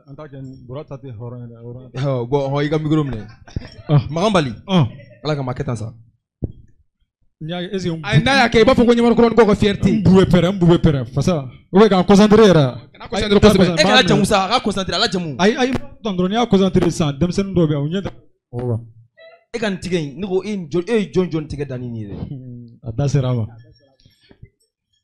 an t'a kɛ Bura ta tɛ hɔrɔn ye dɛ. Bon i ka micro minɛ. Makan Bali. Ala kama a kɛ tan sa. Ayi n'a y'a kɛ i b'a fɔ ko ɲamakɔrɔnin ka fierté. N bu bɛ pɛrɛn n bu bɛ pɛrɛn fasa ou bien k'an concentré yɛrɛ. Kana concentré kosɛbɛ. E kana jamu sa a ka concentré ala jamu. Ayi ayi tan dɔrɔn n'i y'a concentré sisan denmisɛnnin dɔw bɛ yan u ɲɛ tɛ mɔgɔ kan. E ka nin tigɛ in ne ko e ye jɔn tigɛ da ni nin ye dɛ. A da sera a ma.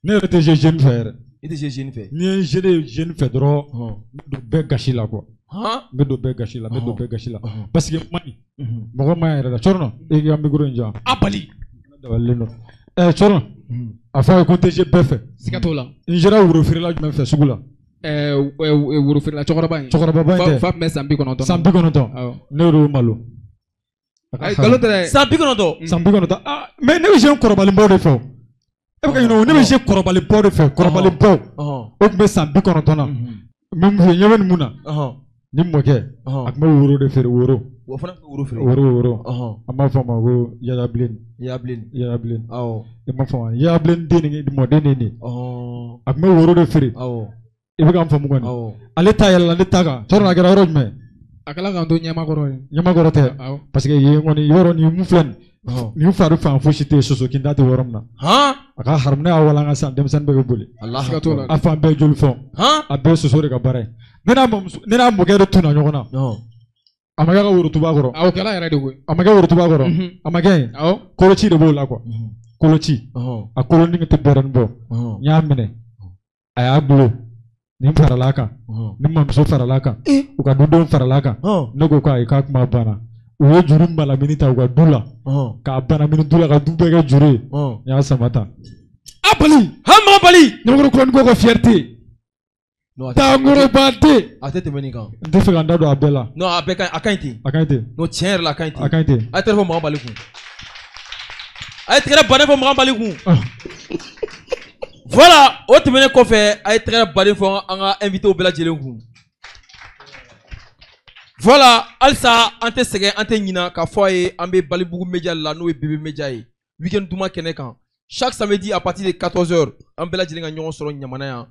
Ne yɛrɛ tɛ jouer jeune fɛ yɛrɛ. I tɛ jouer jeune fɛ. N'i ye jouer jeune fɛ dɔrɔn n bɛ don bɛɛ gasi la quoi. N bɛ don bɛɛ gasi la n bɛ don bɛɛ gasi la parce que man ɲi mɔgɔ man ɲi yɛrɛ la Cɔrɔnɔ e k'i ka micro in jɔ. A bali. Dabalilen don. Cɔrɔnɔ a fɔ a ye ko n tɛ jouer bɛɛ fɛ. Siga t'o la. N sera woro feerela jumɛn fɛ sugu la. Woro feerela cɛkɔrɔba in. Cɛkɔrɔbaba in tɛ. Fa tun bɛ san 90. San 90. Ne yɛrɛ y'o malo. Ayi nkalon tɛ dɛ. San 90. San 90 ah mais ne bɛ jouer kɔrɔbalenbaw de fɛ o. E bɛ ka ɲinɛ o ne bɛ jouer kɔrɔbalenbaw de fɛ kɔrɔbalenbaw. O tun bɛ san 90 na. N bɛ mun fɛ ɲɛ bɛ nin mun na. Ni mɔkɛ a tun bɛ woro de feere woro. O fana tun bɛ woro feere. Woro. An b'a fɔ a ma ko Yaya Bilen. Yaya Bilen. Awɔ. I m'a fɔ Yaya Bilen den ni mɔden de ye nin ye. A tun bɛ woro de feere. Awɔ. I bɛ ka n faamu kɔni. Awɔ. Ale ta yɛlɛla ne ta kan. Cɔrɔnɔ a kɛra yɔrɔ jumɛn? A kɛla k'an to ɲɛmakɔrɔ ye. Ɲɛmakɔrɔ tɛ. Awɔ. Parce que yen kɔni yɔrɔ nin mun filɛ nin ye. Nin fari fan fosi tɛ yen soso kinda tɛ yɔrɔ min na. A ka haramu ne y'a walanka sisan denmisɛnnin bɛɛ bɛ boli. A fan bɛɛ joli fɛnw. A bɛɛ soso de ka baara ye. Ne n'a mɔkɛ de tunna ɲɔgɔn na. A ma kɛ ka worotuba kɔrɔ. Awɔ kɛla yɛrɛ de koyi. A ma kɛ worotuba kɔrɔ. A ma kɛ yen. Koloci de b'o la quoi. Koloci. A koloni tɛ bɔrɛnin bɔ. N y'a minɛ. A y'a bolo. Nin farala kan, ni mamuso farala kan, u ka dudenw farala kan. Ne ko k'ayi, k'a kuma banna. U ye juru malamini ta u ka du la, k'a banamini du la, ka du bɛɛ kɛ juru ye. N y'a sama tan. A Bali, han Makan Bali, Ɲamakɔrɔ kuraninko ka fierté. Tangoroba den. A tɛ tɛmɛ nin kan. N tɛ fɛ ka n da don a bɛɛ la. Non, a bɛɛ ka ɲi, a ka ɲi ten. A ka ɲi ten. Non, tiɲɛ yɛrɛ la, a ka ɲi ten. A ka ɲi ten. A ye tɛgɛrɛ fɔ Makan Bali kun. A ye tɛgɛrɛ baden fɔ Makan Bali kun. Voilà, o tɛmɛnen kɔfɛ, a ye tɛgɛrɛ baden fɔ an ka invité bɛɛ lajɛlen kun. Voilà, halisa an tɛ sɛgɛn, an tɛ ɲina k'a fɔ a ye, an bɛ Balibugu Media la, n'o ye BB Media ye. Weekend duman kɛnɛ kan. Chaque samedi à partir de 14h, an bɛɛ lajɛlen ka ɲɔgɔn sɔrɔ Ɲamana yan.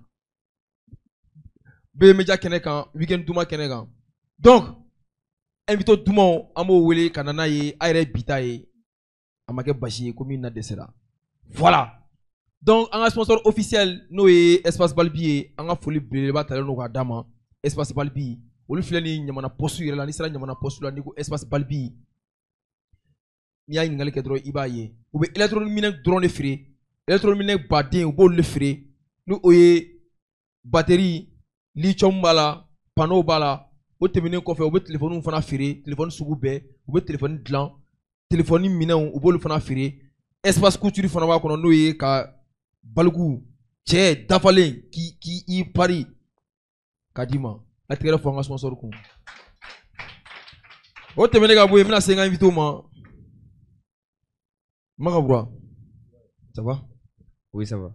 BB Media kɛnɛ kan, weekend duman kɛnɛ kan. Donc, invité dumanw, an b'o wele ka na n'a ye, a yɛrɛ bi ta ye. A ma kɛ basi ye, ko min na dɛsɛra. Voilà. Donc, an ka sponsor officiel, n'o ye Espace Balbi ye, an ka foli belebeleba talen don k'a d'a ma. Espace Balbi, olu filɛ nin Ɲamana poste yɛrɛ la, n'i sera Ɲamana poste la, n'i ko Espace Balbi, n'i y'a ɲininkali kɛ dɔrɔn, i b'a ye. U bɛ électronique minɛn dɔrɔn de feere. Électronique minɛn baden, u b'olu de feere. N'o o ye batterie, lithium b'a la, panneau b'a la. O tɛmɛnen kɔfɛ, u bɛ téléphone fana feere, téléphone sugu bɛɛ, u bɛ téléphone dilan, téléphone minɛnw, u b'olu fana feere. Espace couture fana b'a kɔnɔ, n'o ye ka baliku cɛ dafalen k'i i pari k'a d'i ma. A tɛgɛrɛ fɔ an ka sponsor kun. O tɛmɛnen ka bɔ yen, n bɛna se n ka invité ma. Maka Bura, ça va? Oui, ça va.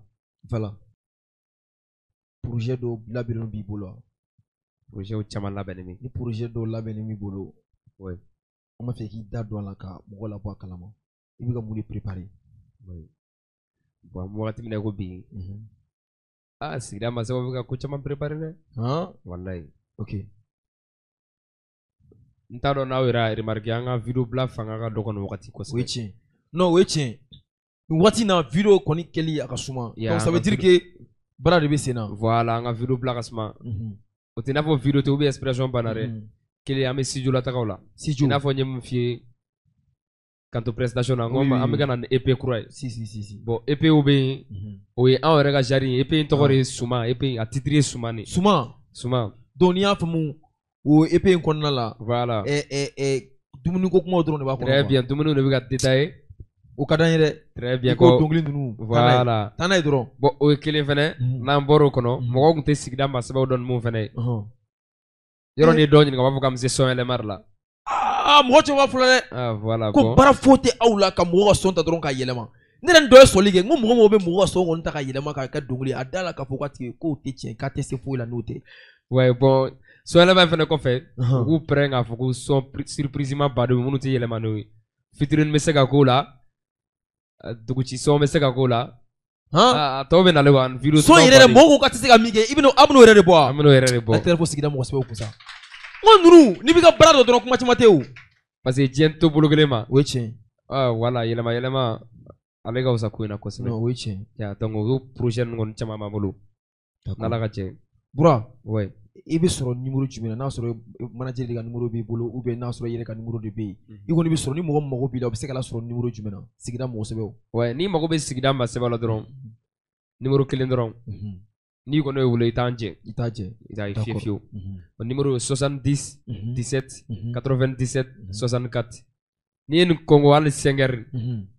Voilà. Projet dɔw labɛnnen b'i bolo wa? Projet caman labɛnnen bɛ. Ni projet dɔw labɛnnen b'i bolo, Oui. an b'a fɛ k'i da don a la ka mɔgɔw labɔ a kalama. I bɛ ka mun de préparer? Oui. Bon, an bɛ wagati min na i ko bi, ah, sigida ma sababu bɛ ka ko caman préparer dɛ. Han? Walayi. Ok. N t'a dɔn n'aw yɛrɛ y'a remarqué, an ka vidéo bila fanga ka dɔgɔ nin wagati kosɛbɛ. O ye tiɲɛ. Non, o ye tiɲɛ. Nin waati in na, vidéo kɔni kɛli a ka suma. Donc ça veut dire que baara de bɛ sen na. Voilà, an ka vidéo bila ka suma. O tɛ i n'a fɔ vidéo tɛ ou bien inspiration banna dɛ. Kelen, an bɛ studio la tagaw la. Studio. I n'a fɔ n ye mun f'i ye kanto présentation na, n ko an bɛ ka na ni EP kura ye. Si si si si. Bon, EP bɛ yen, o ye anw yɛrɛ ka genre ye. EP in tɔgɔ de ye Suma. EP in a titre ye Suma de. Suma. Suma. Donc n'i y'a faamu, o EP in kɔnɔna la. Voilà. Dumuni ko kumaw dɔrɔn de b'a kɔnɔ. Très bien, dumuni de bɛ ka détailler. O ka d'an ye dɛ. Très bien. I ko dɔnkili ninnu. Voilà. Taa n'a ye dɔrɔn. Bon, o ye kelen fɛnɛ, n'an bɔr'o kɔnɔ, mɔgɔw tun tɛ sigida masɛbɛw dɔn ni mun fɛnɛ ye. Yɔrɔ n'i ye dɔw ɲininka, u b'a fɔ k'an bɛ se son yɛlɛma de la. Aa, mɔgɔ caman b'a fɔ dɛ. Ah voilà. Ko baara foyi tɛ aw la ka mɔgɔw ka son ta dɔrɔn k'a yɛlɛma. Ne yɛrɛ ni dɔ ye sɔli kɛ, n ko mɔgɔ mɔgɔ bɛ mɔgɔw ka son kɔni ta k'a yɛlɛma k'a kɛ dɔnkili ye, a da la k'a fɔ k'a tigi k'o tɛ tiɲɛ, k'a tɛ se foyi la n'o tɛ. Ouais, bon, son yɛlɛma in fɛnɛ kɔfɛ, u k'u pɛrɛn k'a fɔ ko son surprise ma baden minnu tɛ yɛlɛma n'o ye. Featuring bɛ se ka k'o la, duguci son bɛ se ka k'o la. Han? A tɔw bɛ nalen wa vidéo. Son yɛrɛ yɛrɛ, mɔgɔw ko k'a tɛ se ka min kɛ, i bɛn'o, a bɛn'o yɛrɛ de bɔ wa? An bɛn'o yɛrɛ de bɔ. A tɛgɛrɛ fɔ sigida mɔgɔ sɛbɛw kun sa. N ko ninnu, n'i b'i ka baara dɔn dɔrɔn, kuma caman tɛ o. Parce que diɲɛ to bolo kelen ma. O ye tiɲɛ. Ah voilà, yɛlɛma yɛlɛma ale ka fisa ko in na kosɛbɛ. Non, o ye tiɲɛ. Ya, donc o projet ninnu kɔni caman b'an bolo. N'Ala ka jɛ. Bura. Ouais. I bɛ sɔrɔ numéro jumɛn na? N'a sɔrɔ manager de ka numéro b'i bolo, ou bien n'a sɔrɔ i yɛrɛ ka numéro de bɛ yen. I kɔni bɛ sɔrɔ, ni mɔgɔ mago b'i la, o bɛ se ka lasɔrɔ numéro jumɛn na? Sigida mɔgɔ sɛbɛw. Ouais, n'i mago bɛ sigida maa sɛbɛw la dɔrɔn, numéro kelen dɔrɔn. N'i kɔni y'o wele, i t'an jɛ. I t'a jɛ. I t'a ye fiyewu fiyewu. O numéro ye 70 17 97 64. N'i ye nin kɔngɔ hali 5 heures,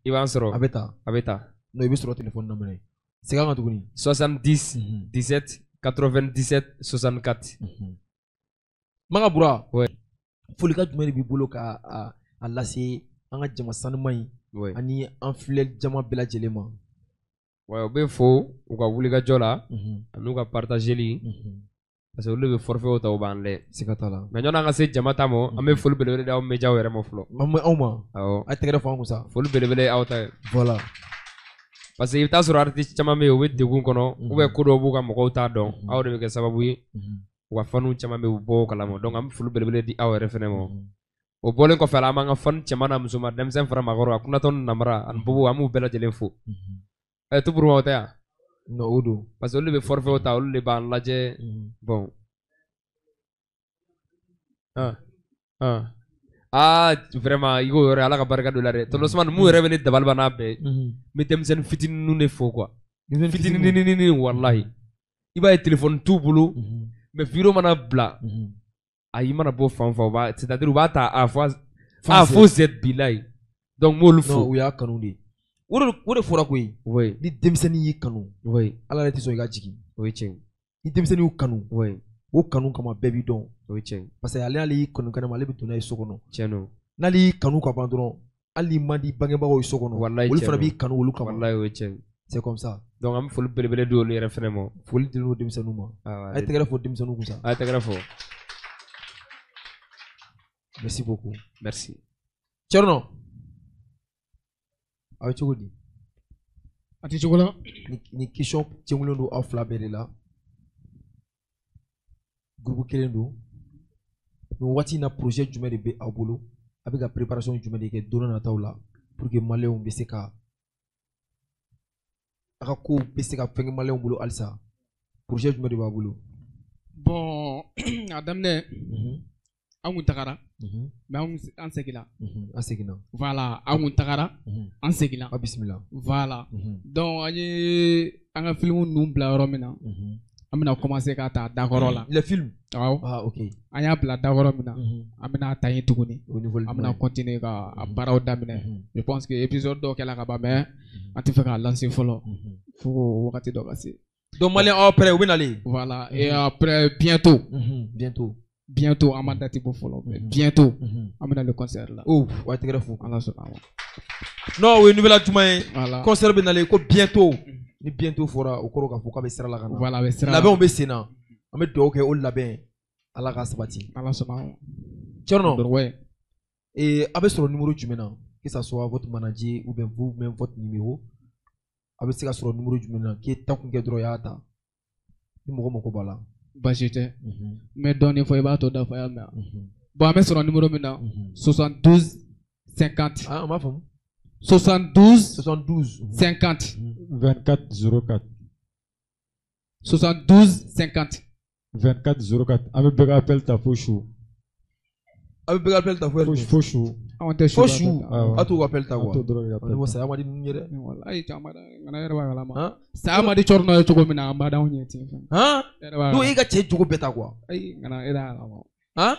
i b'an sɔrɔ. A bɛ taa. A bɛ taa. Non, i bɛ sɔrɔ téléphone na minɛ. Segin an kan tuguni. 70 17 97 64. Maka Bura. Ouais. Folikan jumɛn de b'i bolo ka a lase an ka jama sanuman in ani an filɛ jama bɛɛ lajɛlen ma? Ouais, u bɛ fo u ka wulikajɔ la ani u ka partageli, parce que olu de bɛ forfait ta, u b'an lajɛ. Siga t'a la. Mais ɲɔni an ka se jama ta ma, an bɛ foli belebele d'aw médiaw yɛrɛ ma fɔlɔ. Anw ma. Awɔ. A ye tɛgɛrɛ fɔ an kun sa. Foli belebele aw ta ye. Voilà. Parce que i bɛ taa sɔrɔ artiste caman bɛ yen, u bɛ degun kɔnɔ, ou bien ko dɔw b'u ka mɔgɔw t'a dɔn, aw de bɛ kɛ sababu ye u ka faniw caman bɛ yen, u bɔ o kalama. Donc an bɛ foli belebele di aw yɛrɛ fɛnɛ ma. O bɔlen kɔfɛ a la, an b'an ka fan cɛman n'a musoman, denmisɛn fara maakɔrɔ, a kunnatɔ ni namara ani bobo, an b'u bɛɛ lajɛlen fo. Tuburu o tɛ yan? Non, o don. Parce que olu de bɛ forfait ta, olu de b'an lajɛ. Bon. Ah, vraiment, i k'o yɔrɔ, Ala ka barika don i la dɛ. Tonton Ousmane, mun yɛrɛ bɛ ne dabali ban n'a bɛɛ ye, n bɛ denmisɛnnin fitininw de fo quoi. Fitinininin, walahi. I b'a ye téléphone t'u bolo mais vidéo mana bila ayi mana bɔ fan fan u b'a c'est à dire u b'a ta A fo A fo Z bilayi donc n b'olu fo. Non u y'a kanu de. O de fɔra koyi. Oui. Ni denmisɛnnin y'i kanu. Oui. Ala yɛrɛ tɛ sɔn i ka jigin. O ye tiɲɛ ye. Ni denmisɛnnin y'u kanu. Oui. O kanu kama bɛɛ b'i dɔn. O ye tiɲɛ ye. Parce que ale n'ale y'i kanu kɛnɛma ale bɛ don n'a ye so kɔnɔ. Tiɲɛ don. N'ale y'i kanu ka ban dɔrɔn hali n'i man di bangebagaw ye so kɔnɔ. Walayi olu fana b'i kanu olu kama. Walayi o ye tiɲɛ ye. C'est comme ça. Donc an bɛ foli belebele di olu yɛrɛ fɛnɛ ma. Foli dilen don denmisɛnninw ma. A ye tɛgɛrɛ fɔ denmisɛnninw kun sa. A ye tɛgɛrɛ fɔ. Merci beaucoup. Merci. Thierno. A bɛ cogo di? A tɛ cogo la. Ni question cɛnkulen don aw fila bɛɛ de la. Groupe kelen don. Nin waati in na projet jumɛn de bɛ aw bolo? A bɛ ka préparation jumɛn de kɛ don nataw la pour que maliyɛnw bɛ se ka a ka kow bɛ se ka fɛnkɛ maliyɛnw bolo halisa. Projet jumɛn de b'a bolo? Bon a daminɛ an kun tagara mais an seginna. An seginna. Voilà an kun tagara an seginna. A bisimila. Voilà donc an ye an ka film ninnu bila yɔrɔ min na an bɛna commencer k'a ta dakɔrɔ la. Les films. Awɔ. Ah ok. An y'a bila dakɔrɔ min na an bɛna ta yen tuguni. An bɛna continuer ka a baaraw daminɛ. Je pense que épisode dɔw kɛla ka ban mais an tɛ fɛ k'a lancer fɔlɔ fo wagati dɔ ka se. Donc maliyɛn aw prêt u bɛ nalen. Voilà et après bientôt. Bientôt. Bientôt an ma date bɔ fɔlɔ mais bientôt an bɛna le concert la. Oh wa tɛgɛrɛ fo. Ala sɔnna a ma. Non o ye nouvelle jumɛn ye? Voilà. Concert bɛ nalen ko bientôt. Ni bientôt fɔra o kɔrɔ k'a fɔ k'a bɛ sira la ka na. Voilà a bɛ sira la. Labɛnw bɛ sen na. An bɛ dugawu kɛ o labɛn Ala k'a sabati. Ala sɔnna a ma. Thierno. Ouais. Et a bɛ sɔrɔ numéro jumɛn na? Que ça soit votre manager ou bien vous même votre numéro. A bɛ se ka sɔrɔ numéro jumɛn na? K'i ye ta kun kɛ dɔrɔn i y'a ta. Ni mɔgɔ mako b'a la. Baasi tɛ. N bɛ dɔɔnin fɔ i b'a tɔ dafa y'a mɛn. Bon an bɛ sɔrɔ numéro min na 72 50. Ah an b'a faamu. 72 72 50 24 04 72 50 24 04 an bɛ bɛɛ ka appel ta fo su. A bɛ bɛɛ ka appel ta fo fo su. Anw tɛ su fo su. A t'o appel ta quoi. An t'o dɔrɔn de appel ta. Ne ko saya ma di ninnu ye dɛ. Walayi caman da yɛrɛ b'a kalama. Saya ma di Thierno ye cogo min na an b'a d'anw ɲɛ ten. Han? Donc e ka cɛ jogo bɛɛ ta quoi. Ayi ŋana e t'a kalama. Han?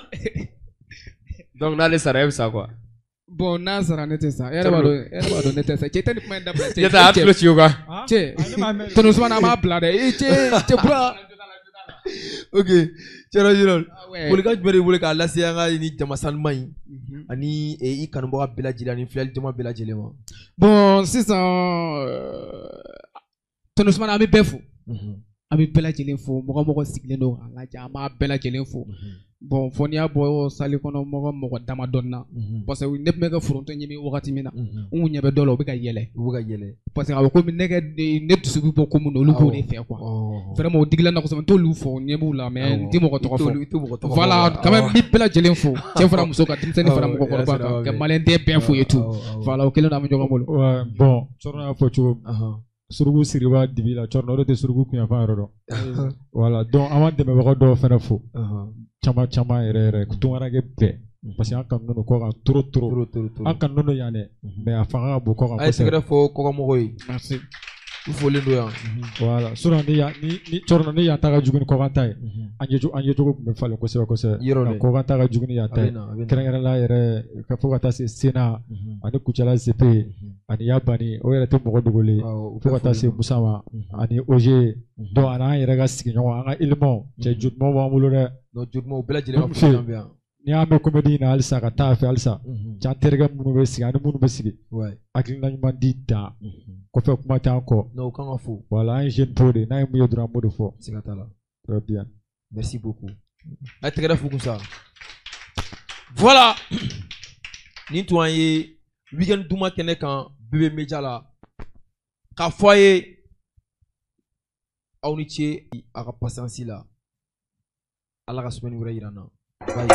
Donc n'ale sara e bɛ sa quoi. Bon n'a sara ne tɛ sa e yɛrɛ b'a dɔn e yɛrɛ b'a dɔn ne tɛ sa cɛ tɛ nin kuma in dabila cɛ. Cɛ a tulo ci o kan. Cɛ tonton Usumana an b'a bila dɛ e cɛ cɛ bura. Ok Thierno Junior folikan jumɛn de b'i bolo k'a lase an ka ni jama sanuman in ani i kanubaga bɛɛ lajɛlen ani filɛli jama bɛɛ lajɛlen ma. Bon sisan tonton Usumana an bɛ bɛɛ fo. An bɛ bɛɛ lajɛlen fo mɔgɔ mɔgɔ sigilen don k'a lajɛ an b'a bɛɛ lajɛlen fo. Bon fo n'i y'a bɔ salle kɔnɔ mɔgɔ mɔgɔ damadɔni na parce que ne tun bɛ ka foronto ɲimi wagati min na n kun ɲɛ bɛ dɔ la u bɛ ka yɛlɛ. U bɛ ka yɛlɛ. Parce que a bɛ komi ne kɛ ne dusu bɛ bɔ ko min na olu b'o de fɛ quoi. Vraiment o digila n na kosɛbɛ n t'olu fɔ ɲɛ b'u la mais n tɛ mɔgɔ tɔgɔ fɔ. Voilà quand même n bɛ bɛɛ lajɛlen fo cɛ fara muso kan denmisɛnnin fara mɔgɔkɔrɔba kan ka maliyɛnden bɛɛ fo et tout. Voilà o kelen don an bɛ ɲɔgɔn bolo. Bon Thierno y'a fɔ cogo min. Suruku siriba dibi la Thierno o de tɛ suruku kunyanfan yɔrɔ dɔn. Voilà donc an b'an dɛmɛbaga dɔw fana fo. Caman caman yɛrɛ yɛrɛ tunkaranke bɛɛ parce que an kanu don kɔ kan trop trop an kanu don yan dɛ mais a fanga ka bon kɔ kan kosɛbɛ. A ye tɛgɛrɛ fɔ kɔkanmɔgɔw ye. Merci. U folen don yan. Voilà sinon ni yan ni Thierno ni yan ta ka jugu ni kɔkan ta ye an yecogo tun bɛ falen kosɛbɛ kosɛbɛ. Nka kɔkan ta ka jugu ni yan ta ye kɛrɛnkɛrɛnnenya la yɛrɛ ka fo ka taa se Sena ani Kucala ZP ani Yabani o yɛrɛ tɛ mɔgɔ dogolen ye fo ka taa se Musa ma ani Oje donc ani an yɛrɛ ka sigiɲɔgɔn an ka élément cɛ jodumaw b'an bolo dɛ. Donc jodumaw bɛɛ lajɛlen ka foli bɛ yan. N'i y'a mɛn comédie in na halisa ka taa a fɛ halisa can terikɛ minnu bɛ sigi ani minnu bɛ sigi hakilina ɲuman di dan kɔfɛ kuma t'an kɔ. Non o kan ka fo. Voilà an ye jeune pro de n'a ye mun ye dɔrɔn an b'o de fɔ. Siga t'a la. Très bien. Merci beaucoup. A ye tɛgɛrɛ fo kun sa. Voilà nin tun an ye weekend duman kɛnɛ kan BB Media la k'a fɔ a ye aw ni ce a ka patience la Ala ka semaine wɛrɛ yira an na. Bye.